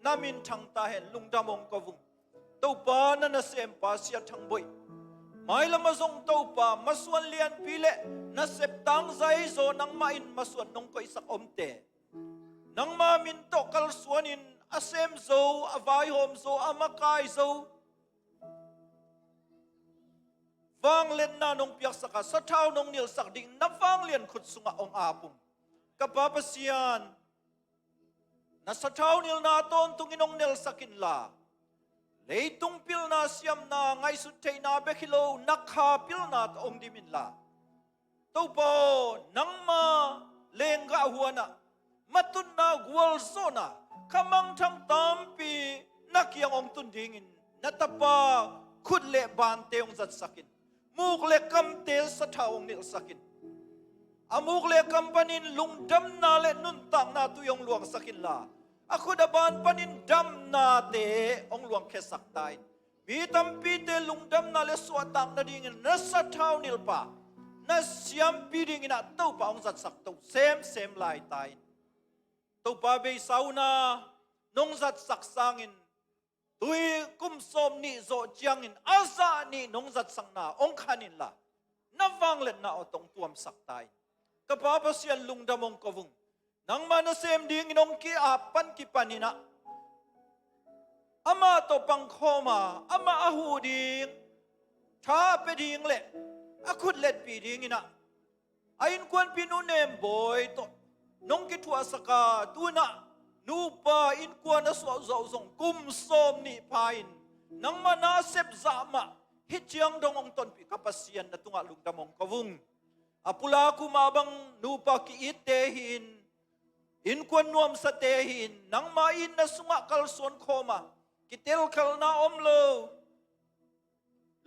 na minthang ta hen, lungdam hong ko ung. Topa, na nasempa Sia Thang Boih Mailam ah zong Topa, masuan lianpi le nasep tangzai zaw nangmah in masuan nong koihsak omte, nangma min tawh kalsuanin a sem zo, a vaihawm zo, a makai zo, vangliatna nong piaksak a, sathau nong nilhsak ding na vanglian khut sungah hong ap ung. Ka Pa Pasian, na sathau nilhna tawntungin hong nelsak inla, leitung pilna siamna ngaihsut theihna bek hi lo, na kha pilna tawh hong dim inla, Topa aw, nangma lenggah huanah, matutna, gualzawhna, kha mangthang tampi na kiang hong tun dingin na Tapa khut le bante hong zatsakin, muk le kamte sathau hong nilhsakin, a muk le kam panin lungdamna le nuntakna tui hong luangsak inla, a khut a ban panin damnate hong luangkhiasak ta in. Mi tampite lungdamna le suahtak nadingin na sathau nilhpa, na siampi dingin ah Topa hong zatsak to semsem lai ta in. Topa beisa un a, nong zatsak sangin tui kum sawm nih zawh ciangin a zah nih nong zatsakna hong khan inla, na vangliatna aw tawh hong tuamsak ta in. Ka Pa Pasian, lungdam hong ko ung. Nangma nasem dingin hong ki-ap pan kipan inah, amah tawh pangkhawm a, amah a huh ding, tha a pia ding le a khut letpih ding inah, a innkuanpih Nu Nem Bawi tawh nong kithuahsak a, tu inah nupa innkuan a suah zawh zong kum sawm nih pha in, nangma nasep zah mah hih ciang dong hong tonpih ka Pasian, na tungah lungdam hong ko ung. A pulak uh mah bang nupa ki-itte hi-in, innkuan nuamsate hi-in, nangma in na sungah kalsuan khawm a, kitelkhalna om lo,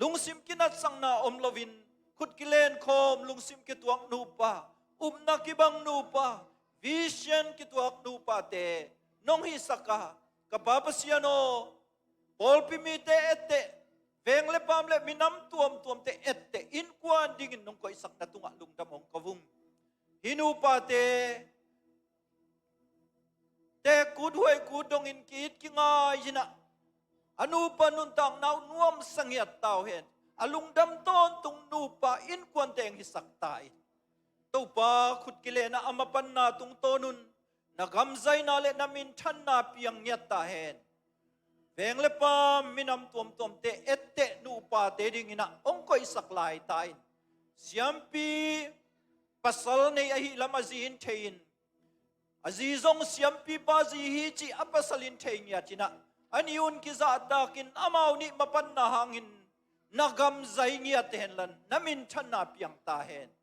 lungsim kinatsakna om loin, khut kilen khawm, lungsim kituak nupa, upna kibang nupa, vision kituak nupate nong hisak a, ka Pa Pasian aw, pawlpi mite etteh, veng le paam le minam tuamtuamte etteh, innkuan dingin nong koihsak na tungah lungdam hong ko ung. Hih nupate tekkut huaikut dongin ki-it kingai inah, a nupa nuntakna uh nuamsa ngiat ta uh hen. A lungdam tawntung nupa innkuante hong hisak ta in. Topa, khut kilenah a mapanna tungtawn un na gamzaina le na minthanna piang ngiat ta hen. Veng le paam minam tuamtuamte etteh nupate dinginah hong koihsak lai ta in. Siampi pasal nei ahih lam a zi in thei in, a zi zong siampipa zi hi cih a pasal in thei ngiat inah, a nih un kizahtakin amau nih mapanna hangin na gamzai ngiat hen la, na minthanna piang ta hen.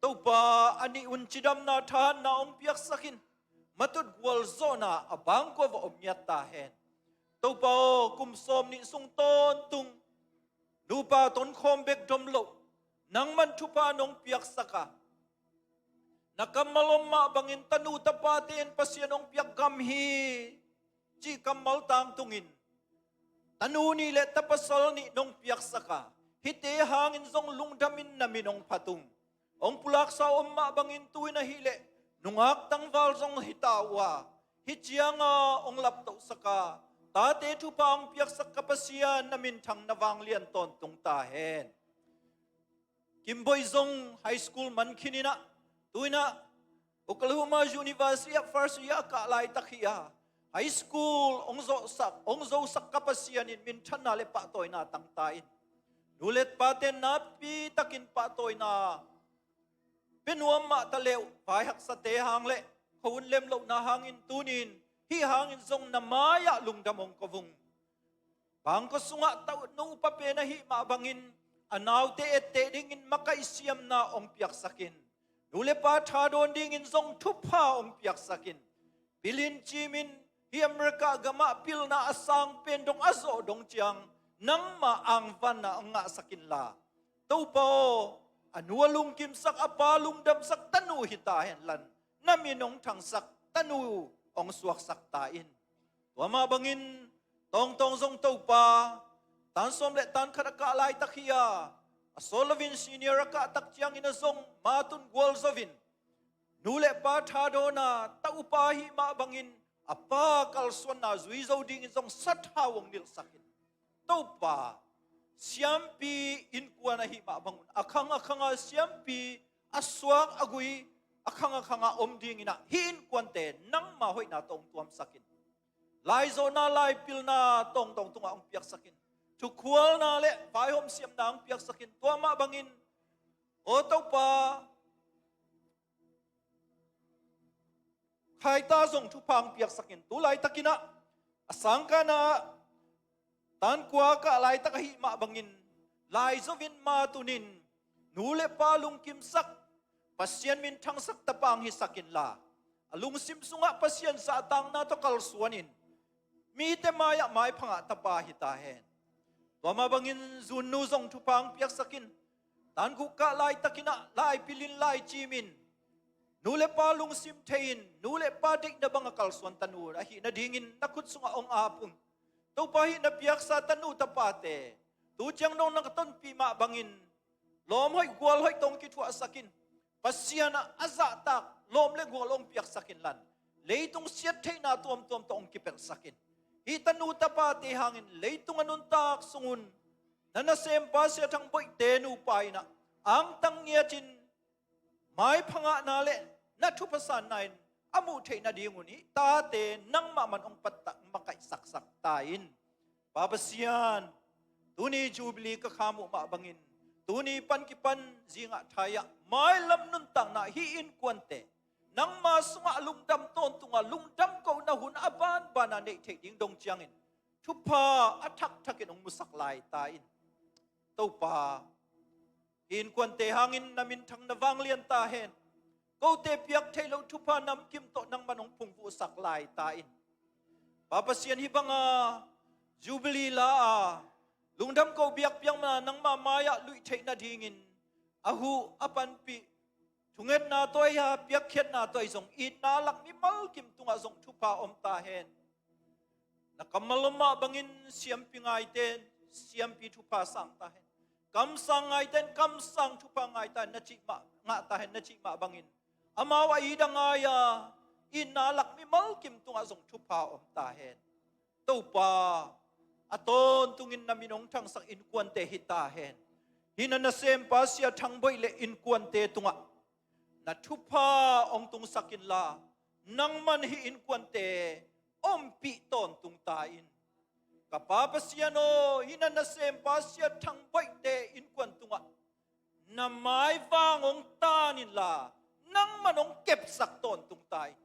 Topa, a nih un cidamna thahatna hong piaksak in, matut gualzawhna a bangkua va om ngiat ta hen. Topa aw, kum sawm nih sung tawntung nupa tonkhawm bek dom loh, nangman thupha nong piaksak a, na kammal om mah bangin tanu tapate in Pasian hong piak gam hi cih kammal tangtungin, tanu nih le tapasal nih nong piaksak a, hihte hangin zong lungdamin na min hong phat ung. Hong pulaksa om mah bangin tu in ahih leh nungak tangval zong hi ta uh a, hih cianga hong laptohsak a, tate thupha hong piaksak ka Pasian, na minthang na vanglian tawntung ta hen. Kim Bawi zong high school man khin inah, tu inah Oklahoma University ah first year a kah laitak hi a, high school hong zosak, hong zosak ka Pasian in minthanna le pahtawina tang ta in. Nu le pate napitakin pahtawina pia nuam mah ta leh uh, vai haksate hang le khuahun lemlohna hangin tuni in hih hangin zong na mai-ah lungdam hong ko ung. Bangkua sungah tanu upa pen ahih mah bangin a naute etteh dingin makaih siamna hong piaksak in, nu le pa thadawn dingin zong thupha hong piaksak in, pil in cim in, hih America gamah pilna a sang pen dong a zawh dong ciang nangma angvanna hong ngahsak inla, Topa aw, a nu a lungkimsak, a pa lungdamsak tanu hi ta hen la, na min hong thangsak tanu hong suaksak ta in. Tua mah bangin Tawngtawng zong Topa, tan sawm le tan khat a kah laitak hi a, a sawt loin senior a kah tak ciangin a zong matun gualzo in, nu le pa thadawnna ta upa ahih mah bangin a pa kalsuanna zui zo dingin zong sathau hong nilhsak in. Topa, siampi innkuan ahih mah bangun, a khang a khanga siampi a suak a gui a khang a khanga om dinginah hih innkuante nangma hoihna tawh hong tuamsakin, laizawhna laipilna tawng tawng tungah hong piaksakin, thukhualna le vaihawm siamna hong piaksakin, tua mah bangin, aw Topa, khaita zong thupha hong piaksakin, tu laitakinah a sangkahna tan kua kah laitak ahih mah bangin, laizo in matunin, nu le pa lungkimsak, Pasian minthangsak tapa hong hisak inla, a lungsim sungah Pasian zahtakna tawh kalsuanin, mite mai-ah maipha ngah tapa hi ta hen. Tua mah bangin zunnu zong thupha hong piaksakin, tan guk kah laitakinah laipilin laicimin, nu le pa lungsim thei-in, nu le pa deihna banga kalsuan tanu ahih nadingin na khut sungah hong ap un. Topa, hih na piaksa tanu tapate tu ciang dong na ka tonpih mah bangin, lawm hoih gual hoih tawh hong kithuahsakin, Pasian ah a zahtak lawm le gual hong piaksakin lan, leitung siat theihna tuamtuam tawh hong kipelhsakin, hih tanu tapate hangin leitung a nuntak sungun na nasempa Sia Thang Boihte nupa inah angtang ngiatin, maipha ngahna le na thupha sanna in a muh theih nadingun hih tate nangmah man hong pattah makaihsaksak ta in. Pa Pasian, tuni Jubilee ka kham uh mah bangin, tuni pan kipan zingah thai-ah mailam nuntakna hih innkuante nangma sungah lungdam tawntungah lungdam kohna hun a banbanah neih theih ding dong ciangin thupha a thakthak in hong musak lai ta in. Topa, hih innkuante hangin na minthang na vanglian ta hen. Kote piak theih loh thupha namkim tawh nangman hong phungvuhsak lai ta in. Pa Pasian, hih banga Jubilee la a lungdam ko biakpiakna nangma mai-ah luih theih nadingin a huh a panpih thungetna tawh a, piakkhiatna tawh zong itna lak mimal kim tungah zong thupha om ta hen. Na kammal om mah bangin siampi ngaite in siampi thupha sang ta hen. Kamsang ngaite in kamsang thupha ngai ta hen na cih mah, ngah ta hen na cih mah bangin, amau a it a ngai a, itna lak mimal kim tungah zong thupha om ta hen. Topa, a tawntungin na min hong thangsak innkuante hi ta hen. Hih na nasempa Sia Thang Boih le innkuante tungah na thupha hong tungsak inla, nangman hih innkuante ompih tawntung ta in. Ka Pa Pasian aw, hih na nasempa Sia Thang Boihte innkuan tungah na maivang hong tan inla, nangman hong kepsak tawntung ta in.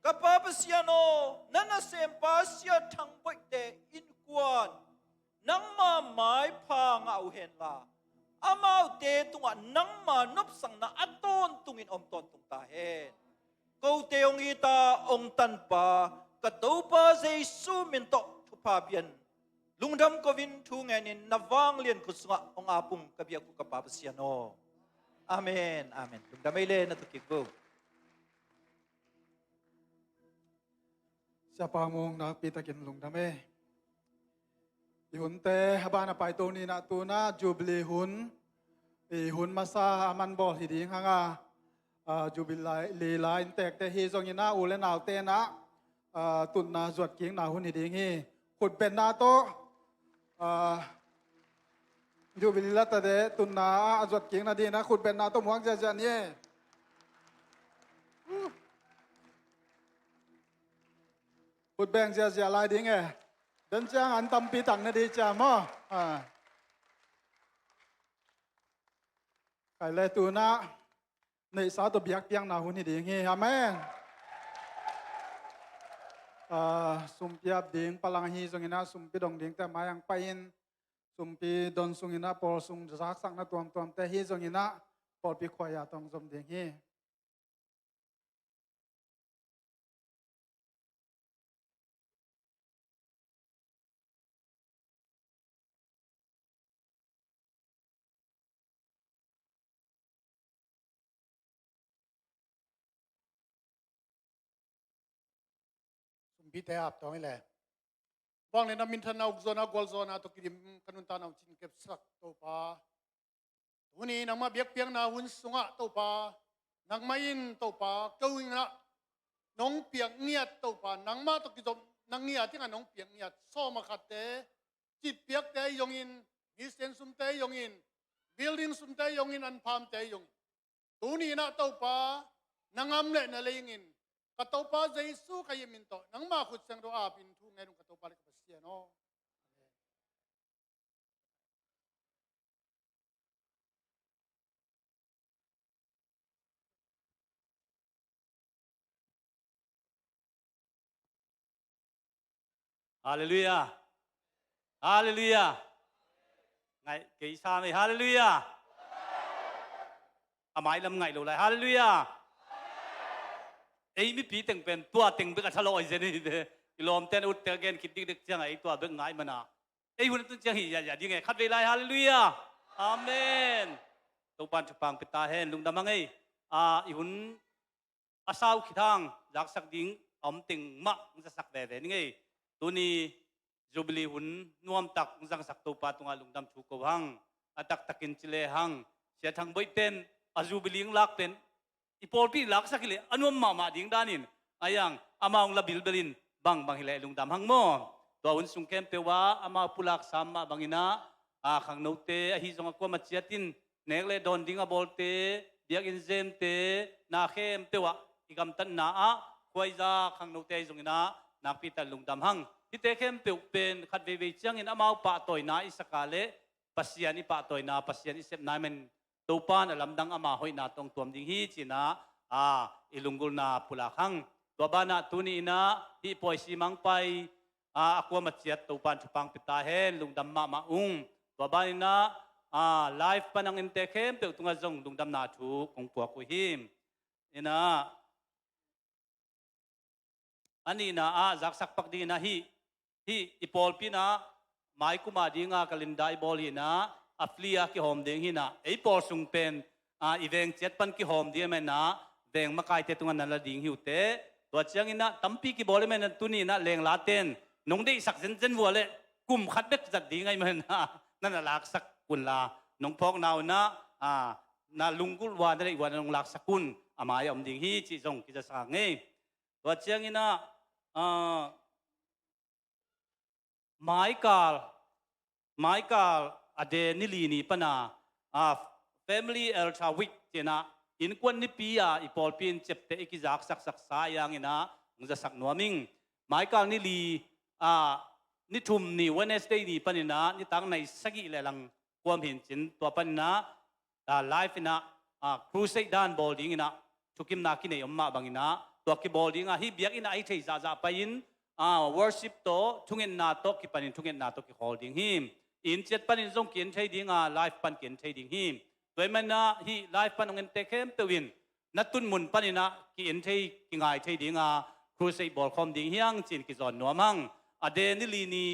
Ka Pa Pasian aw, na nasempa Sia Thang Boihte innkuan nangma maipha ngah uh henla, amaute tungah nangma nopsakna a tawntungin om tawntung ta hen. Kote hong it a hong tanpa ka Topa Jesu min tawh thupha pian, lungdam ko-in thu ngenin na vanglian khut sungah hong ap ung, ka biak uh ka Pa Pasian aw. Amen, amen. Lungdam ei le, na tu kik bo. Siapa Mung, nakpi takin lungdam ei. I hunte a ban a paito ni-in ah, tu-in ah Jubilee hun, i hun masa a man bawl hi ding hang a, ah, Jubilee lai, lai inntekte hi zongin ah, u le naute in ah, ah, tutna zuatkikna hun hi ding hi. Khutbetna tawh, ah, Jubilee latate tutna ah a zuatkikna dingin ah khutbetna tawh muak ziahziah ni. Khutbeng ziahziah lai ding e. Den ciang an tampi tang na ding cia maw? Ah. Kei le, tu-in ah neihsa tawh biakpiakna hun hi ding hi. Amen. Ah, sumpi ap ding palang ahi zongin ah, sumpi dong dingte mai-ah hong pai-in, sumpi don sungin ah, pawl sung zaksakna tuamtuamte ahi zongin ah, pawlpi khuaia tawh hong zom ding hi. Sumpite ap tawng hi le. Vanglian a minthanna, ukzawhna, gualzawhna tawh kidim ka nuntakna uh cin kepsak Topa. Tuni nangmah biakpiakna hun sungah Topa, nangmah in Topa, keu in ah nong piak ngiat Topa, nangmah tawh kizom nang ngiat in ah nong piak ngiat sawm a khatte, citpiakte ahi zongin, Christian sumte zongin, building sumte zongin, an phamte zongin, tuni-in ah Topa, na ngam le na leingin, ka Topa Jesu ka zia min tawh nangma khut siangtho apin thu ngen ung ka Topa le ka Pasian aw. Halleluiah. Halleluiah. Ngaih kei sam ei. Halleluiah. A mailam ngaih lo lai. Halleluiah. Ei mipi teng pen tua teng bek a thalawh hi zen hi te. I lawmte in a utte a gen khit dikdek ciangah ei tua bek ngaih mana ei hun a tun ciang hi ya ya ding e. Khatvei lai. Halleluiah. Amen. Topan thupha pia ta hen. Lungdam hang ei. A, i hun a sau khit hang zaksak ding a om teng mah hong zasak veve ning ei. Tuni Jubilee hun nuamtak hong zangsak Topa tungah lungdam thu ko hang. A taktakin ci le hang, Sia Thang Boih ten a Jubilee hong lak pen i pawlpi laksak hi leh a nuam mahmah ding danin a iang amah hong la bilbel in bangbang hi leh lungdam hang maw. Tua hun sung khempeuh ah amau pulak sam mah bangin ah, a, khangnote ahi zong a kuamah ciatin nek le dawn ding a bawlte, biakinn zemte, na khempeuh ah i gamtatna ah khuaiza khangnote ahi zongin ah nakpi tak lungdam hang. Hihte khempeuh pen khat veivei ciangin amau pahtawina i sak a leh Pasian i pahtawina, Pasian i sepna i man Topan a lamdang ama hoihna tawh hong tuam ding hi ci-in ah, a, i lunggulhna pulak hang. Tua banah tuni-in ah hih pawi si mangpai, a, a kuamah ciat Topan thupha pia ta hen. Lungdam mahmah ung. Tua banin ah, a, live pan hong ente khempeuh tungah zong lungdamna thu kong puak uh hi. Inah a nihna ah zaksak pak dingin ah hih, hih i pawlpi in ah maikum a dinga calendar i bawl hi-in ah a fli a kihawm ding hi-in ah ei pawl sung pen, a, i veng ciat pan kihawm ding ahih manin ah veng makaite tungah na la ding hi uh teh. Tua ciangin ah tampi kibawl ahih manin ah tuni-in ah lenglaten nong deihsak zenzen uh a leh kum khat bek zat ding ahih manin ah na na laksak un la, nong phawkna un ah, a, na lunggulh uh a, na deih uh a na nong laksak un, a mai a om ding hi cih zong kizasak hang ei. Tua ciangin ah, a, maikal, maikal a de ni li ni pan a, a, Family Altar Week ci-in ah innkuan nipi a i pawlpi in ciapteh i kizaksaksak sa i hangin ah hong zasak nuam ing. Maikal ni li, a, ni thum ni Wednesday ni panin ah nitak nai sagih le lang kuam hi-in cin tua panin ah, a, live in ah, a, crusade dan bawl dingin ah thukimna kinei om mah bangin ah tua kibawl ding a, hih biakinn ah ahi thei zahzah pai-in, a, worship tawh thungetna tawh kipanin thungetna tawh kikhawl ding hi. Inn ciat panin zong ki-en thei ding a, live pan ki-en thei ding hi. Tua ahih manin ah hih live pan hong ente khempeuh in na tun mun panin ah ki-en thei, kingai thei ding a, crusade bawl khawm ding hi hang ci-in kizawn nuam hang. A de ni li ni,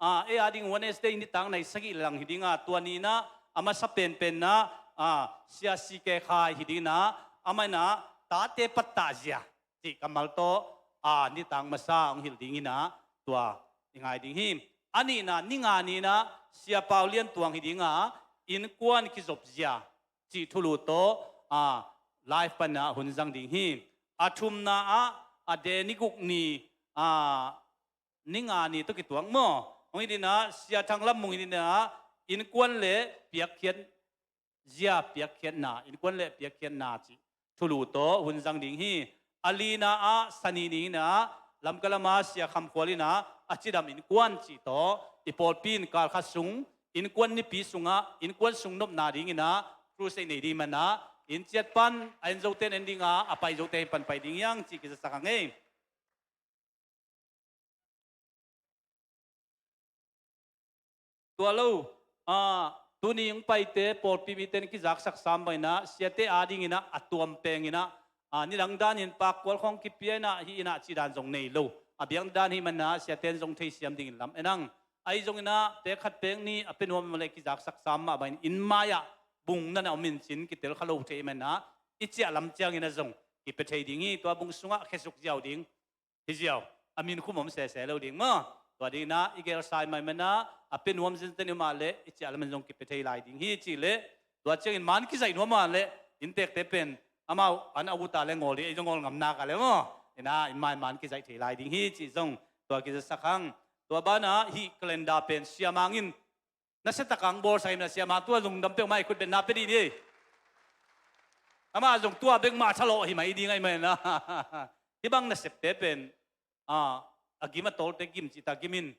a, ei a ding Wednesday nitak nai sagih le lang hi ding a, tua ni-in ah a masa penpen in ah, a, Sia C K Khai hi dingin ah, amah in ah Tate Pattah Zia cih kammal tawh, a, nitak masa hong hilh dingin ah tua i ngai ding hi. A nihna, ni nga ni-in ah Sia Pau Lian Tuang hi ding a, innkuan kizop zia cih thulu tawh, a, live pan ah hun zang ding hi. A thumna ah a de ni guk ni, a, ni nga ni tawh kituak maw, hong hi dingin ah Sia Thang Lam Mung hi dingin ah innkuan le piakkhiat, zia piakkhiatna, innkuan le piakkhiatna cih thulu tawh hun zang ding hi. A lina ah Sani ni-in ah Lamka lam a Sia Kham Khual in ah a cidam innkuan cih tawh i pawlpi in kal khat sung innkuan nipi sungah innkuan sung nopna dingin ah crusade nei ding manin ah inn ciat pan a en zote in en ding a, a pai zote in pan pai ding hi hang cih kizasak hang ei. Tua lo, a, tuni hong paite pawlpi mite in kizaksak sam bangin ah siate a dingin ah a tuam pengin ah, a, nidang danin pakkual khawng kipia in ah hih in ah cih dan zong nei lo. A biakna dan hi manin ah siate in zong theisiam dingin lam en hang. Ahi zongin ah pek khat pek nih a pia nuam mah leh kizaksak sam mah bangin inn mai-ah bung na na om in cin kitel kha lo thei manin ah i ciah lam ciangin ah zong kipia thei ding hi. Tua bung sungah khesuk ziau ding hi ziau, a min khum om sese lo ding maw. Tua dingin ah i gelsai mai manin ah a pia nuam zenzen i om a leh i ciah lamin zong kipia thei lai ding hi cih leh, tua ciangin man kizaih nuam a leh inntekte pen amau an a ut a leh ngawl ding, ei zong ngawl ngam nak a leh maw. Inah inn mai man kizaih thei lai ding hi cih zong tua kizasak hang. Tua banah hih calendar pen siamangin Nasia taka hong bawlsak hi mah in ah, siamah, tua zong dam peuhmah i khutbetna pia dih ni. Amah zong tua bek mah thalawh hi mah i ding ahih manin ah, hih bang nasepte pen, ah, a gim a tawlte gim cih ta gim in,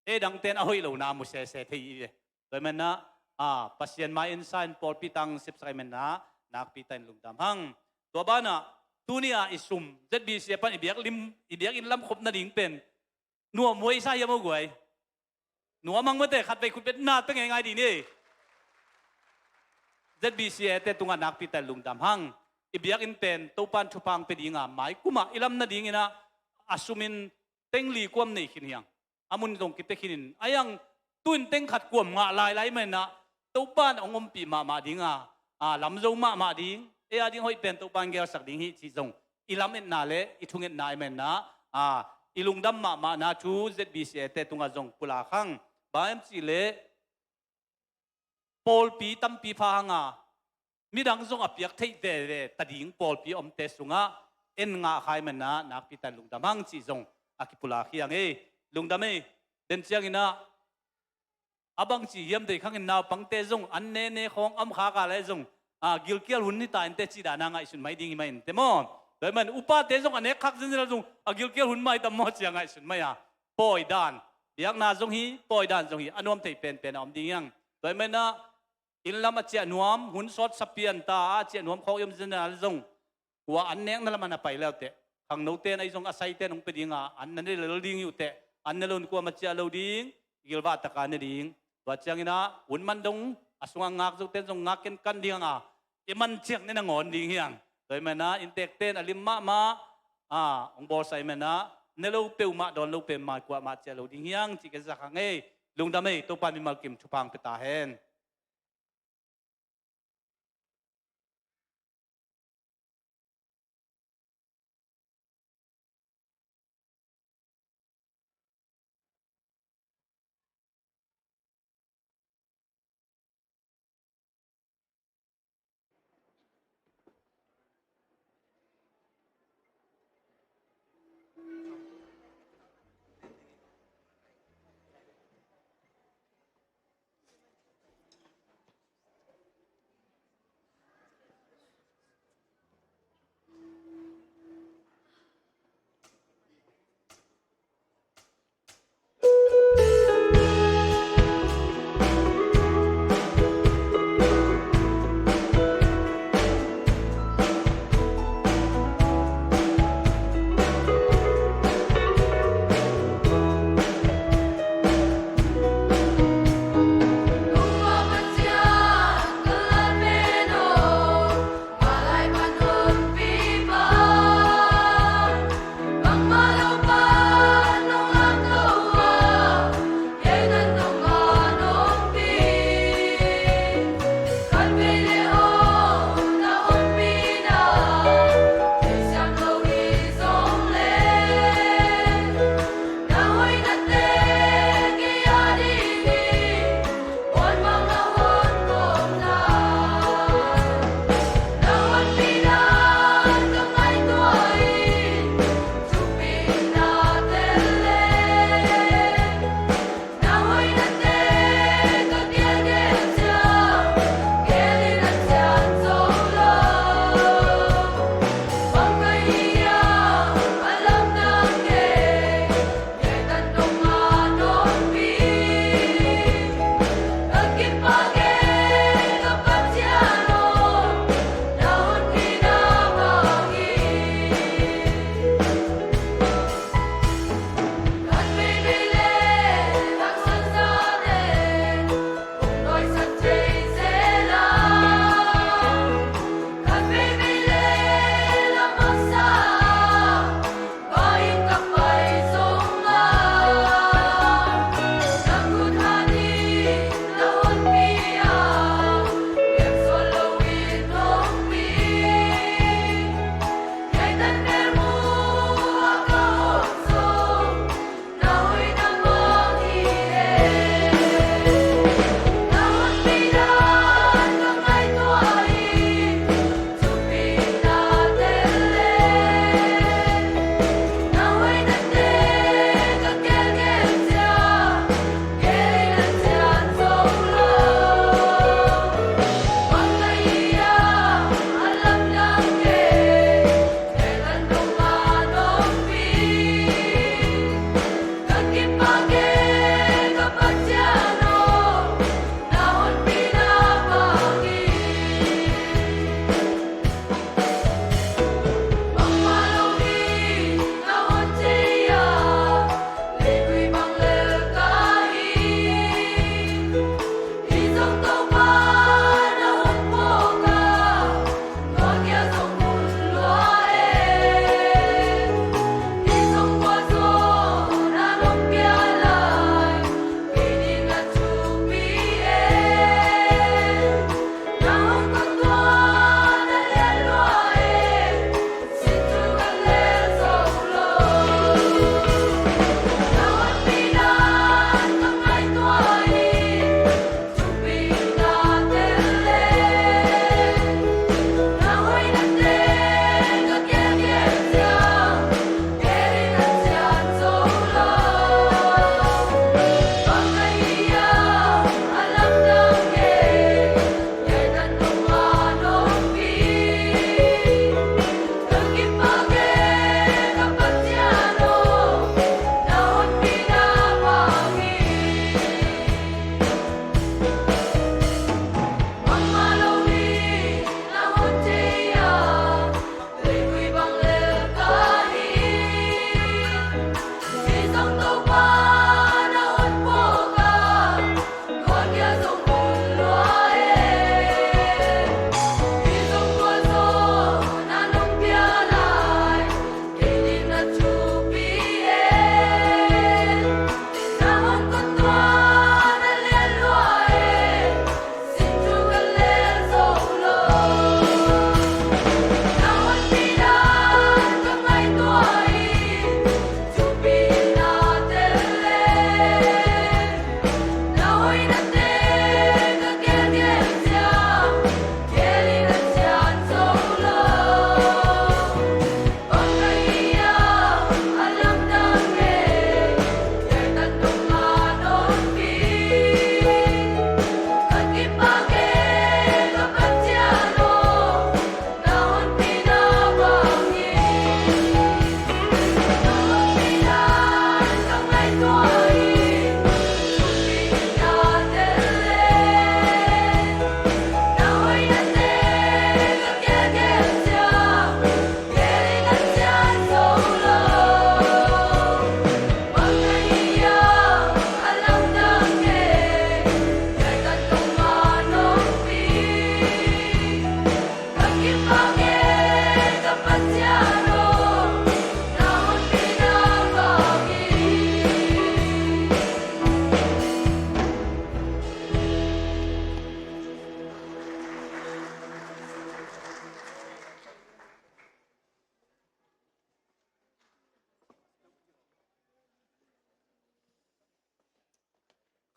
ei dangte'n a hoih lohna mu sese thei hi ve. Tua ahih manin ah, ah, Pasian mai-in sa in pawlpi tang sepsak ahih manin ah, nakpi takin lungdam hang. Tua banah, tuni-a i sum, Z B C A pan i biakinn, i biakinn lam khop nading pen nuam huai sa hiam, aw guai? Nuam hang maw te, khatvei khutbetna pia ngeingai dih ni. Z B C A te tungah nakpi takin lungdam hang. I biakinn pen Topa'n thupha hong pia ding a, mai kum ah i lam nadingin ah, a sum in teng li kuam nei khin hi hang. A mun zong kipia khin in, a hiang tu-in teng khat kuam ngah lailai manin ah, Topa'n hong ompih mahmah ding a, a, lam zo mahmah ding, ei a ding hoih pen Topa'n gelsak ding hi cih zong i lametna le i thungetna ahih manin ah, a, i lungdam mahmahna thu Z B C A te tungah zong pulak hang. Bang hiam cih leh, pawlpi tampi pha hang a, midang zong a piak theih veve ta ding pawlpi omte sungah en ngah kha ahih manin ah, nakpi takin lungdam hang cih zong a kipulak hi hang ei. Lungdam ei. Den ciangin ah, a bangci hiam deih khangin naupangte zong an nene khawng a om khak a leh zong, a, gilkial hun hi ta in teh cih dan a ngaihsun mai ding hi mah in teh maw. Tua ahih manin upate zong a nek khak zenzen a zong a gilkial hun mai tam maw ci-a ngaihsun mai a. Pawi dan, biakna zong hi, pawi dan zong hi, a nuam thei penpen a om ding hi hang. Tua ahih manin ah, inn lam a ciah nuam, hun sawt sa pian ta a ciah nuam khawng i om zenzen a leh zong, kua an nekna lam ah na pai le uh teh, khangnote'n ahi zong a saite'n hong pia ding a, an na ne lel ding hi uh teh, an ne lo in kuamah ciah lo ding, gilvah takin ne ding. Tua ciangin ah, hun man dong a sungah ngak zote'n zong ngak kenkan ding hang a, i man ciang ne nangawn ding hi hang. Tua ahih manin ah, inntekte'n a lim mahmah, a, hong bawlsak ahih manin ah, ne lo peuhmah, dawn lo peuhmah, kuamah ciah lo ding hi hang cih ka zak hang ei. Lungdam ei, Topa'n mimal kim thupha hong pia ta hen.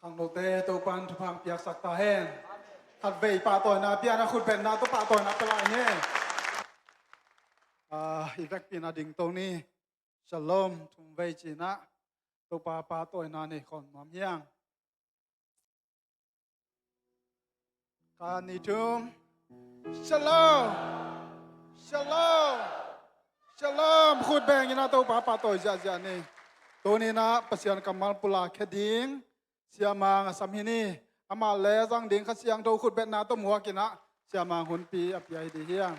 Khangnote Topan thupha piaksak ta hen. Khatvei pahtawina piakna khutbetna tawh pahtawina pia lai ni. Ah, i vekpi-in a dingto ni. Shalom, thumvei ci-in ah Topa pahtawina nei khawm nuam hi hang. Khat, nih, thum. Shalom. Shalom. Shalom. Khut bengin ah Topa pahtawi ziahziah ni. Tuni-in ah Pasian kammal pulakkhia ding Sia Mang a sam hi ni. Amah le a zang ding Kha Siangtho khutbetna tawh muak-in ah Sia Mang hunpi a pia hi ding hi hang.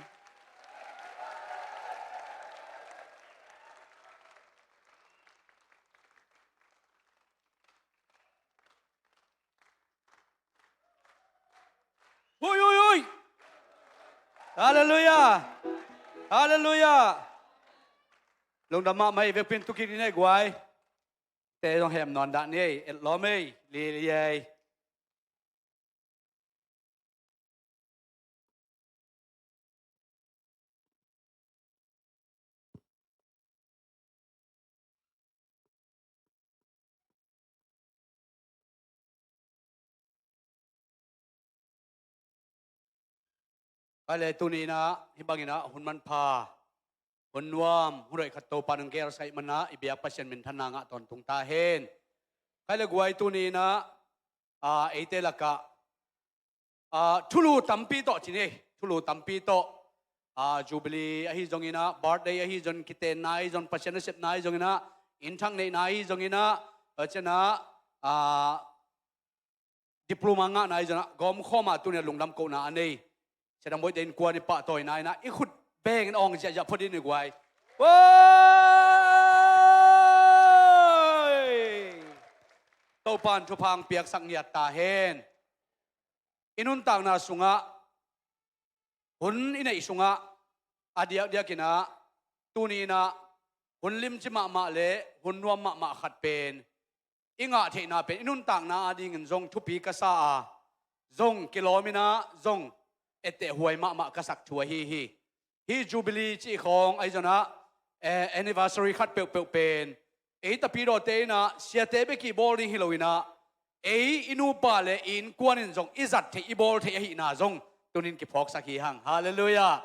Ui, ui, ui. Halleluiah. Halleluiah. Lungdam mahmah ei, vekpi-in tu kik ni ei guai. Te zong hem nawn dah ni ei, etlawm ei, lili ei. Khaile tuni-in ah hih bangin ah hun manpha, hun nuam, hun hoih khat Topa nong gelsak ahih manin ah i biak Pasian minthanna ngah tawntung ta hen. Khaile guai tuni-in ah, ah, eite lakah, ah, thulu tampi tawh ci ni, thulu tampi tawh, ah, Jubilee ahi zongin ah, birthday ahi zong, kitenna ahi zong, Pasian nasepna ahi zongin ah, innthak neihna ahi zongin ah, a ciangin ah, ah, diploma ngahna ahi zongin ah, gawmkhawm a tuni-in ah lungdam kohna a nei Sia Dang Boite innkuan i pahtawina in ah i khut bengin awng ziahziah phot dih ni guai. Oi! Topan thupha piaksak ngiat ta hen. I nuntakna sungah, hun i neih sungah, a diakdiakin ah tuni-in ah hun limci mahmah le hun nuam mahmah khat pen i ngah theihna pen i nuntakna adingin zong thupi ka sa a, zong kilawmin ah zong ettehhuai mahmah ka sak thu ahi hi. Hih Jubilee cih khawng ahi zongin ah, eh, anniversary khat peuhpeuh pen ei tapidawte in ah siate bek i bawl ding hi loin ah, ei i nupa le i innkuan in zong i zat theih, i bawl theih ahihna zong tuni-in kiphawksak hi hang. Halleluiah.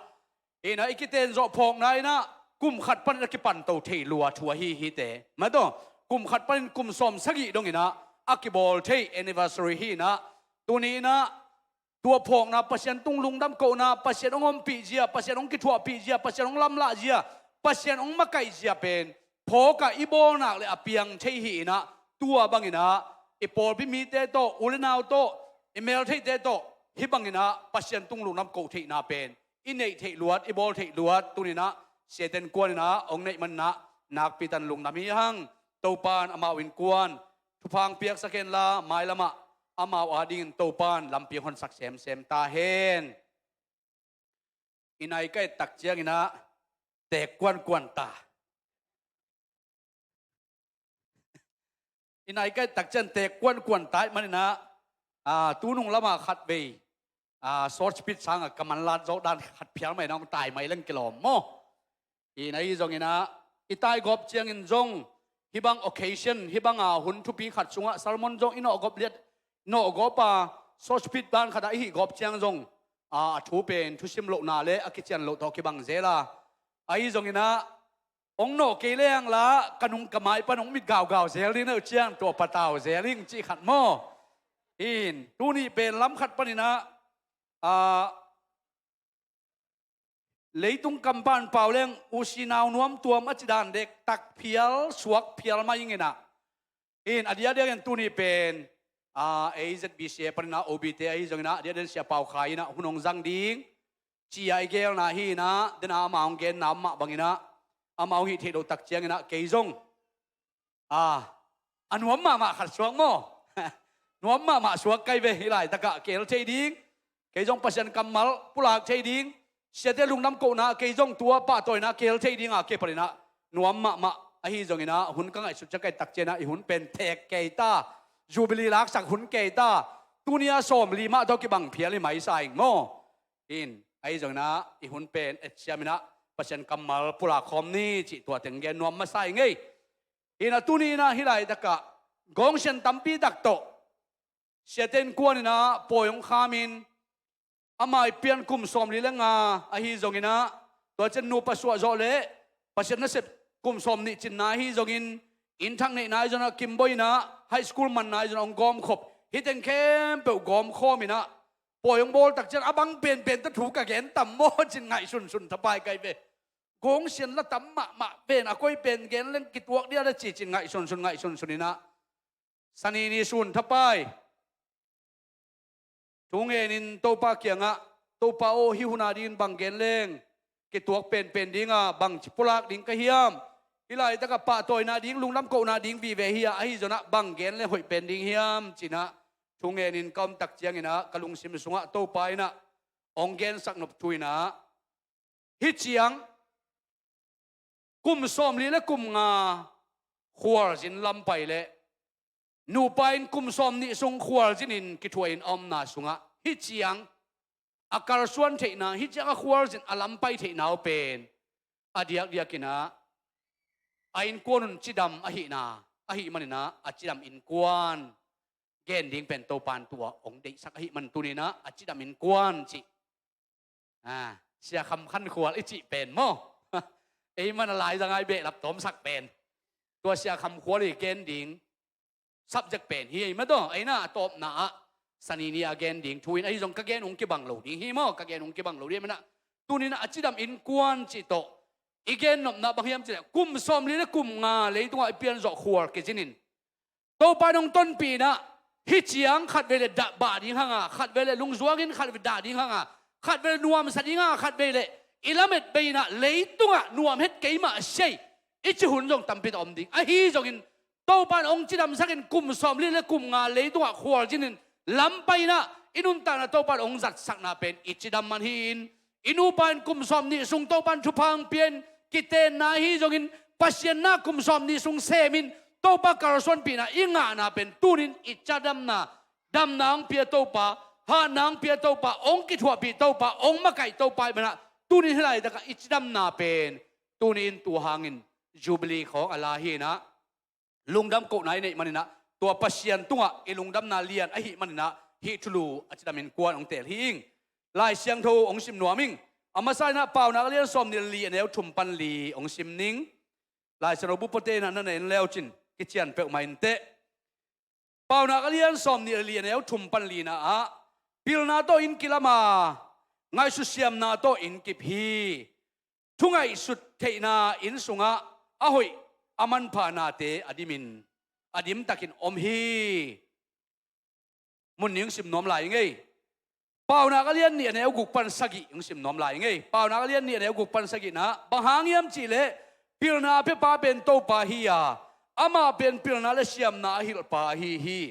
Hi-in ah i kiten zawh phawkna in ah kum khat panin a kipanto thei lua thu ahi hi te. Mah tawh, kum khat panin kum sawmsagih dongin ah a kibawl thei anniversary hi-in ah, tuni-in ah tua phawkna, Pasian tung lungdam kohna, Pasian hong ompih zia, Pasian hong kithuahpih zia, Pasian hong lamlah zia, Pasian hong makaih zia pen phawk a i bawl nak leh a piang thei hi-in ah, tua bangin ah i pawlpi mite tawh, u le nau tawh, i meltheihte tawh hih bangin ah Pasian tung lungdam koh theihna pen i neih theih luat, i bawl theih luat tuni-in ah siate innkuan in ah hong neih manin ah nakpi takin lungdam hi hang. Topan amau innkuan thupha piaksak hen la, mailamah amau adingin Topan lampi hong honsak semsem ta hen. I nai ka et tak ciangin ah teek kuankuan ta. I nai ka et tak ciang teek kuankuan ta ahih manin ah, ah, tu nung lamah khatvei, ah, short speech sangah ka manlat zawh dan khat phial mah in ah hong tai mai leng kilawm maw. Hi-in ahi zongin ah, i taigawp ciangin zong, hih bang occasion, hih bang a hun thupi khat sungah sermon zong i nawhgawp liat, nawhgawp a, short speech dan khat ah i hihgawp ciang zong, a, a thu pen thusim lohna le a kician loh tawh kibang zel a. Ahi zongin ah, hong nawh kei leng la, ka nung ka mai pan hong mit gaugau zel ding na uh ciang, tua patau zel ing cih khat maw. Hi-in, tuni pen lam khat panin ah, a, leitung kampa'n pau leng, u sinau nuam tuam a ci dan dektak phial, suak phial mah ing in ah. Hi-in, a diakdiakin tuni pen, a, ei Z B C A panin ah, O B te ahi zongin ah, a diakdiakin Sia Pau Khai in ah hun hong zang ding ci-a i gelna hi-in ah, den a amah hong genna mah bangin ah, amah hong hih theih loh tak ciangin ah, kei zong, a, a nuam mahmah khat suak maw. Nuam mahmah suak kai ve, hih laitakah kihel thei ding. Kei zong Pasian kammal pulak thei ding. Siate lungdam kohna, kei zong tua pahtawina kihel thei ding a, kei panin ah nuam mahmah. Ahi zongin ah, hun ka ngaihsut ciang ka et tak ciangin ah, i hun pen teek kei ta. Jubilee laksak hun kei ta. Tuni a sawmli mah tawh kibang phial hi mai sa ing maw. Hi-in, ahi zongin ah, i hun pen et siamin ah, Pasian kammal pulak khawm ni cih tua teng gen nuam masa ing ei. Hi-in ah, tuni-in ah hih laitakah gawngsian tampi tak tawh, siate innkuan in ah pawi hong khamin, ama i pian kum sawmli le nga ahi zongin ah, tua ciang nupa suah zawh le Pasian nasep kum sawmnih cinna ahi zongin, inn thak neihna ahi zongin ah, Kim Bawi in ah high school manna ahi zongin ah hong gawmkhop. Hih teng khempeuh gawmkhawm in ah pawi hong bawl tak ciang a bang penpen tawh thu ka gen tam maw ci-in ngaihsunsun thapai ka hi ve. Gawngsian la tam mahmah ven, a koi pen gen leng kituak dia le ci ci-in ngaihsunsun, ngaihsunsun in ah, Sani ni sun thapai thu ngenin Topa kiangah, Topa aw, hih hun a dingin bang gen leng kituak penpen ding a, bangci pulak ding ka hiam? Hih laitak ah pahtawina ding, lungdam kohna ding vive hi a, ahi zongin ah bang gen leng hoih pen ding hiam ci-in ah thu ngenin ka om tak ciangin ah, ka lungsim sungah Topa in ah hong gensak nop thu in ah, hih ciang kum sawmli le kum nga khualzin lam pai leh, nupa in kum sawmnih sung khualzin in kithuah in a omna sungah, hih ciang a kalsuan theihna, hih ciang a khualzin a lam pai theihna uh pen a diakdiak in ah, a innkuan un cidam ahihna ahih manin ah, a cidam innkuan gen ding pen Topa in tua hong deihsak ahih man tuni in ah, a cidam innkuan cih, a, Sia Kham Khan Khual i cih pen maw? Ei man a laizang a i behlap tawmsak pen, tua Sia Kham Khual i gen ding subject pen hi ei mah tawh. Ei na, a tawpna ah Sani ni a gen ding thu in, ahi zong ka gen ung kibang lo ding hi maw, ka gen ung kibang lo ding hi manin ah, tuni in ah a cidam innkuan cih tawh i gen nopna bang hiam cih leh, kum sawmli le kum nga leitungah i pian zawh khual kizin in, Topa in hong tonpih in ah, hih ciang khatvei leh dah bah ding hang a, khatvei leh lungzuang in khatvei dah ding hang a, khatvei leh nuamsa ding hang a, khatvei leh i lamet bei in ah leitungah nuam het kei mah a si ei, i cih hun zong tampi tak om ding. Ahi zongin Topa in hong cidamsak in kum sawmli le kum nga leitungah khualzin in lam pai in ah, i nuntakna Topa in hong zatsakna pen i cidam man hi-in, i nupa in kum sawmnih sung Topa in thupha hong pia in kitenna ahi zongin, Pasian na kum sawmnih sung semin Topa kalsuanpihna i ngahna pen tuni in i cidamna, damna hong pia Topa, hatna hong pia Topa, hong kithuahpih Topa, hong makaih Topa ahih manin ah, tuni in hih laitak ah i cidamna pen tuni in tu hangin Jubilee khawng a la hi-in ah, lungdam kohna i neih manin ah, tua Pasian tungah i lungdamna lian ahih manin ah, hih thulu a cidam innkuan hong teel hi ing. Lai Siangtho hong sim nuam ing. A masa in ah Paunak a lian sawmnih le li, a neu thum pan li hong sim ning. Lai Siangtho bupate in ah na na en le uh cin kician peuhmah inteh. Paunak a lian sawmnih le li, a neu thum pan lina ah, pilna tawh inn kilam a, ngaihsut siamna tawh inn kip hi. Thu ngaihsut theihna inn sungah a hoih a manpha nate a dimin, a dimtakin om hi. Mun ning sim nuam lai ing ei. Paunak a lian nih, a neu guk pan sagih hong sim nuam lai ing ei. Paunak a lian nih, a neu guk pan sagihna ah, bang hang hiam cih leh, pilna a piapa pen Topa hi a, amah pen pilna le siamna a hilhpa ahi hi.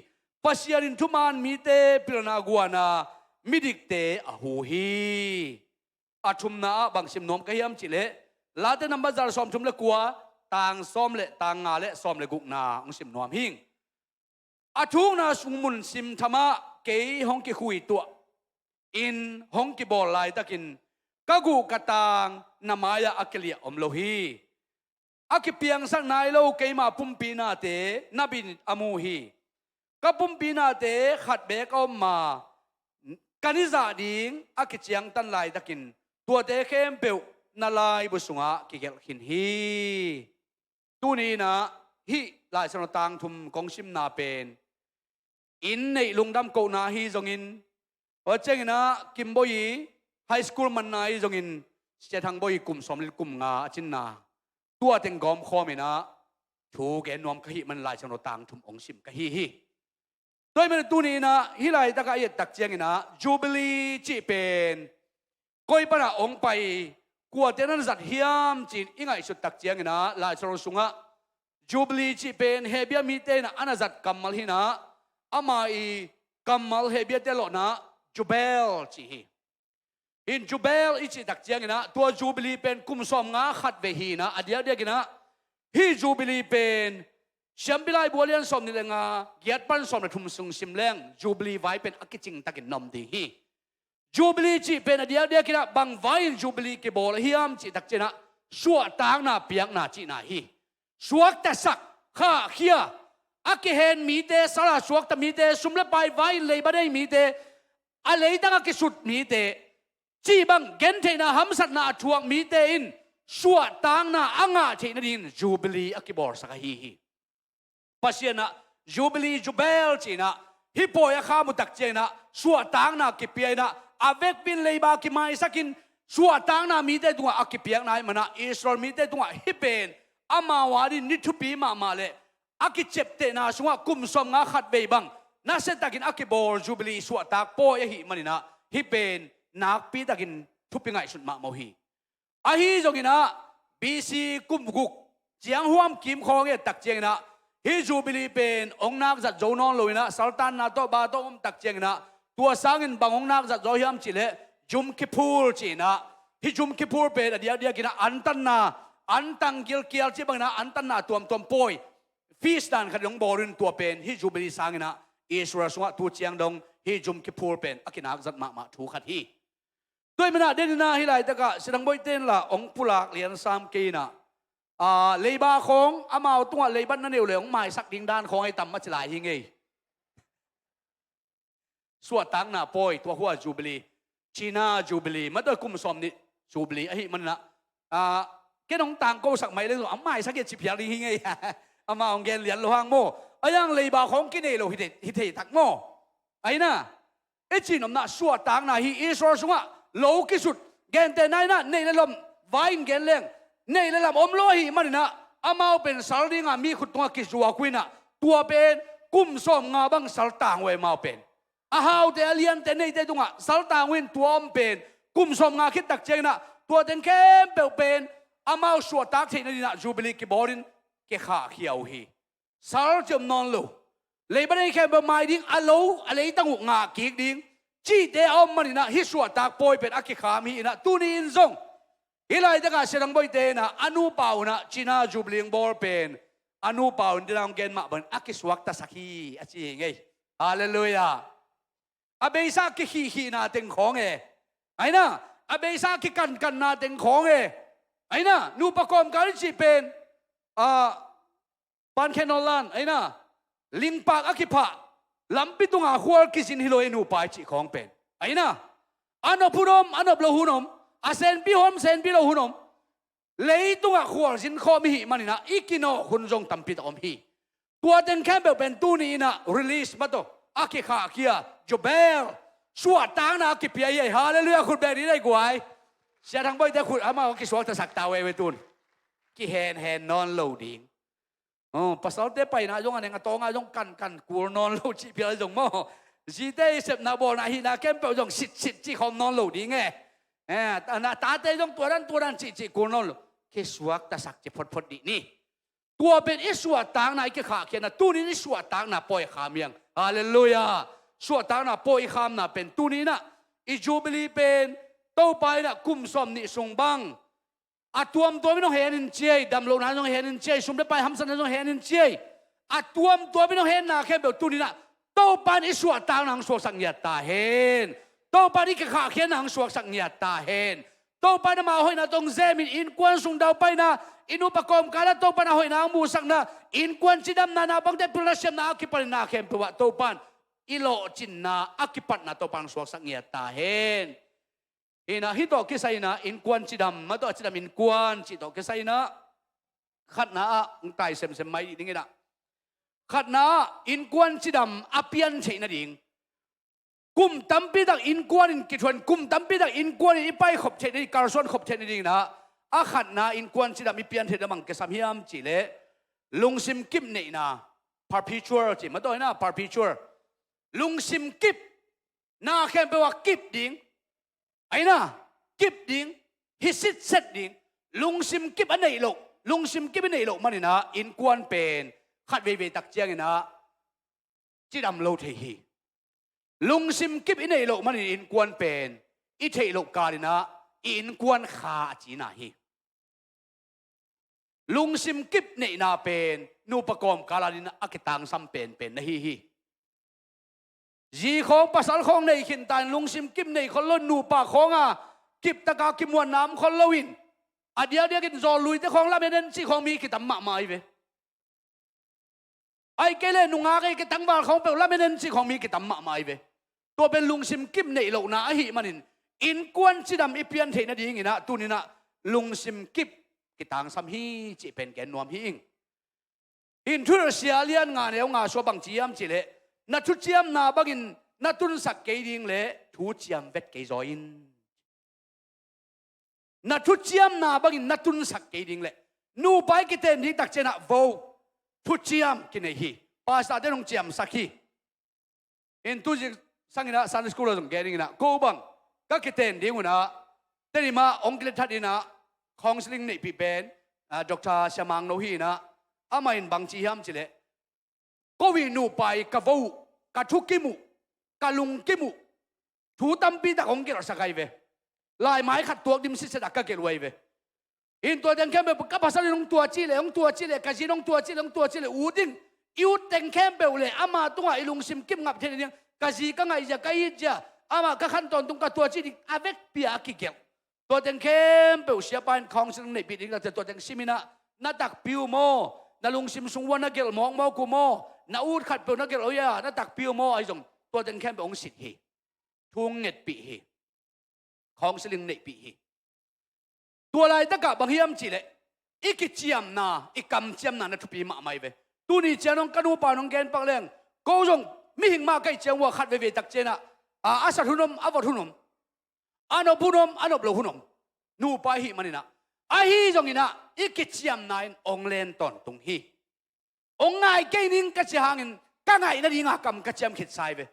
Pasian in thuman mite pilna guan a, midikte a hu hi. A thumna ah bang sim nuam ka hiam cih leh, Late number za le sawmthum le kua, tang sawm le, tang nga le sawm le gukna hong sim nuam hi ing. A thukna sung mun sim tham ah kei hong kikhuituah in hong kibawl laitakin, ka guh ka tang na mai-ah a kiliah om lo hi. A kipiangsak nai lo keima pumpi nate na bit in a mu hi. Ka pumpi nate khat beek a om ma, ka nizah ding a kiciangtan laitakin, tuate khempeuh na laibu sungah kigelh khin hi. Tuni in ah hih Lai Siangtho tang thum kong simna pen inn neih lungdam kohna ahi zongin, tua ciangin ah Kim Bawi high school manna ahi zongin, Sia Thang Bawi kum sawm le kum nga a cinna, tua teng gawmkhawm in ah thu gen nuam ka hih man Lai Siangtho tang thum hong sim ka hi hi. Tua ahih manin tuni in ah hih laitak ah i et tak ciangin ah Jubilee cih pen koi panah hong pai, kuate na na zat hiam ci-in i ngaihsut tak ciangin ah Lai Siangtho sungah Jubilee cih pen Hebru mite in ah a na zat kammal hi in ah, ama i kammal Hebru-te lawhna Jubel cih hi. Hih Jubel i cih tak ciangin ah tua Jubilee pen kum sawm nga khat vei hi in ah, a diakdiakin ah hih Jubilee pen Siampi Laibu a lian sawmnih le nga, giat pan sawm le thum sung sim leng Jubilee vai pen a kicing takin na om ding hi. Jubilee cih pen a diakdiakin ah bang vai-in Jubilee kibawl a hiam cih tak ciangin ah suahtakna piakna cihna hi. Suaktasak, khahkhia, a kihen mite, sal a suakta mite, sum le pai vai in leiba nei mite, a leitang a kisut mite, cih bang gentheihna hamsatna a thuak mite in suahtakna a ngah theih nadingin Jubilee a kibawlsak ahi hi. Pasian ah Jubilee, Jubel ci-in ah hih pawi a kham uh tak ciangin ah suahtakna kipia in ah, a vekpi in leiba kimaisak in suahtakna mite tungah a kipiakna ahih man ah Israel mite tungah hih pen amau adingin ni thupi mahmah le a kiceptehna sungah kum sawmnga khatvei bang nasiatakin a kibawl Jubilee suahtak pawi ahih manin ah hih pen nakpitakin thupi ngaihsut mahmah uh hi. Ahi zongin ah B C kum guk ciang huam kim khawng i et tak ciangin ah hih Jubilee pen hong nak zat zo nawn lo in ah saltanna tawh ba tawh om tak ciangin ah tua sangin bang hong nak zat zo hiam cih leh Yom Kippur ci-in ah, hih Yom Kippur pen a diakdiakin ah antanna, antang gilkial cih bangin ah antanna tuamtuam pawi, feast dan khat in hong bawl in tua pen hih Jubilee sangin ah Israel sungah tu ciang dong hih Yom Kippur pen a kinak zat mahmah thu khat hi. Tua ahih manin ah denin ah hih laitakah Sia Thang Boite in lah hong pulak lian sam kei in ah, aa, leiba khawng amau tungah leibat na neih uh leh hong maisak ding dan khawng ahi tam a ci lai hi ngei. Suahtakna pawi tua hua Jubilee, Cina Jubilee, mah tawh kum sawmnih Jubilee ahih manin ah, aa, ken hong tangkosak mai leng zong a maisak hi a ci phial ding hi ngei. Amah hong gen lian lo hang maw. A yang leiba khawng kinei lo hi thei, hi thei tak maw. Ahi na, i cih nopna suahtakna hi Israel sungah lo kisut, gentehna in ah neih le lawmh vai in gen leng neih le lawmh om lo ahih manin ah amau pen sal dinga mi khut tungah kizuak uh in ah tua pen kum sawmnga bang sal tang uh hi amau pen. A haute a liante neite tungah sal tang uh in tua om pen kum sawmnga khit tak ciangin ah tua teng khempeuh pen amau suahtak theih nadingin ah Jubilee kibawl in kikhahkhia uh hi. Sal ci om nawn lo. Leiba nei khempeuh mai ding, a lo a leitang uh ngah kik ding cihte a om manin ah hih suahtak pawi pen a kikham hi in ah tuni in zong hih laitakah Sia Thang Boite in ah a nupa un ah Cina Jubilee hong bawl pen a nupa un dinang gen mah bangin a kisuaktasak hi a ci hi ngei. Halleluiah. A beisa kikhihkhihna teng khawng e. Ahi na, a beisa kikankanna teng khawng e. Ahi na, nupa kawmkal i cih pen, a, pankhen nawn lan, ahi na, lingpak a kiphah, lampi tunga khual kizin hi lo e nupa i cih khawng pen. Ahi na, a nop hun om, a nop lo hun om, a senpi hun om, senpi lo hun om. Leitungah khualzin khawm i hih manin ah i kinawh hun zong tampi tak om hi. Tua teng khempeuh pen tuni in ah release mah tawh a kikhahkhia, Jubel, suahtakna a kipia hi. Halleluiah, khut beng dih lei guai. Sia Thang Boite khut amah a kisuaktasak ta veve tun. Kihenhen nawn lo ding. Oh, pasalte paina zong a neng a tawng a zong kankan kul nawn lo cih phial zong maw. Zite i sepna bawlna hihna khempeuh zong sitsit cih khawm nawn lo ding e. Eh, ta-, na, tate zong tua dan tua dan cihcih kul nawn lo. Kisuaktasak cih photphot dih ni. Tua pen i suahtakna i kikhahkhiatna, tuni in i suahtakna pawi kham hi hang. Halleluiah. Suahtakna pawi i khamna pen tuni in ah i Jubilee pen Topa in ah kum sawmnih sung bang a tuamtuam in hong hen in ciai, damlohna in hong hen in ciai, sum le pai hamsatna in hong hen in ciai. A tuamtuam in hong henna khempeuh tuni in ah Topa in i suahtakna hong suaksak ngiat ta hen. Topa in i kikhahkhiatna hong suaksak ngiat ta hen. Topa in ama hoihna tawh hong zemin innkuan sung daupaina, i nupa kawmkal ah Topa in a hoihna hong musakna, innkuan cidamna, naupangte pilna siamna a kipanin na khempeuh ah Topa in i lawhcinna a kipatna Topa in hong suaksak ngiat ta hen. Hi in ah hih tawh kisai in ah innkuan cidam, mah tawh a cidam innkuan cih tawh kisai in ah khatna ah hong tai semsem mai dih ding in ah, khatna ah innkuan cidam a pian theih nading, kum tampi tak innkuan in kithuan, kum tampi tak innkuan in i paikhop theih nading, kalsuan khop theih nading in ah, a khatna innkuan cidam i pian theih nading bang kisam hiam cih leh lungsim kip neihna, perpetual cih mah tawh hi in ah, perpetual. Lungsim kip, na khempeuh ah kip ding. Ahi na, kip ding, hi sitset ding. Lungsim kip a neih loh, lungsim kip i neih loh manin ah innkuan pen khat veivei tak ciangin ah cidam lo thei hi. Lungsim kip i neih loh manin innkuan pen i theih loh kalin ah i innkuan kha a cina hi. Lungsim kip neihna pen nupa kawmkal adingin a kitangsam penpen na hi hi. Zi khawng pasal khawng nei khin ta in lungsim kip nei khol lo, nupa khawng a kiptaka kimuanna om khol loin a diakdiakin zawlluite khawng lamen en cih khawng mi kitam mahmah hi ve. Ahih kei leh nungak ei, kei tangval khawng peuh lamen en cih khawng mi kitam mahmah ahi ve. Tua pen lungsim kip neih lohna ahih manin innkuan cidam i pian theih nadingin ah tuni-in ah lungsim kip kitangsam hi cih pen gen nuam hi ing. Hih in Thuhilhsia lian nga neu nga sung bang ci hiam cih leh, na thuciamna bangin na tunsak kei ding leh thuciam vet kei zaw in. Na thuciamna bangin na tunsak kei ding leh, nupa i kiten ding tak ciangin ah vote, thuciam kinei hi. Pastorte in hong ciamsak hi. Hih in tu zik sangin ah Sunday school ah zong gen ing in ah, ko bang ka kiten ding un ah, Tedim ah hong kilet that in ah, counseling neihpih pen, ah, Doctor Sia Mang No hi in ah, amah in bang ci hiam cih leh, ko i nupa i ka vote uh, ka thukim uh, ka lungkim uh, thu tampi tak hong gelhsak ahi ve. Laimai khat tuak dim sitset ah ka gelh uh ahi ve. Hih in tua teng khempeuh, ka pasal in hong tua cih leh, hong tua cih leh, ka zi in hong tua cih leh, hong tua cih leh, ut ing. I ut teng khempeuh leh ama tungah i lungsim kip ngap thei nading, ka zi ka ngaih zia, ka it zia, amah ka khan tawntung, ka tua cih ding, a vekpi-a a kigelh. Tua teng khempeuh siapa in counseling neihpih ding, tua teng sim in ah, na takpi uh maw, na lungsim sung uh ah na gelh mawkmawk uh maw, na ut khatpeuh na gelh uh hia, na takpi uh maw, ahi zong tua teng khempeuh hong sit hi. Thu hong ngetpih hi. Counseling neihpih hi. Tua laitakah bang hiam cih leh, i kiciamna, i kamciamna na thupi mahmah hi ve. Tuni ciang hong ka nupa in hong gen pak leng, ko zong mihing mah ka hih ciang uh ah khat veivei tak ciang ah, a, a sat hun om, a vot hun om, a nop hun om, a nop lo hun om. Nupa i hih manin ah. Ahi zongin ah, i kiciamna in hong len tawntung hi. Hong ngai kei ning ka cih hangin, ka ngaih nadinga kam ka ciam khitsa hi ve.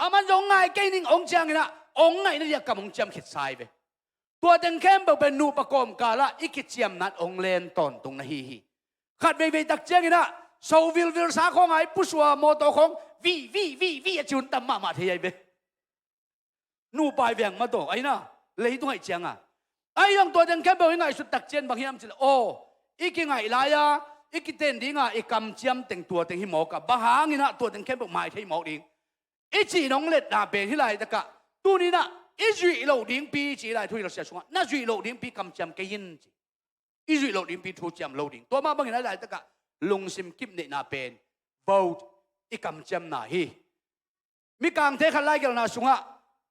Aman zong hong ngai kei ning hong cih hangin ah, hong ngaih nadinga kam hong ciam khitsa hi ve. Tua teng khempeuh pen nupa kawmkal ah i kiciamna in hong len tawntung na hi hi. Khat veivei tak ciangin ah, so vilvil sa khawng ah i pusua mawtaw khawng, vih, vih, vih, vih a ci hun tam mahmah thei ahi ve. Nupa i veng mah tawh, ahi na, leitung ahih ciang a. Ahi zong tua teng khempeuh i ngaihsut tak ciang bang hiam cih leh, aw, i kingaih lai-a, i kiten dinga, i kamciam teng tua teng hi mawk a, bang hangin ah tua teng khempeuh mai thei mawk ding. I cih nong letna pen hih laitakah, tuni-in ah, i zuih loh dingpi, cih lai Thuhilhsia sungah, na zuih loh dingpi kamciam kei in, ci. I zuih loh dingpi thuciam lo ding. Tua mah bangin a laitakah lungsim kipneihna pen vote i kamciamna hi. Mikangte khat laigelhna sungah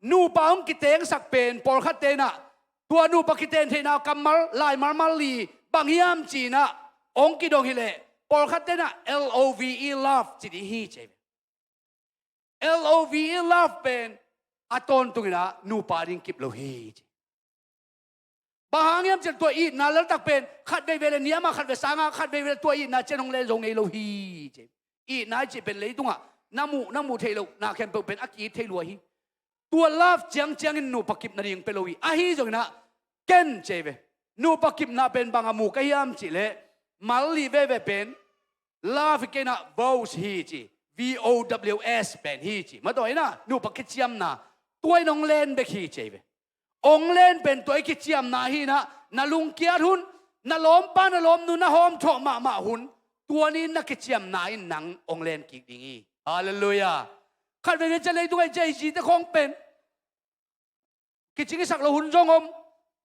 nupa hong kitengsak pen pawlkhatte in ah tua nupa kiten theihna kammal laimal mal li bang hiam ci-in ah hong kidong hileh pawlkhatte in ah L O V E, love ci ding hi ci. L O V E, love pen a tawntungin ah nupa ding kip lo hi ci. Bang hang hiam cih leh tua itna laltak pen khat veivei le niam a, khat vei sang a, khat veivei le tua itna ciang hong len zo ngei lo hi ci. Itna i cih pen leitungah na muh, na muh theih loh na khempeuh pen a ki-it thei lua hi. Tua love ciangciangin nupa kip nading pia lo hi. Ahi zongin ah ken ci ve. Nupa kipna pen bang a mu ka hiam cih leh mal li veve pen love hi kei in ah vows hi ci. V O W S pen hi ci. Mah tawh in ah nupa kiciamna tua in hong len bek hi ci ve. Hong len pen tua i kiciamna hi in ah na lungkiat hun, na lawmpa na lawmnu na hawmthawh mahmah hun, tua ni-in na kiciamna in nang hong len kik ding hi. Halleluiah. Khat veivei ciang leitung ah i ci a i zite khawng pen kicing i sak loh hun zong om,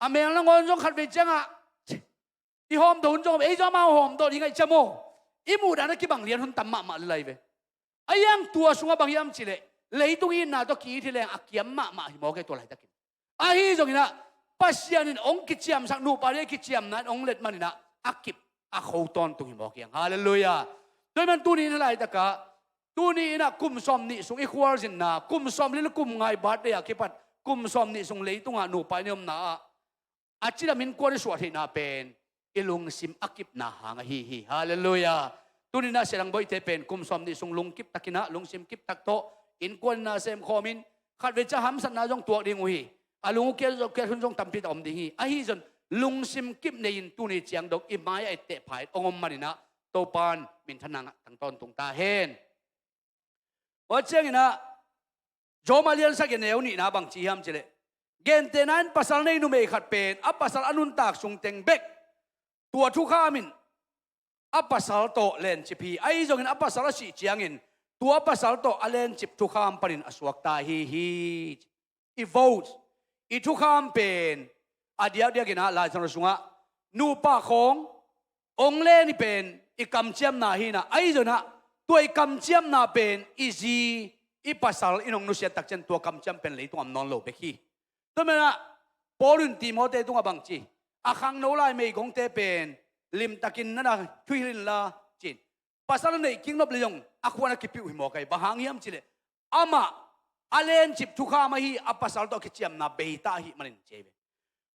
a mel nangawn zong khat vei ciangah i hawmdawh hun zong om, ei zong amau hawmdawh ding ahih ciang maw, i muhdan a kibang lian hun tam mahmah lel ahi ve. Ahi hang tua sungah bang hiam cih leh leitung itna tawh ki-it hi leng a kiam mahmah hi mawk hi tua laitakin. Ahi zongin ah Pasian in hong kiciamsak nupa ding a kiciamna in hong let manin ah a kip a kho tawntung hi mawk hi hang. Halleluiah. Tua ahih man tuni-in hih laitakah, tuni-in ah kum sawmnih sung i khualzinna, kum sawmli le kum nga i birthday a kipat kum sawmnih sung leitungah nupa i omna ah a cidam innkuan i suah theihna pen i lungsim a kipna hang ahi hi. Halleluiah. Tuni-in ah Sia Dang Boite pen kum sawmnih sung lungkip takin ah, lungsim kip tak tawh innkuan in ah sem khawmin, khat vei ciang hamsatna zong tuak ding uh hi. A lung uh kiat zong, kiat hun zong tampi tak om ding hi. Ahi zong lungsim kip nei-in tuni ciang dong i mai-ah i teh pha-in hong om manin ah Topa'n minthanna ngah tang tawntung ta hen. Tua ciangin ah Rom a lian sagih a neu nihna bang ci hiam cih leh, gentehna in pasal nei numei khat pen a pasal a nuntak sung teng bek tua thukham in a pasal tawh lencip hi. Ahi zongin a pasal a sih ciangin tua pasal tawh a lencip thukham panin a suakta ahi hi. I vows, i thukham pen a diakdiakin ah Lai Siangtho sungah nupa khawng hong len hi pen i kamciamna hi in ah, ahi zongin ah Tua i kamciamna pen i zi, i pasal in hong nusiat tak ciang tua kamciam pen leitung om nawn lo bek hi. Tua manin ah Paul in Timote tungah bang ci, a khangno lai meigongte pen limtakin na na thuhilh inla ci-in, pasal a neih kingnop le zong a khuan a kipih uh hi mawk hi. Bang hang hiam cih leh amah a lencip thukham ahi a pasal tawh kiciamna beita ahih manin ci hi ve.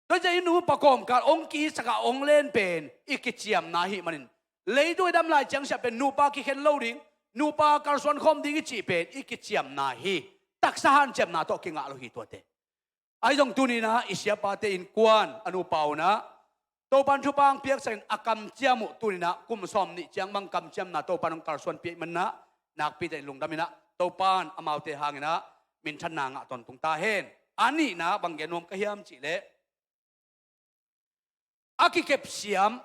Tua ciang i nupa kawmkal hong ki-itsak a hong len pen i kiciamna ahih manin, leitung i dam lai ciang siah pen nupa kikhen lo ding, nupa kalsuan khawm ding i cih pen i kiciamna hi. Taksa hanciamna tawh kingah lo hi tuate. Ahi zong tuni-in ah i siapate innkuan a nupa un ah Topan thupha hong piaksakin a kamciam uh tuni-in ah kum sawm nih ciang bang kamciamna Topan hong kalsuanpih ahih manin ah nakpi takin lungdam in ah Topan amaute hangin ah minthanna ngah tawntung ta hen. A nihna bang gen nuam ka hiam cih leh a kikepsiam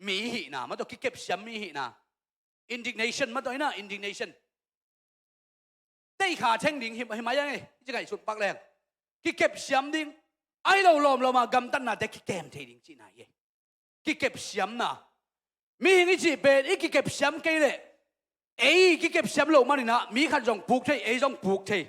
mi hihna, mah tawh kikepsiam mi hihna. Indignation mah tawh hi na, indignation. Teikha theng ding hi, hi mai ang e, i ci ngaihsut pak leng. Kikepsiam ding, ahi lo lawmlawm a gamtatnate kikem thei ding cihna hi e. Kikepsiamna. Mihing i cih pen i kikepsiam kei leh ei kikepsiam loh manin ah mi khat zong puk thei, ei zong puk thei.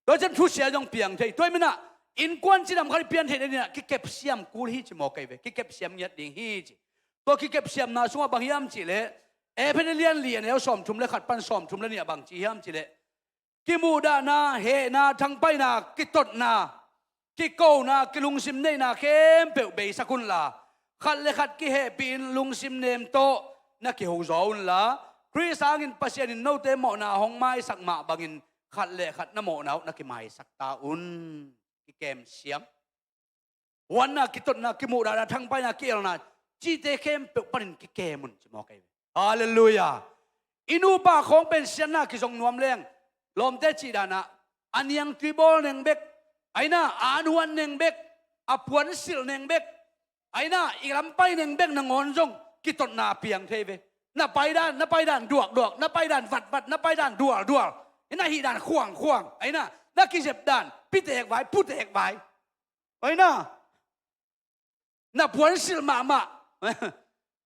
Tua ciang thusia zong piang thei. Tua ahih manin ah innkuan cidam khat i pian theih nadingin ah kikepsiam kul hi ci mawk hi ve. Kikepsiam ngiat ding hi ci. Tua kikepsiamna sungah bang hiam cih leh, Efesa lian li a neu sawmthum le khat pan sawmthum le nih ah bang ci hiam cih leh, kimuhdahna, hehna, thangpaihna, kitotna, kikona, kilungsim neihna khempeuh beisak unla, khat le khat kihehpihin lungsim nem tawh na kihozaw unla, Khrist hangin Pasian in note mawhna hong maisak mah bangin khat le khat na mawhna uh na kimaisak ta un. Kikem siam. Huanna, kitotna, kimuhdahna, thangpaihna, ki-elna, cihte khempeuh panin kikem un ci mawk hi ve. Halleluiah. I nupa khawng pen siatna kizong nuam leng, lawmte cih dan ah a niangtui bawl neng bek, ahi na, a an huan neng bek, a puan silh neng bek, ahi na, i lam pai neng bek nangawn zong kitotna piang thei ve. Na pai dan, na pai dan duakduak, na pai dan vatvat, na pai dan dualdual, na hih dan khuangkhuang, ahi na, na kizep dan pitek vai, putek vai, ahi na, na puan silh mahmah.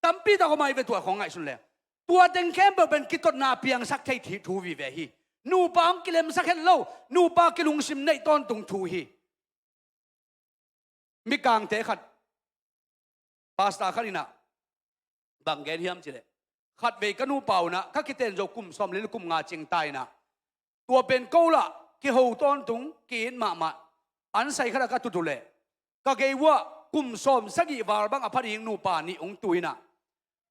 Tampi tak om ahi ve, tua khawng ngaihsun leng. Tua teng khempeuh pen kitotna piangsak thei thu vive hi. Nupa hong kilemsak het lo, nupa kilungsim neih tawntung thu hi. Mikangte khat, pastor khat in ah bang gen hiam cih leh, khatvei ka nupa un ah ka kiten zo kum sawm le kum nga cing ta in ah, tua pen ko lah kiho tawntung, ki-it mahmah, an sai khat ah ka tut uh leh, ka gei uah kum sawm sagih val bang a pha ding nupa nih hong tu in ah,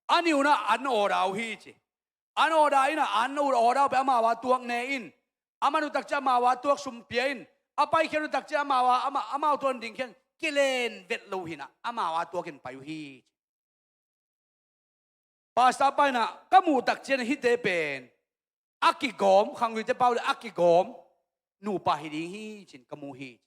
a nih un ah an order uh hi ci. An order in ah, an order uh pen amau a tuak ne in, a man uh tak ciang amau a tuak sum pia in, a paikhiat uh tak ciang amau a, ama, amau tuan ding khian kilen vet lo hi in ah, amau a tuakin pai uh hi ci. Pastor pa in ah ka muh tak ciang hihte pen a kigawm, khangluite pau le a kigawm nupa hi ding hi ci-in ka mu hi.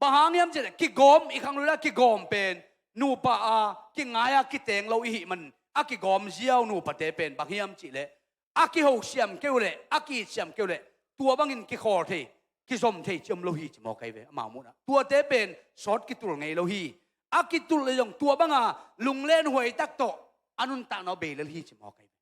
Bang hang hiam cih leh kigawm, i khanglui a kigawm pen nupa a kingai a kiteng lo i hih man, a kigawm ziau nupate pen bang hiam cih leh a kiho siam kei uh leh, a ki-it siam kei uh leh tua bangin kikhawl thei, kizom thei ci om lo hi ci mawk hi ve, amau muhna. Tuate pen sawt kitul ngei lo hi. A kitul le zong tua banga lunglen huai tak tawh a nuntakna uh bei lel hi ci mawk hi ve.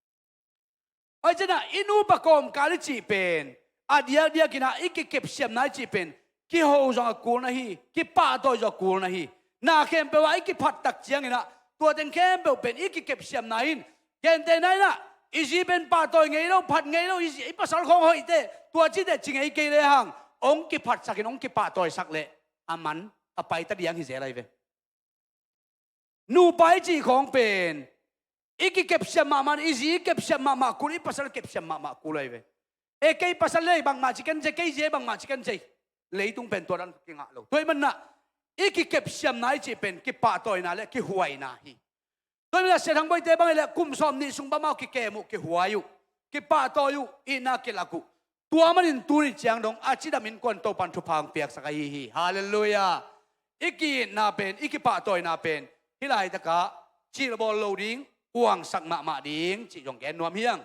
Ahi ciangin ah i nupa kawmkal i cih pen, a diakdiakin ah i kikepsiamna i cih pen kiho zong a kul na hi, kipahtawi zong a kul na hi. Na khempeuh ah i kiphat tak ciangin ah tua teng khempeuh pen i kikepsiamna in, gentehna in ah i zi pen pahtawi ngei lo, phat ngei lo, i zi, i pasal khawng hoih teh, tua cih teh ci ngei kei lehang hong kiphatsakin hong kipahtawisak leh a man a paita diang hi zel ahi ve. Nupa i cih khawng pen i kikepsiam mahmah, i zi i kepsiam mahmah kul, i pasal kepsiam mahmah kul ahi ve. E, kei pasal le bangmah ci ken ci, kei zi e bangmah ci ken ci. Leitung pen tua dan kingah lo. Tua ahih manin ah i kikepsiamna i cih pen kipahtawina le kihuaina hi. Tua ahih manin ah Sia Thang Boite bang hi leh kum sawm nih sung bang amau kikem uh, kihuai uh, kipahtawi uh, itna kilak uh. Tua manin tuni ciang dong a cidam innkuan Topan thupha hong piaksak ahi hi. Halleluiah. I ki-itna pen, i kipahtawina pen hih laitakah cilbawl lo ding, kuangsak mahmah ding cih zong gen nuam hi hang.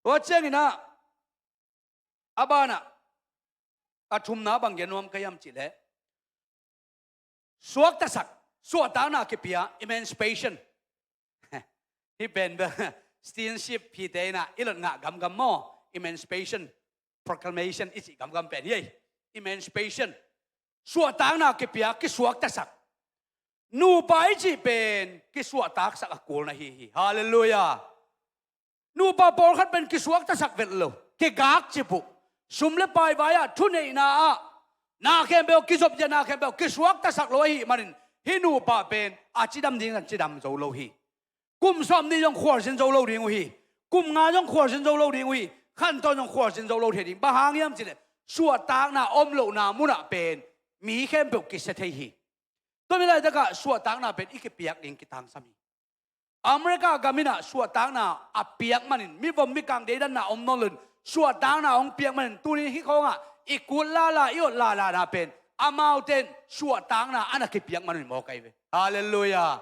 Tua ciangin ah a banah a thumna bang gen nuam ka hiam cih leh, suaktasak, suahtakna kipia, emancipation. Hih pen bel citizenship hite in ah i lot ngah gamgam maw? Emancipation Proclamation i cih gamgam pen hi ei. Emancipation. Suahtakna kipiak, kisuaktasak. Nupa i cih pen kisuahtaksak a kul na hi hi. Halleluiah. Nupa pawlkhat pen kisuaktasak vet lo, kigakcip uh. Sum le pai vai-ah, thuneihna ah, na khempeuh kizopzia, na khempeuh kisuaktasak lo ahih manin hih nupa pen a cidam ding zong cidam zo lo hi. Kum sawmnih zong khualzin zo lo ding uh hi. Kum nga zong khualzin zo lo ding uh hi. Khantawn zong khualzin zo lo thei ding. Bang hang hiam cih leh suahtakna om lohna munah pen mi khempeuh kisia thei hi. Tua mi laitakah suahtakna pen i kipiak ding kitangsam hi. America gam in ah suahtakna a piak manin, mivom mikang deidanna om nawn loin suahtakna hong piak manin, tuni hih khawngah i kut lala, i ot lalana pen amaute in suahtakna a na kipiak man uh hi mawk ahi ve. Halleluiah.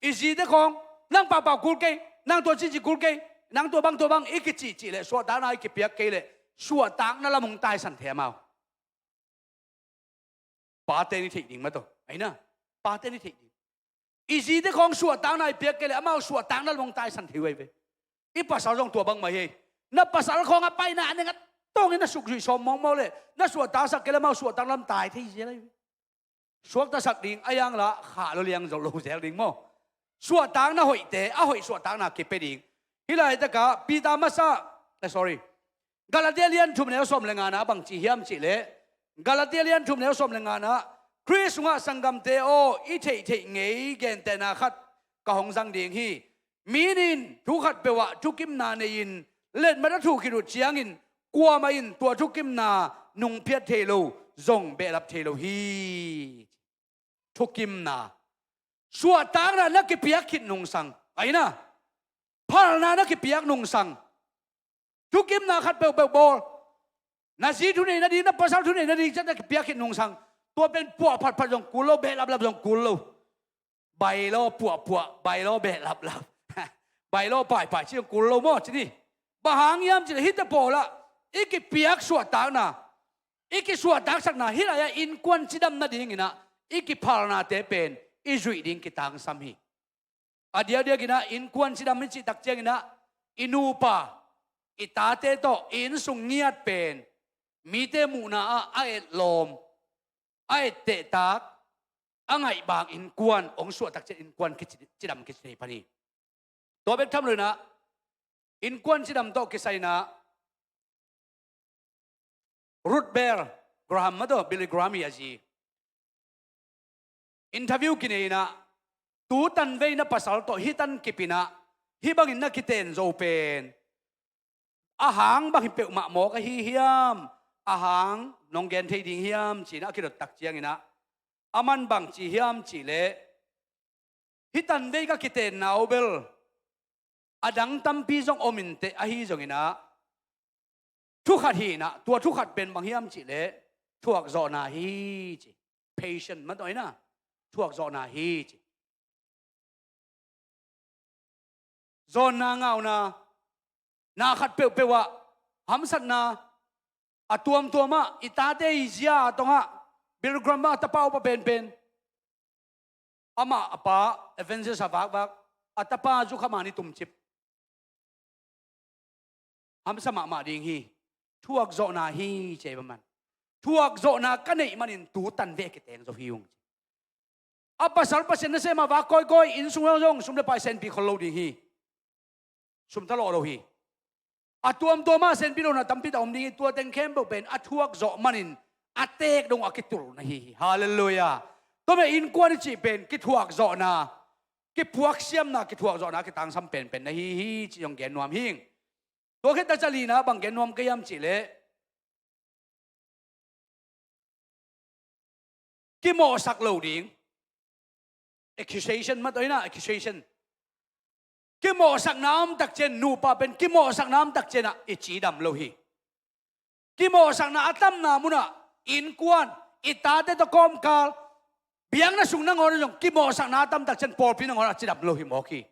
I zite khawng, nang pahpah kul kei, nang tua cici kul kei, nang tua bang tua bang i kicihcih leh, suahtakna i kipiak kei leh, suahtakna lam hong taisan thei amau. Pate in i theih ding mah tawh, aina, pate in i theih ding. I zite khawng suahtakna i piak kei leh amau suahtakna lam hong taisan thei uh ahi ve. I pasal zong tua bang mah hi. Na pasal khawng a paina a neng a tawngin na sukzuih sawm mawkmawk leh, na suahtaksak kei leh amau suahtakna lam tai thei zel ahi ve. Suaktasak ding a hiang la, khah lo liang zo lo zel ding maw? Suahtakna hoihte a hoih suahtakna kipia ding. Hih laitakah Peter masa, eh, sorry, Galatia lian thum neu sawm le ngana bang ci hiam cih leh, Galatia lian thum neu sawm le ngana, Khrist sungah sanggamte aw, i theihtheih ngei gentehna khat ka hong zang ding hi. Mi nih in thu khatpeuh ah thukimna nei-in letmat a thuh khit uh ciangin, kuamah in tua thukimna nungphiat thei lo, zong behlap thei lo hi. Thukimna. Suahtakna na kipiak khit nungsang, aina, phalna na kipiak nungsang, thukimna khat peuhpeuh bawl. Na zi thuneih nading, na pasal thuneih nading ciat na kipiak khit nungsang, tua pen puah phatphat zong kul lo, behlaplap zong kul lo. Bai law puahpuah, bai law behlaplap, bai law paipai ci zong kul lo maw, ci ni. Bang hang hiam cih leh hihte pawlah i kipiak suahtakna, i kisuahtaksakna, hih lai-ah innkuan cidam nadingin ah i kiphalnate pen i zuih ding kitangsam hi. A diakdiakin ah innkuan cidam i cih tak ciangin ah i nupa, i tate tawh i innsung ngiat pen mite muhna ah a etlawm, a ettehtak, a ngaihbang innkuan hong suah tak ciang innkuan kici-, cidam kici thei pan hi. Tua bek tham loin ah innkuan cidam tawh kisai-in ah Ruth Bell Graham mah tawh, Billy Graham hi a zi, interview kinei-in ah, tu tanvei na pasal tawh hih tan kip in ah hih bangin na kiten zo pen a hang bang hi peuhmah mawk ahi hiam, a hang nong gen thei ding hiam, ci-in ah a kidot tak ciangin ah, aman bang ci hiam cih leh, hih tanvei ka kitenna uh bel a dang tampi zong om inteh, ahi zongin ah thu khat hi-in ah, tua thu khat pen bang hiam cih leh thuakzawhna hi, ci. Patient mah tawh, aina, thuakzawhna hi, ci. Zawnna, ngauna, na khat peuhpeuh ah hamsatna, a tuamtuam ah i tate i zia a tongah, Billy Graham bang a tapa upa penpen, amah a pa evangelist a vakvak, a tapa zukha mah ni tumcip. Hamsa mahmah ding hi. Thuakzawhna hi, ci a, bang man. Thuakzawhna ka neih manin tu tanvei kiteng zo hi ung, ci. A pasal Pasian nasem a vak kawikawi, innsung zong sum le pai senpi khol lo ding hi. Sum thalawh lo hi. A tuamtuam ah senpi lohna tampi tak om ding hi, tua teng khempeuh pen a thuakzawh manin a teek dong a kitul na hi hi. Halleluiah. Tua mah innkuan i cih pen kithuakzawhna, kiphuaksiamna, kithuakzawhna kitangsam penpen na hi hi, ci zong gen nuam hi ing. Tua khit tak ciang lina bang gen nuam ka hiam cih leh, kimawhsak lo ding. Accusation mah tawh, aina, accusation. Kimawhsakna om tak ciang, nupa pen kimawhsakna om tak ciang ah i cidam lo hi. Kimawhsakna a tamna munah innkuan, i tate tawh kawmkal, biakna sung nangawn ah zong kimawhsakna a tam tak ciang pawlpi nangawn ah cidam lo hi mawk hi.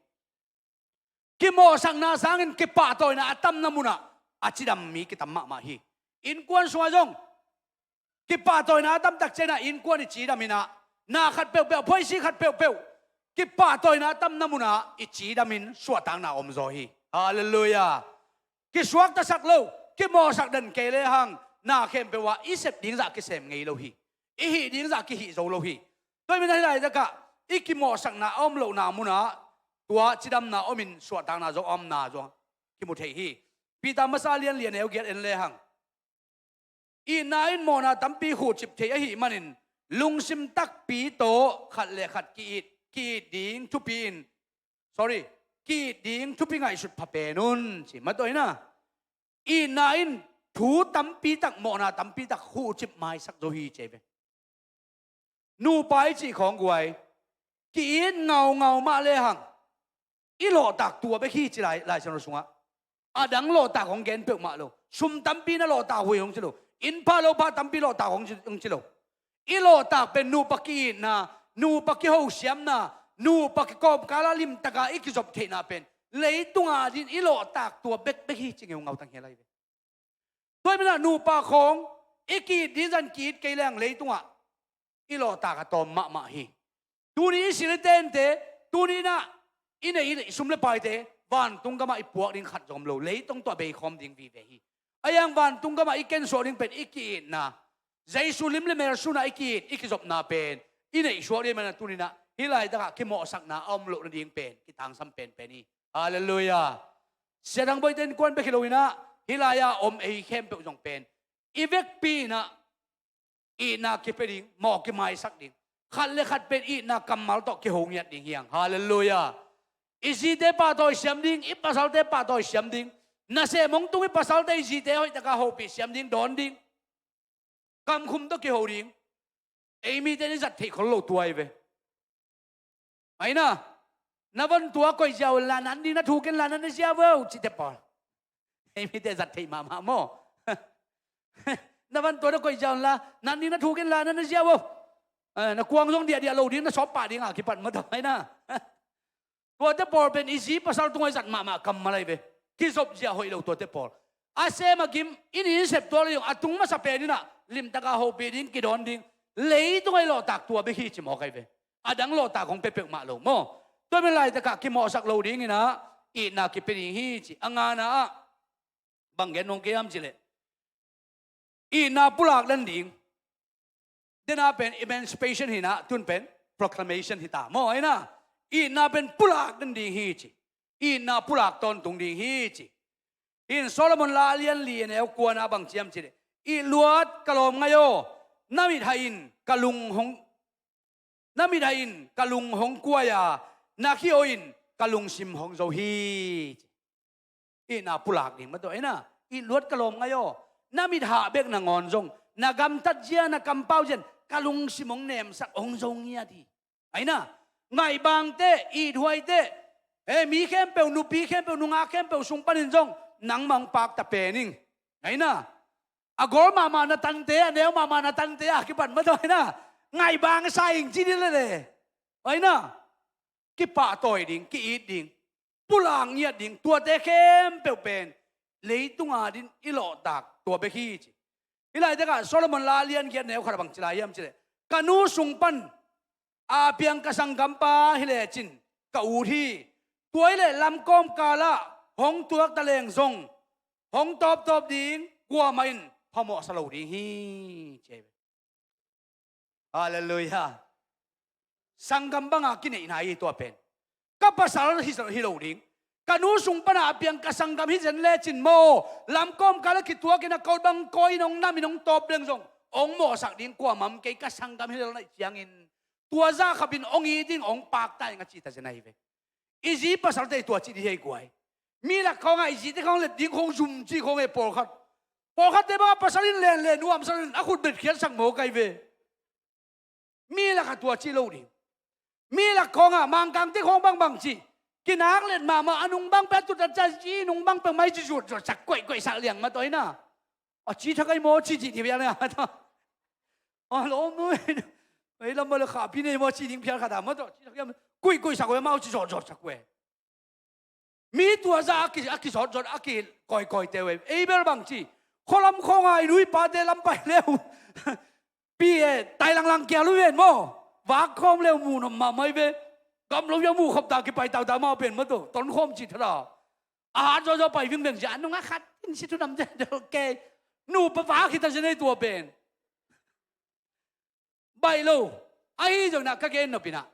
Kimawhsakna sangin kipahtawina a tamna munah a cidam mi kitam mahmah hi. Innkuan sungah zong kipahtawina a tam tak ciang ah innkuan i cidam in ah, na khat peuhpeuh, phoisi khat peuhpeuh, Kipahtawina a tamna munah i cidamin suahtakna om zaw hi. Halleluiah. Kisuaktasak lo, kimawhsak den kei lehang, na khempeuh ah i sep ding zah kisem ngei lo hi. I hih ding zah kihih zo lo hi. Tua hi manin hih laitakah i kimawhsakna a om lohna munah tua cidamna omin suahtakna zong a omna zong kimu thei hi. Peter masa lian li a neu giat en lehang, itna in mawhna tampi khuhcip thei ahih manin lungsim takpi tawh khat le khat ki-it, ki-it ding thupi in, sorry, ki-it ding thupi ngaihsut pha pen un, ci. Mah tawh hi na, itna in thu tampi tak, mawhna tampi tak khuhcip maisak zo hi, ci ve. Nupa i cih khawng guai, ki-it ngaungau mah lehang i lawhtak tua bek hi, ci Lai, Lai Siangtho sungah. A dang lawhtak hong gen peuhmah lo. Sum tampi na lawhtak uh hi hong ci lo. Inn pha lo pha tampi lawhtak hong ci, hong ci lo. I lawhtak pen nupa ki-itna, nupa kihosiamna, nupa kikawmkala limtaka i kizop theihna pen leitunga din i lawhtak tua bekbek hi, ci ngeungau tang hi lai ve. Tua hi manin nupa khawng i ki-it ding zah in ki-it kei leng leitungah i lawhtak a tawm mahmah hi. Tuni i silh i tente, tuni inah i neih i sum le paite vantung gamah i puak ding khat zong om lo, leitung tawh a beikhawm ding vive hi. A iang vantung gamah i kensuah ding pen i ki-itna, Jesu lim le mel sunah i ki-it, i kizopna pen i neihsuak ding hi manin tuni inah hih laitakah kimawhsakna a om loh nading pen kitangsam penpen hi. Halleluiah. Sia Thang Boite innkuan bek hi lo inah hih lai-a om ei khempeuh zong pen i vekpi inah itna kipia ding, mawh kimaisak ding, khat le khat pen itna kammal tawh kiho ngiat ding hi hang. Halleluiah. I zite pahtawi siam ding, i pasalte pahtawi siam ding. Nasem hong tung i pasalte i zite hoihtaka hopih siam ding, dawn ding. Kamkhum tawh kiho ding. Ei mite in i zat theih khol lo tua hi ve. Aina, na van tua koih ziau la, nan ding na thuk in la, nan na ziau vo, cite pawl. Ei mite zat theih mahmah maw? Na van tua na koih ziau la, nan ding na thuk in la, nan na ziau vo. Eh, na kuang zong diahdiah lo ding, na sawp pah ding a kipan maw tawh, aina. Tuate pawl pen i zi pasal tungah i zat mahmah kammal ahi ve. Kizop zia hoih lo tuate pawl. A sem a gim, i nin sep tuak le zong a tung masa pen inah limtaka hopih ding, kidawn ding. Leitungah i lawhtak tua bek hi ci mawk ahi ve. A dang lawhtak hong pia peuhmah lo maw? Tua hi manin laitakah kimawhsak lo ding inah itna kipia ding hi ci. A ngana ah bang gen nuam kei hiam cih leh, itna pulak den ding. Dena pen emancipation hi inah, tun pen proclamation hi ta maw, aina. Itna pen pulak den ding hi ci. Itna pulak tawntung ding hi ci. In Solomon la a lian li a neu kuana bang ci hiam cih leh, it luat ka lawm ngaih aw, na mit hah in ka lung hong Na mit hah in ka lung hong kuai a, na khi-aw in ka lungsim hong zo hi. Itna pulak ding maw tawh, aina. It luat ka lawm ngaih aw. Na mit hah bek nangawn zong, na gamtat zia, na kampau zia in ka lungsim hong nemsak, hong zo ngiat hi. Aina. Ngaihbangte, ithuaite, eh, mi khempeuh, nupi khempeuh, nungak khempeuh sung panin zong nangmah hong pakta pen ing. Aina. A gol mahmah na tante, a neu mahmah na tante a kipan maw tawh, aina. Ngaihbang sa ing ci ding leh le, aina. Kipahtawi ding, ki-it ding, pulak ngiat ding, tuate khempeuh pen leitunga din i lawhtak tua bek hi ci. Hih laitakah Solomon la a lian giat neu khat ah bang ci lai hiam cih leh, ka nu sung pan a piang ka sanggampa hi lecin ka ut hi. Tua hi leh lamkawm kalah hong tuak taleng zong hong tawptawp ding, kuamah in phamawhsa lo ding hi, ci hi. Halleluiah. Sanggam banga kineihna hi tua pen. Ka pasal hi, hi lo ding. Ka nu sung pana a piang ka sanggam hi zen lecin maw, lamkawm kala kituakin a kot bang kawi in hong nam in hong tawp leng zong hong mawhsak ding kuamah om kei, ka sanggam hi lo naih ciangin tua zah khapin hong it ding, hong pakta ing a cita zen ahi ve. I zi pasalte tua ci ding hi ei guai. Mi lak khawngah i zite khawng let ding khawng zum ci khawng e pawlkhat. Pawlkhatte bangah pasal in len le nuamsa in a khut betkhiatsak mawk ahi ve. Mi lakah tua ci lo ding. Mi lak khawngah Mangkangte khawng bangbang ci. Kinak let mahmah a nung bang pek a tut a ca ci nung bang pek mai ci zuatzuatsak koihkoihsak liang maw tawh, aina. A ci thak ahi maw ci ci ti biang liang maw tawh. A lawm nu ei lam bale khahpi nei maw ci ding phial khat a maw tawh. Ci thak ahi maw, kuihkuihsak uh e, amau ci zawtzawtsak uh e. Mi tua zah a ki, a kizawtzawt, a kikawikawite uh e. Ei bel bang ci, khualam khawnga i nu i pate lam pai le uh, pi e, tai langlang kia lu ven maw. Vak khawm le uh mu nop mahmah hi ve. Gam lo ia muh khop ta kipai tau ta mau pen maw tu. Tonkhawm cih thara. A hat zawzaw pai vingveng zia a nungah khat in si thunam zia deuh kei. Nupa va khita zia nei tua pen. Baih lo. Ahi zongin ah ka gen nop in ah,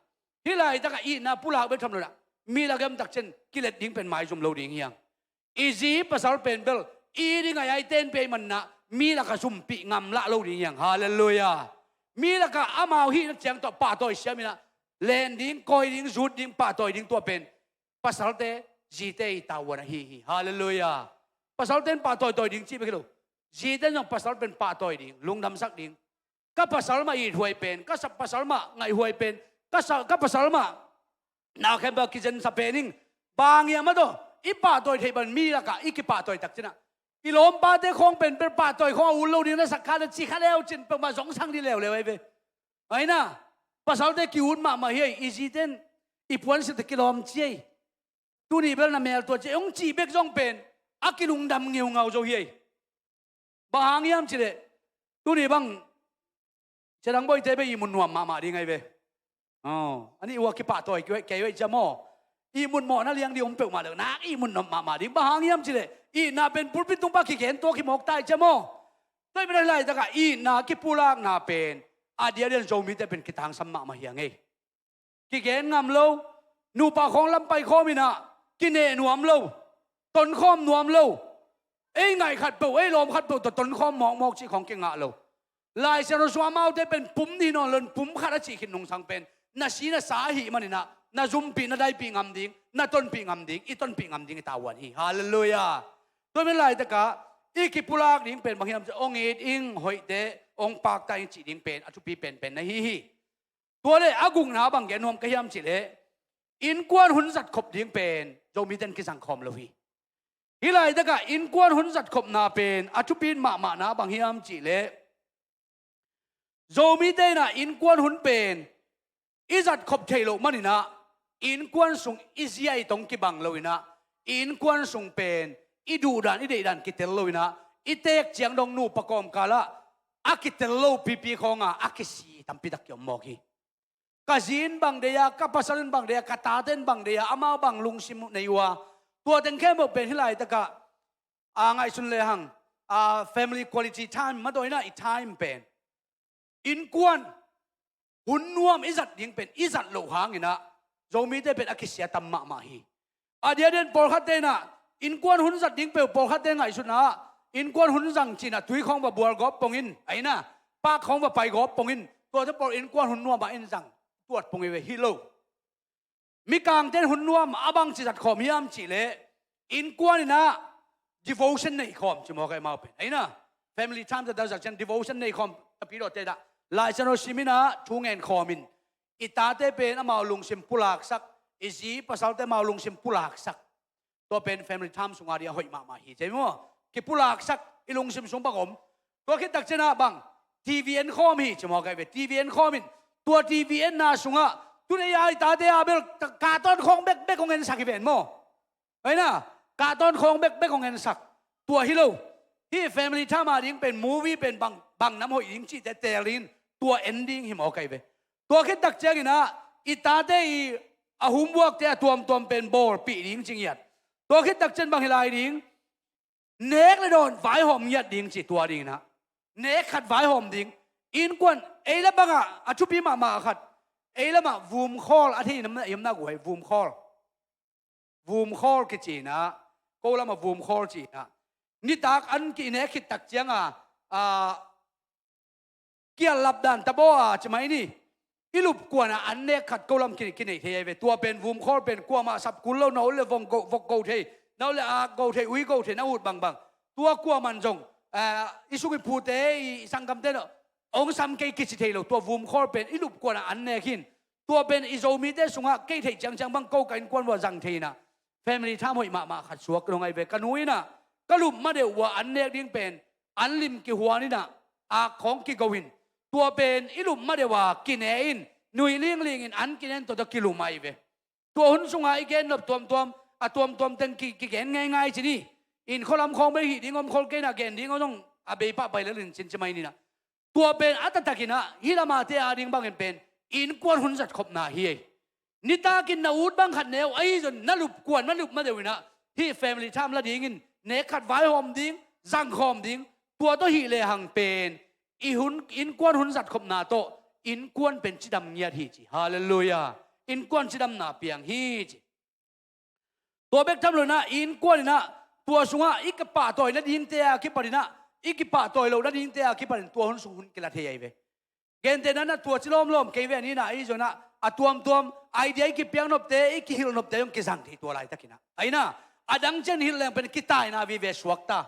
hih laitakah itna pulak bek tham lo in ah, mi lak ah om tak ciang kilet ding pen maizum lo ding hi hang. I zi pasal pen bel it ding a, a iten pia ahih manin ah mi lakah zumpih ngam lah lo ding hi hang. Halleluiah. Mi lakah amau hihna ciang tawh pahtawi siam in ah, len ding, kawi ding, zut ding, pahtawi ding, tua pen pasalte, zite i tavuan ahi hi. Halleluiah. Pasalte in pahtawi tawi ding cih bek hi lo. Zite in zong pasal pen pahtawi ding, lungdamsak ding. Ka pasal mah ithuai pen, ka sa-, pasal mah ngaihhuai pen, ka sa-, ka pasal mah na khempeuh a kizensa pen ing. Bang hiam maw taw, i pahtawi theih bang mi lakah i kipahtawi tak ciang ah, i lawmpate khawng pen bel pahtawi khawng a ut lo ding na sak kha na ci kha leu cin peuhmah zong sang dih leuleu ahi ve. Ahi na, pasalte ki-ut mahmah hi ei, i zite in i puansilhte kilawm ci ei. Tuni bel na mel tua ci ei hong cih bek zong pen a kilungdam ngeungau zo hi ei. Bang hang hiam cih leh, tuni bang Sia Dang Boite bek ihmut nuam mahmah ding ahi ve. Oh, a nih uh a kipahtawi kei uh ahi cia maw. Ihmut mawhna liang ding om peuhmah leh nak ihmut nuam mahmah ding. Bang hang hiam cih leh, itna pen pulpit tung pan kigen tuak hi mawk ta ahi cia maw. Tua ahih manin ah hih laitakah itna kipulakna pen a diakdiakin Zomite pen kitangsam mahmah hi hang ei. Kigen ngam lo, nupa khawng lam pai khawm in ah, kineh nuam lo, tonkhawm nuam lo. Ei ngaih khat peuh, ei lawm khat peuh tawh tonkhawm mawkmawk cih khawng kingah lo. Lai Siangtho sungah amaute pen pum nih nawn lo in pum khat a cih khit nungsang pen na si na sa ahih manin ah, na zumpih, na daipih ngam ding, na tonpih ngam ding, i tonpih ngam ding i tavuan hi. Halleluiah. Tua ahih manin laitakah i kipulak ding pen bang hiam cih leh, hong it ing, hoihte hong pakta ing cih ding pen a thupi penpen na hi hi. Tua leh a gukna bang gen nuam ka hiam cih leh, innkuan hun zatkhop ding pen Zomite in kizang khawm lo hi. Hih laitakah innkuan hun zatkhopna pen a thupi mahmahna bang hiam cih leh, Zomite in ah innkuan hun pen i zatkhop theih loh manin ah, innkuan sung i zia i tong kibang lo in ah, innkuan sung pen i duhdan, i deihdan kitel lo in ah, i teek ciang dong nupa kawmkal ah a kitel lo pipi khawng a, a kisi tampi tak ki-om mawk hi. Ka zi in bang deih a, ka pasal in bang deih a, ka tate in bang deih a, amau bang lungsim nei uh a, tua teng khempeuh pen hih laitakah a ngaihsun lehang, a family quality time, mah dawi in ah i time pen, innkuan hun nuam i zat ding pen i zat loh hangin ah Zomite pen a kisia tam mahmah hi. A diakdiakin pawlkhatte in ah innkuan hun zat ding peuh, pawlkhatte ngaihsutna ah innkuan hun zang ci-in ah tui khawng va bual gawp pongin, ahi na, park khawng va pai gawp pongin, tuate pawl innkuan hun nuam ah in zang tuat pong hi ve, hi lo. Mikangte in hun nuam a bangci zat khawm hiam cih leh, innkuan in ah devotion nei khawm ci mawk a, amau pen, ahi na, family time zat, zat ciang devotion nei khawm a pi dawte in ah Lai Siangtho sim in ah thu ngen khawm in, i tate pen amau lungsim pulaksak, i zi pasalte amau lungsim pulaksak. Tua pen family time sungah ding a hoih mahmah hi, ci maw. Kipulaksak, i lungsim sung bang om. Tua khit tak ciang ah bang, TV en khawm hi, ci mawk a, hi ve, TV en khawm in. Tua TV enna sungah tuni a i tate a bel cartoon khawng bekbek hong ensak hi ven maw. Ahi na, cartoon khawng bekbek hong ensak. Tua hi lo. Hih family time a ding pen movie pen bang, bang nam hoih ding cihte teel in, tua en ding hi mawk a, hi ve. Tua khit tak ciangin ah i tate i a homeworkte a tuamtuam pen bawlpih ding ci ngiat. Tua khit tak ciang bang hi lai ding, nek le dawn vaihawm ngiat ding ci, tua dingin ah nek khat vaihawm ding. Innkuan ei lam bangah a thupi mahmah khat, ei lamah vumkhawl a thei nam na, i nam na guai, vumkhawl. Vumkhawl kici in ah, ko lamah vumkhawl ci in ah, nitak an ki-nek khit tak ciang a, a, kial lap dan tabaw a ci mai ni. I lupkuan ah an nek khat ko lam ki, kinei thei a, hi ve. Tua pen vumkhawl pen kuamah sap kul lo, na ut le vok go, vok go thei, na ut le ak go thei, ui go thei, na ut bangbang. Tua kuaman zong, eh, i sung i phute, i, i sanggamte na hong sam kei kici thei lo. Tua vumkhawl pen i lupkuan ah an nek hi in. Tua pen i Zomite sungah kei theih ciangciang bang ko ka innkuan uah zang thei in ah, family time hoih mahmah khat suak ka nung a, hi ve. Ka nu in ah ka lup ma deuh uah an nek ding pen an lim kihuan in ah, ak khawng kigo in, tua pen i lup ma deuh a kine in, nui lingling in an kine in tua tawh kilum a, hi ve. Tua hun sungah i gen nop tuamtuam, a tuamtuam teng ki, kigen ngeingai ci ni. Inn khualam khawng bei hih ding om khol kei in ah, gen ding om zong a bei pah pai lel in cin ci mai ni in ah. Tua pen a taktak in ah hih lamate a ding bangin pen innkuan hun zatkhopna hi ei. Nitakin na ut bang khat neu, ahi zong na lup kuan, na lup ma deuh inah, hih family time la dingin, nek khat vaihawm ding, zangkhawm ding, tua tawh hih lehang pen, i hun, innkuan hun zatkhopna tawh, innkuan pen cidam ngiat hi ci. Halleluiah. Innkuan cidamna piang hi ci. Tua bek tham lo inah, innkuan inah, tua sungah, i kipahtawi nadingte a kipaninah, i kipahtawi lo nadingte a kipanin, tua hun sung hun kila thei ahi ve. Gentehna inah tua ci lawmlawm kei ve ni inah, ahi zong inah, a tuamtuam, idea i kipiak nopte, i kihilh nopte, zong kizang thei tua laitak inah. Ahi inah, a dang ciang hilh leng pen kitaina vive suakta.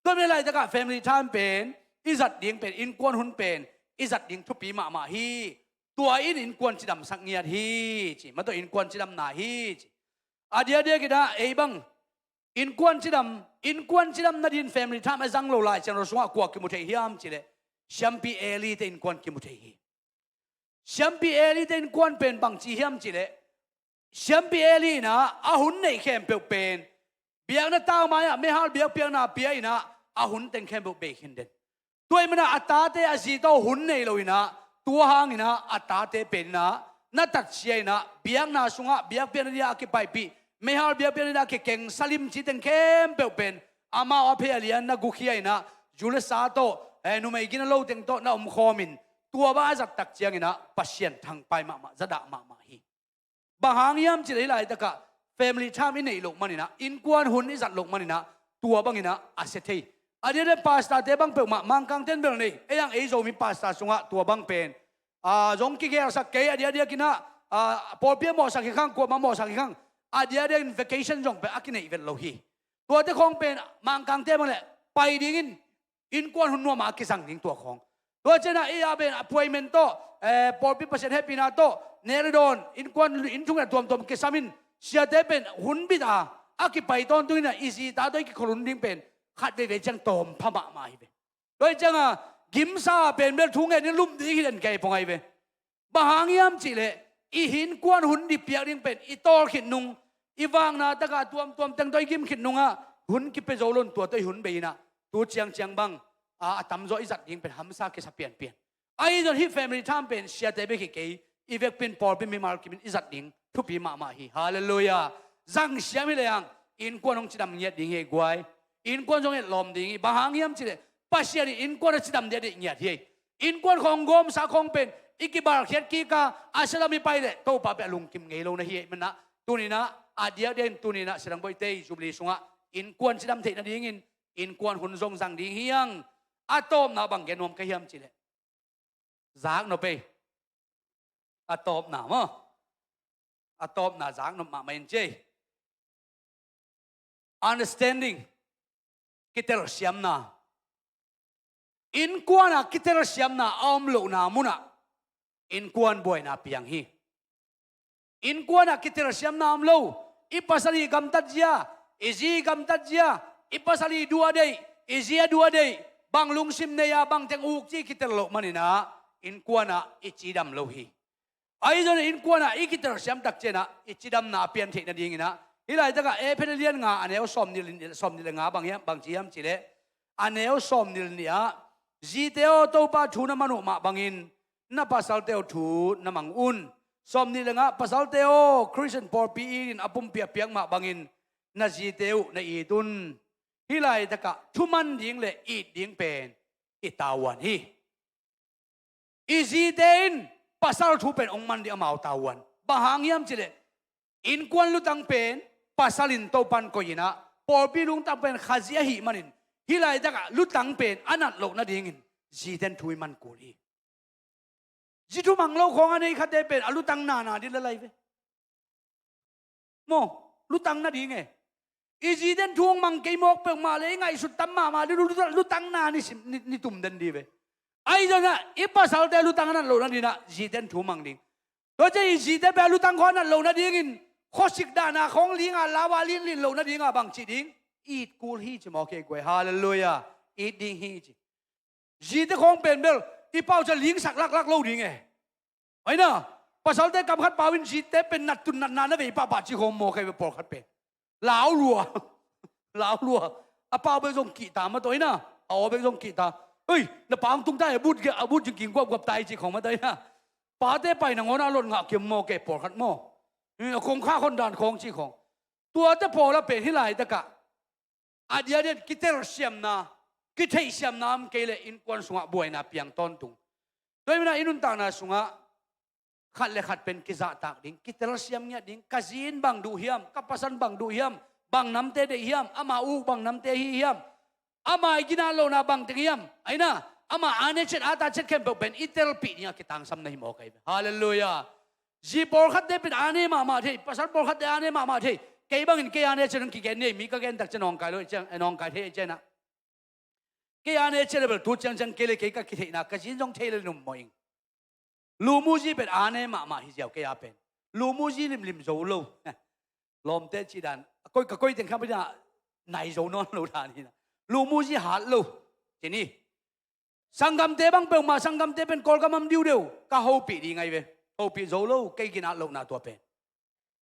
Tua mi laitakah family time pen, i zat ding pen, innkuan hun pen, i zat ding thupi mahmah hi. Tua in innkuan cidamsak ngiat hi, ci. Mah tawh innkuan cidamna hi, ci. A diakdiak inah, ei bang, innkuan cidam, innkuan cidam nadin family time a zang lo lai ciang lo sungah kua kimu thei hiam cih leh, siampi Eli te innkuan kimu thei hi. Siampi Eli te innkuan pen bangci hiam cih leh, siampi Eli inah a hun neih khempeuh pen, biakna tau mai-ah meihal biakpiakna pia inah a hun teng khempeuh bei khin den. Tua ahih manin a tate a zi tawh hun nei lo inah, tua hang inah a tate pen inah, na tatsia inah, biakna sungah biakpiakna dia a kipaipih, meihal biakpiakna dia a kikeng, salim ci teng khempeuh pen, amau a phei a lian na gukhia inah, zu le sa tawh, eh, numei gina lo teng tawh na omkhawm in, tua bang a zat tak ciang inah, Pasian thangpai mahmah, zadah mahmah hi. Bang hang hiam cih leh hih laitakah family time i neih loh man inah, innkuan hun i zat loh man inah, tua bang inah a sia thei. A diakdiak pastor te bang peuhmah, Mangkang ten bel nei, ei ang ei Zomi pastor sungah tua bang pen, ah, zong kigelsak kei, a diakdiak inah, ah, pawlpi a mawhsak hi khang, kuamah mawhsak hi khang, a diakdiak in vacation zong pen a kineih vet lo hi. Tuate khawng pen, Mangkang te bang leh, pai dingin, innkuan hun nuam a kizang ding tua khawng. Tua ciangin ah, ei a pen appointment tawh, eh, pawlpi Pasian hehpihna tawh, nek le dawn, innkuan, inn thungen a tuamtuam kisam in, siate pen hun bit a, a kipai tawntung inah, i zi ta tawh i kikholh hun ding pen, khat veivei ciang tawm pha mahmah hi ve. Tua hi ciangah, gimsa pen bel thu ngen in lum ding hi den kei pong ahi ve. Bang hang hiam cih leh, i innkuan hun dih piak ding pen, i tawl khit nung, i vakna takah tuamtuam teng tawh i gim khit nungah, hun kipia zo lo in tua tawh i hun bei inah, tu ciangciang bang, a, a tamzaw i zat ding pen hamsa kisa pianpian. Ahi zong hih family time pen siate bek hi kei, i vekpi in pawlpi mimal kim in i zat ding thupi mahmah hi. Halleluiah. Zang siam hi lehang, innkuan hong cidam ngiat ding hi guai. Innkuan zong etlawm ding hi. Bang hang hiam cih leh, Pasian in innkuan a cidam dia deih ngiat hi. Innkuan khawng gawmsa khawng pen, i kibalkhiat kik a, a sia lam i pai leh, Topa pen a lungkim ngei lo na hi ahih manin ah, tuni inah, a diakdiak in tuni inah, Sia Dang Boih te Jubilee sungah, innkuan cidam theih nadingin, innkuan hun zong zang ding hi hang, a tawpna bang gen nuam ka hiam cih leh. Zak nop ei. A tawpna maw. A tawpna zak nop mahmah in ci ei. Understanding. Kitelsiamna. Innkuan ah kitelsiamna a om lohna munah, innkuan buaina piang hi. Innkuan ah kitelsiamna om lo. I pasal i gamtat zia, i zi i gamtat zia, i pasal i duh a deih, i zi a duh a deih, bang lungsim nei a, bang teng uk ci kitel loh man inah, innkuan ah i cidam lo hi. Ahi zong innkuan ah i kitelsiam tak ciangin ah, i cidamna a pian theih nadingin ah, hih laitakah Efesa lian nga a neu sawmnih le, sawmnih le nga bang hiam, bang ci hiam cih leh, a neu sawmnih le nih ah, zite aw, Topa thu na man uh mah bangin, na pasalte uh thu na mang un. Sawmnih le nga, pasalte aw, Khristian pawlpi itin a pumpi a piak mah bangin, na zite uh na it un. Hih laitakah thuman ding le it ding pen i tavuan hi. I zite in pasal thu pen hong man ding amau tavuan. Bang hang hiam cih leh, innkuan lutang pen pasal in Topan koih inah, pawlpi lutang pen Khazih ahih manin, hih laitakah lutang pen a nat loh nadingin ziten thu i man kul hi. Zi thu mang lo khawng a nei khate pen a lutang nana ding la lai ve. Maw, lutang nading e. I ziten thu hong mang kei mawk peuhmah le i ngaihsut tam mahmah ding, lu-, lu-, lutang na ni sim, ni, ni tum den ding ve. Ahi zongin ah, i pasalte lutang a nat loh nadingin ah, ziten thu mang ding. Tua ciang i zite pen a lutang khawng a nat loh nadingin, khuasik dahna khawng linga lau a linlin loh nadinga bang ci ding? It kul hi ci mawk hi guai. Halleluiah. It ding hi ci. Zite khawng pen bel, i pau ciang lingsak laklak lo ding e. Aina, pasalte kam khat pau in zite pen nat tun natna na vei pahpah ci khawng mawk hi ve pawlkhat pen. Lau lua. Lau lua. A pau bek zong kihta mah tawh aina. A aw bek zong kihta. Oi, na pau tung ta e, a but ge, a but zing king guapguap ta e ci khawng mah tawh aina. Pate pai nangawn a lot ngah kiam mawk e pawlkhat maw. Kongkhak hon dan khawng ci khawng. Tuate pawl a pen hih laitakah a diakdiak kitelsiamna, kitheihsiamna om kei leh innkuan sungah buaina piang tawntung. Tua ahih manin i nuntakna sungah khat le khat pen kizahtak ding, kitelsiam ngiat ding, ka zi in bang duh hiam, ka pasal in bang duh hiam, bang namte deih hiam, ama uk bang namte hi hiam, ama i ginat lohna bang teng hiam, aina, ama ane ciat ata ciat khempeuh pen i telpih dingah kitangsam na hi mawk ahi ve. Halleluiah. Zi pawlkhatte pen ane mahmah thei, pasal pawlkhatte ane mahmah thei. Kei bangin kei ane ciat hong kigen ni, mi ka gen tak ciang nawngkai lo, ciang, eh, nawngkai thei cianah. Kei ane ciat le bel tu ciangciang kei le kei ka kitheihna ka zi in zong thei le nummawh ing. Lumuzi pen ane mahmah hi ziau kei a pen. Lumuzi limlim zo lo. Lawmte cih dan. A koi, ka koi teng kha pen a nai zo nawn lo dan hi na. Lumuzi hat lo. Ci ni. Sanggamte bang peuhmah, sanggamte pen Kawlgam am diudeu. Ka hopih ding ahi ve. Hopih zo lo, kei ginat lohna tua pen.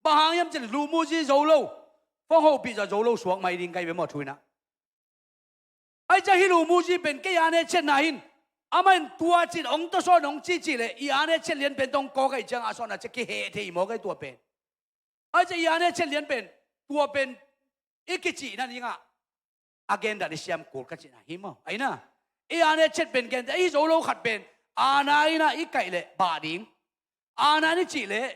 Bang hang hiam cih leh lumuzi zo lo. Fong hopih za zo lo suak mai ding ka hi ve maw thu inah. Ahi ciang hih lumuzi pen kei ane ciatna hin. Amah in tua cin hong tawsawn hong cihcih leh i ane ciat lian pen tawh hong kawk ahi ciang a sawtna ciah kiheh thei mawk ahi tua pen. Ahi ciang i ane ciat lian pen tua pen i kicihna dingah a gendan i siam kul ka cihna hi maw? Aina, i ane ciat pen gente ahi zo lo khat pen ana inah i kaih leh bah ding. Ana ni cih leh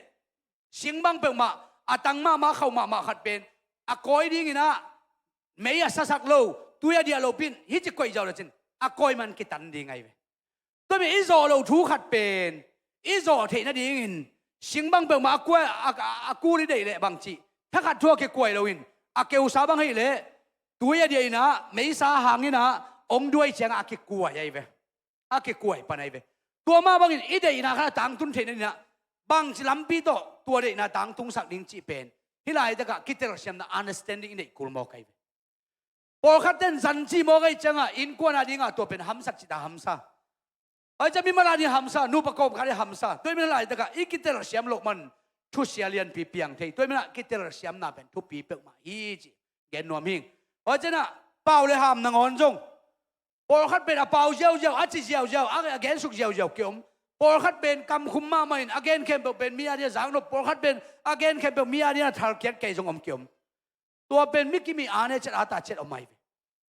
sing bang peuhmah a tang mahmah khauh mahmah khat pen a kawi dinginah mei a sasak lo, tui a diah lo pin hih ci koih ziau le cin a kawi man kitan ding ahi ve. Tua mi i zawh loh thu khat pen i zawh theih nadingin sing bang peuhmah a kuai, a, a, a kul i deih leh bang cih thakhat thu a kikuai loin a keusa bang hih leh tui a diah inah meisa hanginah ong duai ciangah a kikuai ahi ve. A kikuai pan ahi ve. Tua mah bangin i deihna khat a tangtun theih nadinah bangci lampi tawh tua deihna tangtungsak ding cih pen hih laitakah kitelsiamna understanding i neih kul mawk ahi ve. Pawlkhatte in zan cih mawk ahi ciangah innkuan a dingah tua pen hamsat cih ta hamsa. Ahi ciang mimal a ding hamsa, nupa kawmkal a ding hamsa. Tua ahih manin laitakah i kitelsiam loh man thusia lianpi piang thei. Tua ahih manin kitelsiamna pen thupi peuhmah hi cih gen nuam hing. Ahi ciangah pau le ham nangawn zong pawlkhat pen a pau ziauziau, a ci ziauziau, a, a gensuk ziauziau kiom. Pawlkhat pen kamkhum mahmah in a gen khempeuh pen mi a dingah zaknop. Pawlkhat pen a gen khempeuh mi a dingah thalkiat kei zong om kiom. Tua pen mi kim i ane ciat ata ciat om ahi ve.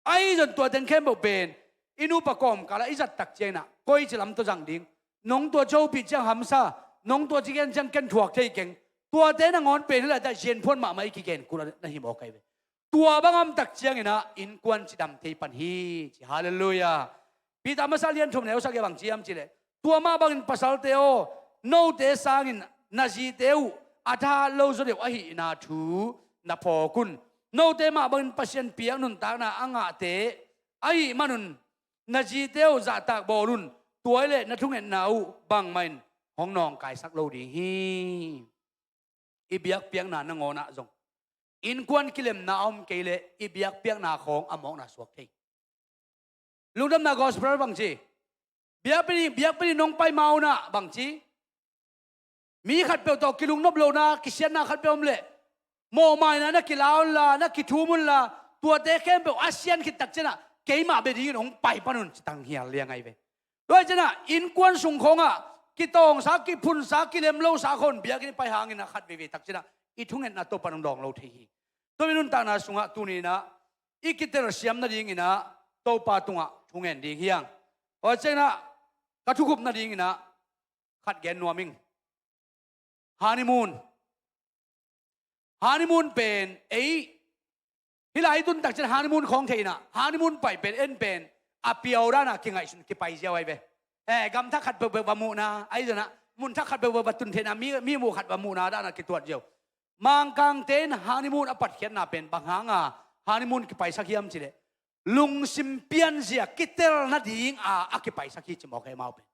Ahi zong tua teng khempeuh pen i nupa kawmkalah i zat tak cianginah koici lam tawh zang ding. Nong tua ci hopih ciang hamsa, nong tua ci gen ciang ken thuak thei keng. Tuate nangawn pen hih laitak zianphuan mahmah i kigen kul na hi mawk ahi ve. Tua bang om tak cianginah innkuan cidam thei pan hi ci. Halleluiah. Peter masa lian thum neu sagih bang ci hiam cih leh tua mah bangin pasalte aw, note sangin na zite uh a thahat lo zaw deuh ahihna thu na phawk un. Note mah bangin Pasian piak nuntakna a ngahte ahih manun na zite uh zahtak bawl un. Tua hi leh na thungetna uh bangmah in hong nawngkaisak lo ding hi. I biakpiakna nangawnah zong innkuan kilemna a om kei leh i biakpiakna khawng a mawkna suak thei. Lungdamna gospel bang ci? Biakpini, biakpini nong pai ma unah bang ci? Mi khatpeuh tawh kilungnop lohna, kisiatna khatpeuh om leh mawhmaina na kila unla, na kithum unla, tuate khempeuh a sian khit tak cianah keimah bia dingin hong pai pan un ci tanghial liang ahi ve. Tua hi cianah innkuan sung khawngah kitawngsa, kiphunsa, kilemlosa khawng biakinn i pai hangin a khat veivei tak cianah i thungetna Topa in hong dawng lo thei hi. Tua mi nuntakna sungah tuninah i kitelsiam nadinginah Topa tungah thungen ding hiang. Tua hi cianah ka thukhup nadinginah khat gen nuam ing. Honeymoon. Honeymoon pen ei hih lai i tun tak ciang honeymoon khawng thei inah honeymoon pai pen en pen a piau danah kingaihsun kipai ziau ahi ve. Eh, gamthak khat peuhpeuh va muhna ahi zonah munthak khat peuhpeuh va tun theihna mi, mi muh khat va muhna danah kituat ziau. Mangkangte in honeymoon a patkhiatna pen bang hanga honeymoon kipaisak hiam cih leh lungsim pianzia kitel nadinga a kipaisak hi ci mawk ahi mau pen.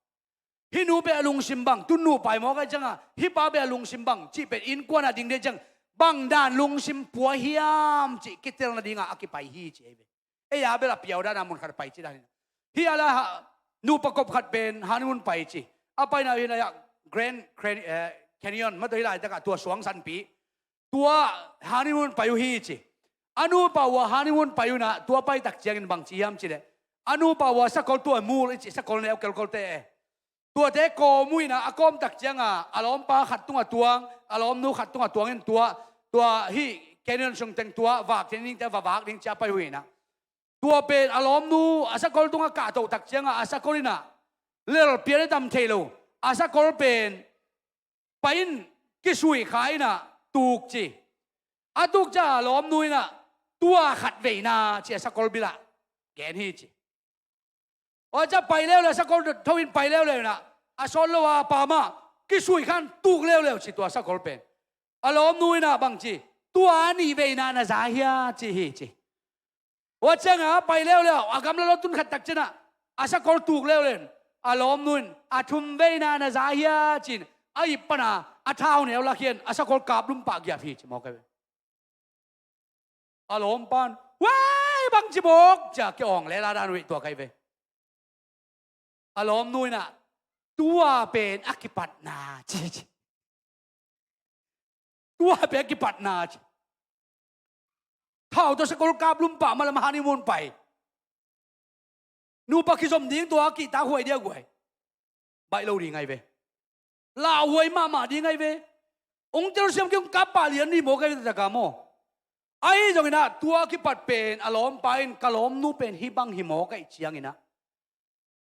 Hih nu beh a lungsim bang, tun nu pai mawk ahi cianga hih pa beh a lungsim bang cih pen innkuan a ding dei ciang bang dan lungsim pua hiam cih kitel nadinga a kipai hi ci ahi ve. Ei a bel a piau dana mun khat a pai ci dan hi. Hih a la ha, nupa kop khat pen honeymoon pai ci. A paina hi lai-ah Grand Cran-, eh, Canyon mah tawh hi laitakah tua suang sanpi. Tua honeymoon pai uh hi ci. A nupa uh a honeymoon pai unah tua pai tak ciangin bang ci hiam cih leh a nupa uh a sakol tua mul i cih sakol neu kelkolte e. Tuate kawm uh inah, a kawm tak cianga a lawmpa khat tungah tuang, a lawmnu khat tungah tuang in tua, tua hih canyon sung teng tua vak teng dingte va vak ding cia pai uh inah. Tua pen a lawmnu a sakol tungah kahtoh tak cianga a sakol inah lelpian a dam thei lo, a sakol pen pai in kisui kha inah tuk ci. A tuk cia a lawmnu inah tua khat veina ci a sakol bilah gen hi ci. Tua cia pai leuleu, sakol tho in pai leuleu inah a sawt lo a pa mah kisui khan tuk leuleu ci tua sakol pen. A lawmnu inah bang ci, tua a nih veina na za hia ci hi ci. Tua cianga pai leuleu a gamla lo tun khat tak cianah a sakol tuk leuleu in a lawmnu in a thum veina na za hia ci-in a ip pana a thau neu lakhian a sakol kaplum pah giap hi ci mawk ahi ve. A lawmpa in, wai, bang ci mawk cia kiawng lela dan uh hi tua kai ve. A lawmnu inah tua pen a kipatna ci ci. Tua pen a kipatna ci. Thau tawh sakol kaplum pah malam honeymoon pai. Nupa kizom ding tua kihtak huai dia guai. Baih lo ding ahi ve. Lauhuai mahmah ding ahi ve. Ong telsiam kei ong kap pah lian ni mawk ahi ve taktak a maw. Ahi zonginah tua kipat pen a lawmpa in ka lawmnu pen hih bang hi mawk ahi cianginah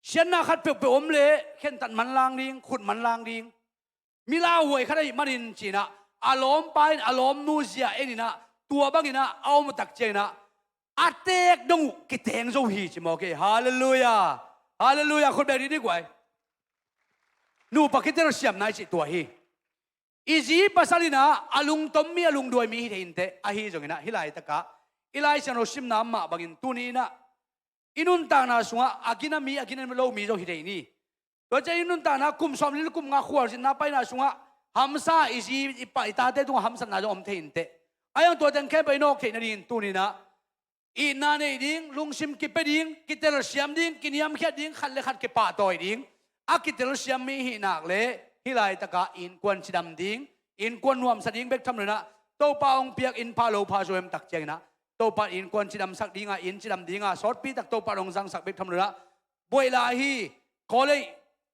siatna khat peuhpeuh om leh khentat manlang ding, khut manlang ding. Mi lauhuai khat ahih manin cinah a lawmpa in a lawmnu zia eninah tua banginah a om uh tak cianginah a teek dong uh kiteng zo hi ci mawk hi. Halleluiah. Halleluiah. Khut bek dih dih guai. Nupa kitelsiamna i cih tua hi. I zi pasal inah a lungtom mi, a lungduai mi hi thei inteh, ahi zonginah hih laitakah i Lai Siangtho simna mah bangin tuni inah i nuntakna sungah a gina mi, a gina lo mi zong hi thei ni. Tua ciang i nuntakna kum sawmli le kum nga khualzinna paina sungah hamsa, i zi i pa i tate tungah hamsatna zong om thei inteh. A hiang tua teng khempeuh i nawk theih nadingin tuni inah itna nei ding, lungsim kipia ding, kitelsiam ding, kiniamkhiat ding, khat le khat kipahtawi ding. A kitelsiam mi hih nak le hih laitakah innkuan cidam ding, innkuan nuamsa ding bek tham lo inah Topa hong piak inn pha lo pha zo em tak cianginah Topa innkuan cidamsak dinga, inn cidam dinga sawtpi tak Topa hong zangsak bek tham lo inah buaih lai hi. College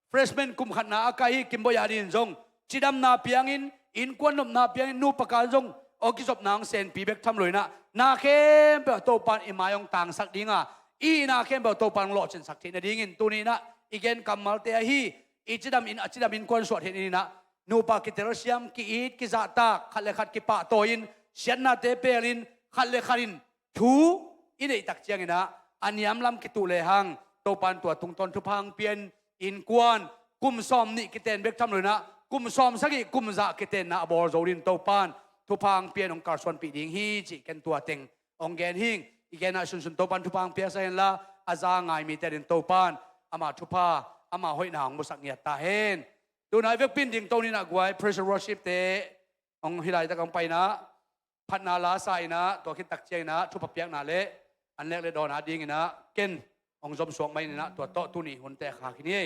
freshman kum khatna a kai hi Kimboya din zong cidamna piangin, innkuan nopna piangin, nupa kan zong aw kizopna hong senpi bek tham lo inah na khempeuh ah Topa in i mai hong tangsak dinga, i hihna khempeuh ah Topa in hong lawhcinsak theih nadingin tuni inah i gen kammalte ahi, i cidam in, a cidam innkuan suah theih nadinginah nupa kitelsiam, ki-it, kizahtak, khat le khat kipahtawi in, siatnate pelin, khat le khat in thu i neih tak cianginah a niamlam kituh lehang Topa in tua tungtawn thupha hong pia in, innkuan kum sawmnih kiten bek tham lo inah kum sawmsagih, kum zah kitenna a bawl zo dingin Topa in thupha hong pia in hong kalsuanpih ding hi cih ken tua teng hong gen hing. I genna sunsun Topa in thupha hong piaksak henla, a za ngai mite adingin Topa in ama thupha, ama hoihna hong musak ngiat ta hen. Tunai vekpi in dingto ni inah guai, praise and worship te hong hih laitak hong pai inah phatna la sa inah, tua khit tak cianginah thupha piakna le an lek le dawn adinginah ken hong zomsuak mai inah tua tawh tuni hunte khak hi ni.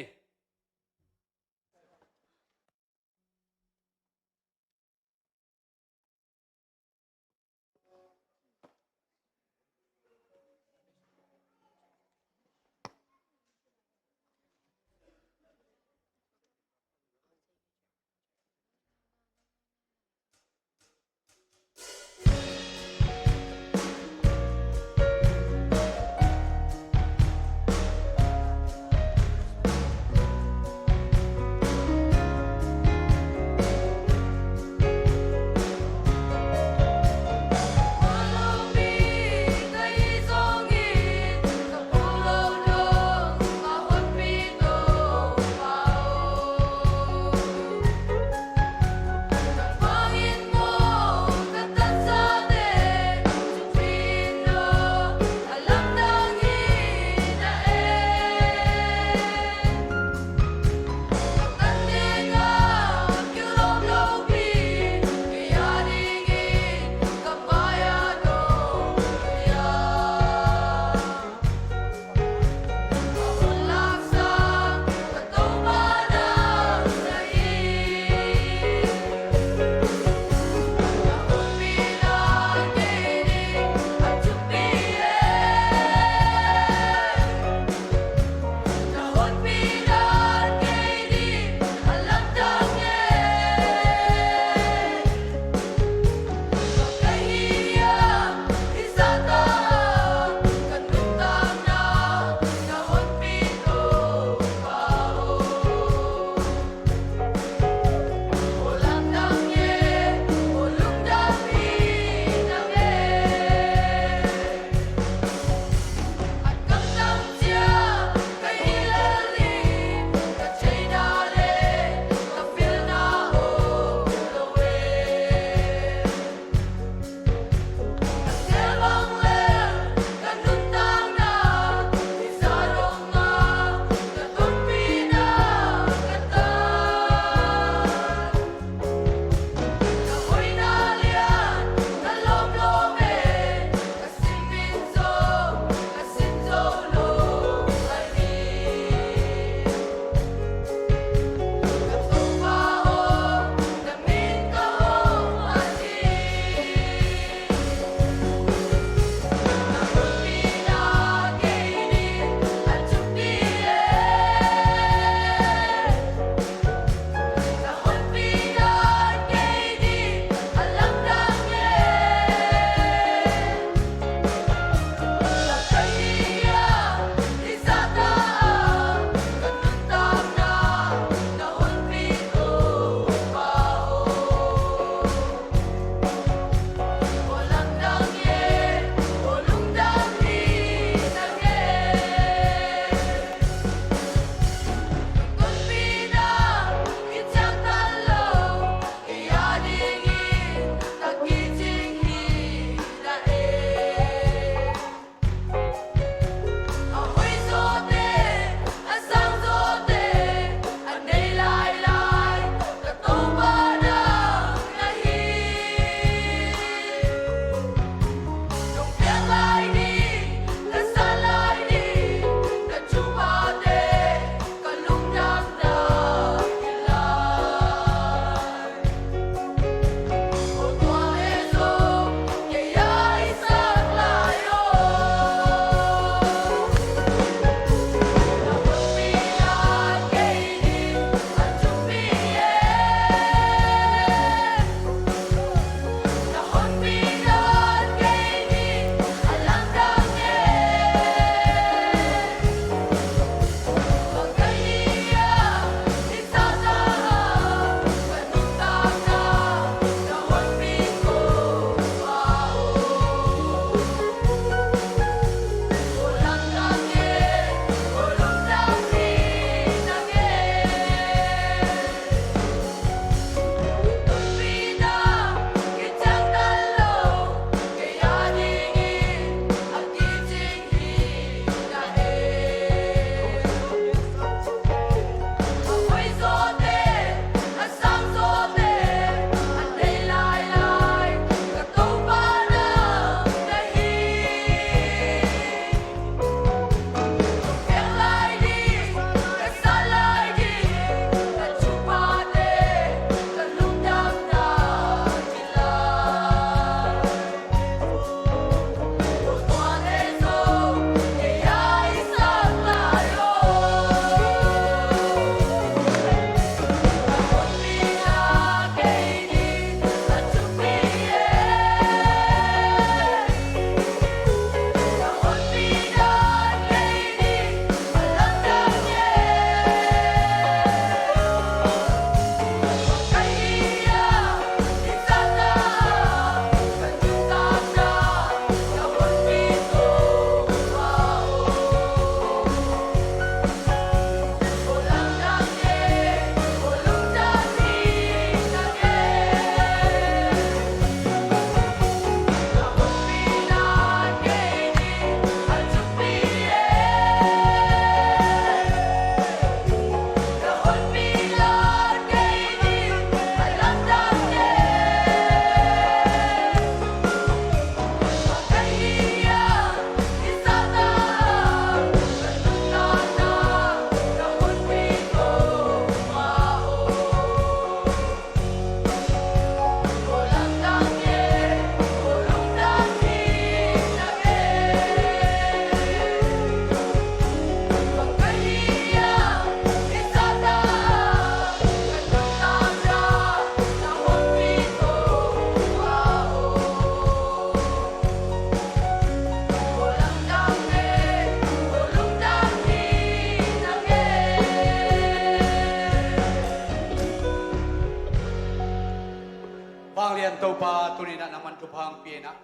Thupha hong pia in ah,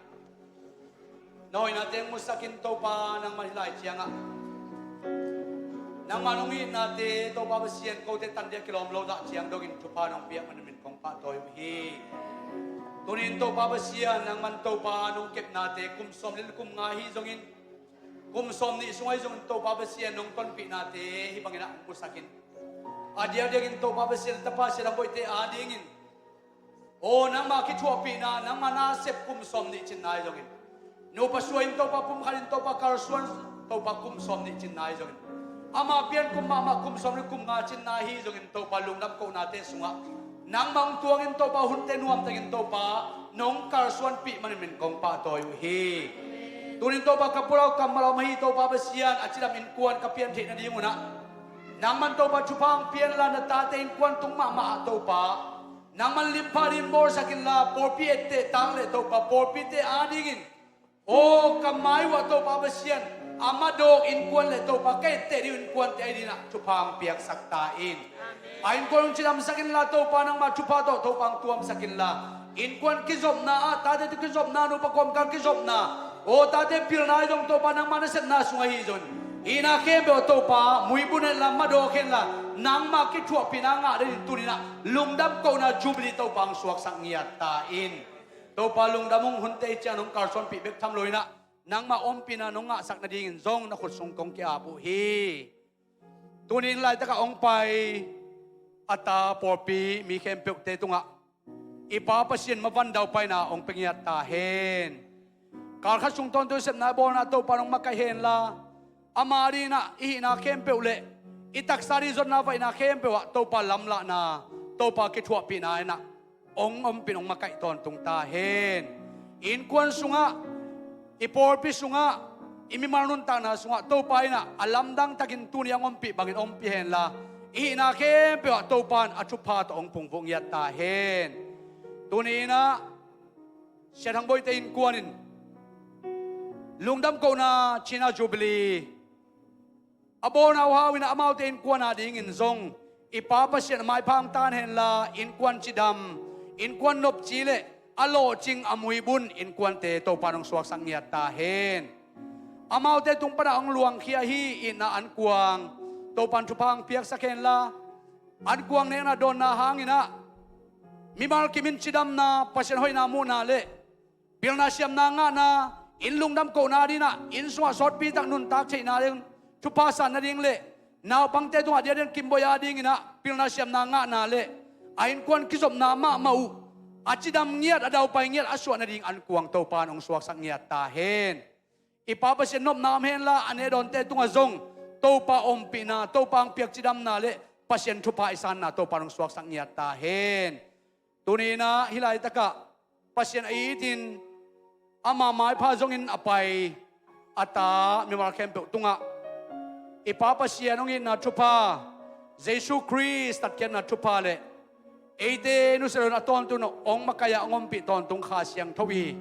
na hoihnate hong musak in Topa, nangmah hih lai ciangah nangmah nong itnate Topa Pasian, kote tan dia kilawm lo dah ciang dongin thupha nong piak manin min kong pahtawi uh hi. Tunin Topa Pasian, nangman Topa nong kepnate kum sawm le kum nga hi zongin, kum sawm nih sung ahi zongin Topa Pasian nong tonpihnate hih bangin ah hong musak in, a diakdiakin Topa Pasian Tapa Sia Dang Boite adingin, aw, nangmah kithuahpihna, nangmah nasep kum sawm nih cinna ahi zongin, nupa sua in Topa pumkhat in Topa kalsuan Topa kum sawm nih cinna ahi zongin, ama pian kum mahmah kum sawm le kum nga cinna ahi zongin Topa lungdam kohnate sungah nangmah hong tuangin Topa hunte nuamtakin Topa nong kalsuanpih manin min kong pahtawi uh hi. Tunin Topa ka pulak kammal a om ahi Topa Pasian, a cidam innkuan ka pian theih nading un ah nangman Topa thupha hong pia inla, na tate innkuan tung mahmah ah Topa nangman limpha dingin bawlsak inla, pawlpi etteh tak le Topa pawlpite adingin, aw, ka mai uh ah Topa Pasian, a madawk innkuan le Topa ka etteh ding uh innkuante ahi dingin ah thupha hong piaksak ta in. A innkuan hong cidamsak inla Topa, nangmah thupha tawh Topa hong tuamsak inla, innkuan kizopna ah, tate tawh kizopna, nupa kawmkal kizopna, aw, tate pilna ahi zong Topa nangmah nasepna sung ahi zongin, hihna khempeuh ah Topa muibun henla, madawk henla, nangmah kithuahpihna ngah dingin tunin ah lungdam kohna Jubilee Topa hong suaksak ngiat ta in. Topa lungdam ung, hunte i ciang nong kalsuanpih bek tham loin ah nangmah ompihna nong ngahsak nadingin zong na khut sung kong ki-ap uh hi. Tunin laitakah hong pai a ta pawlpi mi khempeuhte tungah i Pa Pasian mavan daupaina hong pia ngiat ta hen. Kalkhat sung tawntung sepna bawlna Topa nong makaih henla, ama dingin ah i hihna khempeuh le i taksa ding zonna vaihna khempeuh ah Topa lamlahna, Topa kithuahpihna in ah hong ompih hong makaih tawntung ta hen. Innkuan sungah, i pawlpi sungah, i mimal nuntakna sungah Topa in ah a lamdang takin tuni a hong ompih bangin ompih henla, i hihna khempeuh ah Topa in a thupha tawh hong pungvuh ngiat ta hen. Tuni in ah Sia Thang Boite innkuan in lungdam kohna China Jubilee a bawlna uh hau in ah amaute innkuan adingin zong i Pa Pasian a maipha hong tan henla, innkuan cidam, innkuan nopci le a lawhcing a muibun innkuante Topa in hong suaksak ngiat ta hen. Amaute tung panah hong luangkhia hi itna ankuang Topa in thupha hong piaksak henla, ankuang nekna dawnna hangin ah mimal kim in cidamna, Pasian hoihna muhna le pilna siamna ngahna, inn lungdam kohna dingin ah inn sungah sawtpi tak nuntak theihna ding, thupha san nading le naupangte tungah diakdiakin kimboih adingin ah pilna siamna ngahna le a innkuan kizopna mahmah uh a cidam ngiat, a daupai ngiat a suah nading ankuang Topa in hong suaksak ngiat ta hen. I Pa Pasian nopna om henla, a nehdawnte tungah zong Topa ompihna, Topa hong piak cidamna le Pasian thupha i sanna Topa in hong suaksak ngiat ta hen. Tuni in ah hih laitakah Pasian a itin ama maipha zongin a pai a ta mimal khempeuh tungah i Pa Pasian hong itna thupha, Jesu Khrist tatkhiatna thupha le eite nusia loin a tawntung hong makaih a hong ompih tawntung Kha Siangtho i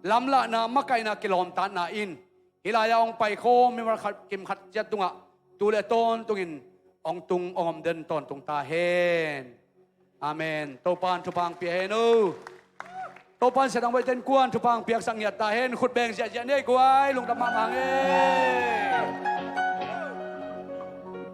lamlahna, makaihna, kilawmtatna in hih lai-ah hong paikhawm mimal khat kim khat ciat tungah tu le tawntungin hong tung hong om den tawntung ta hen. Amen. Topa in thupha hong pia hen uh. Topa in Sia Thang Boite innkuan thupha hong piaksak ngiat ta hen. Khut beng ziahziah ni ei guai, lungdam mahmah hang ei.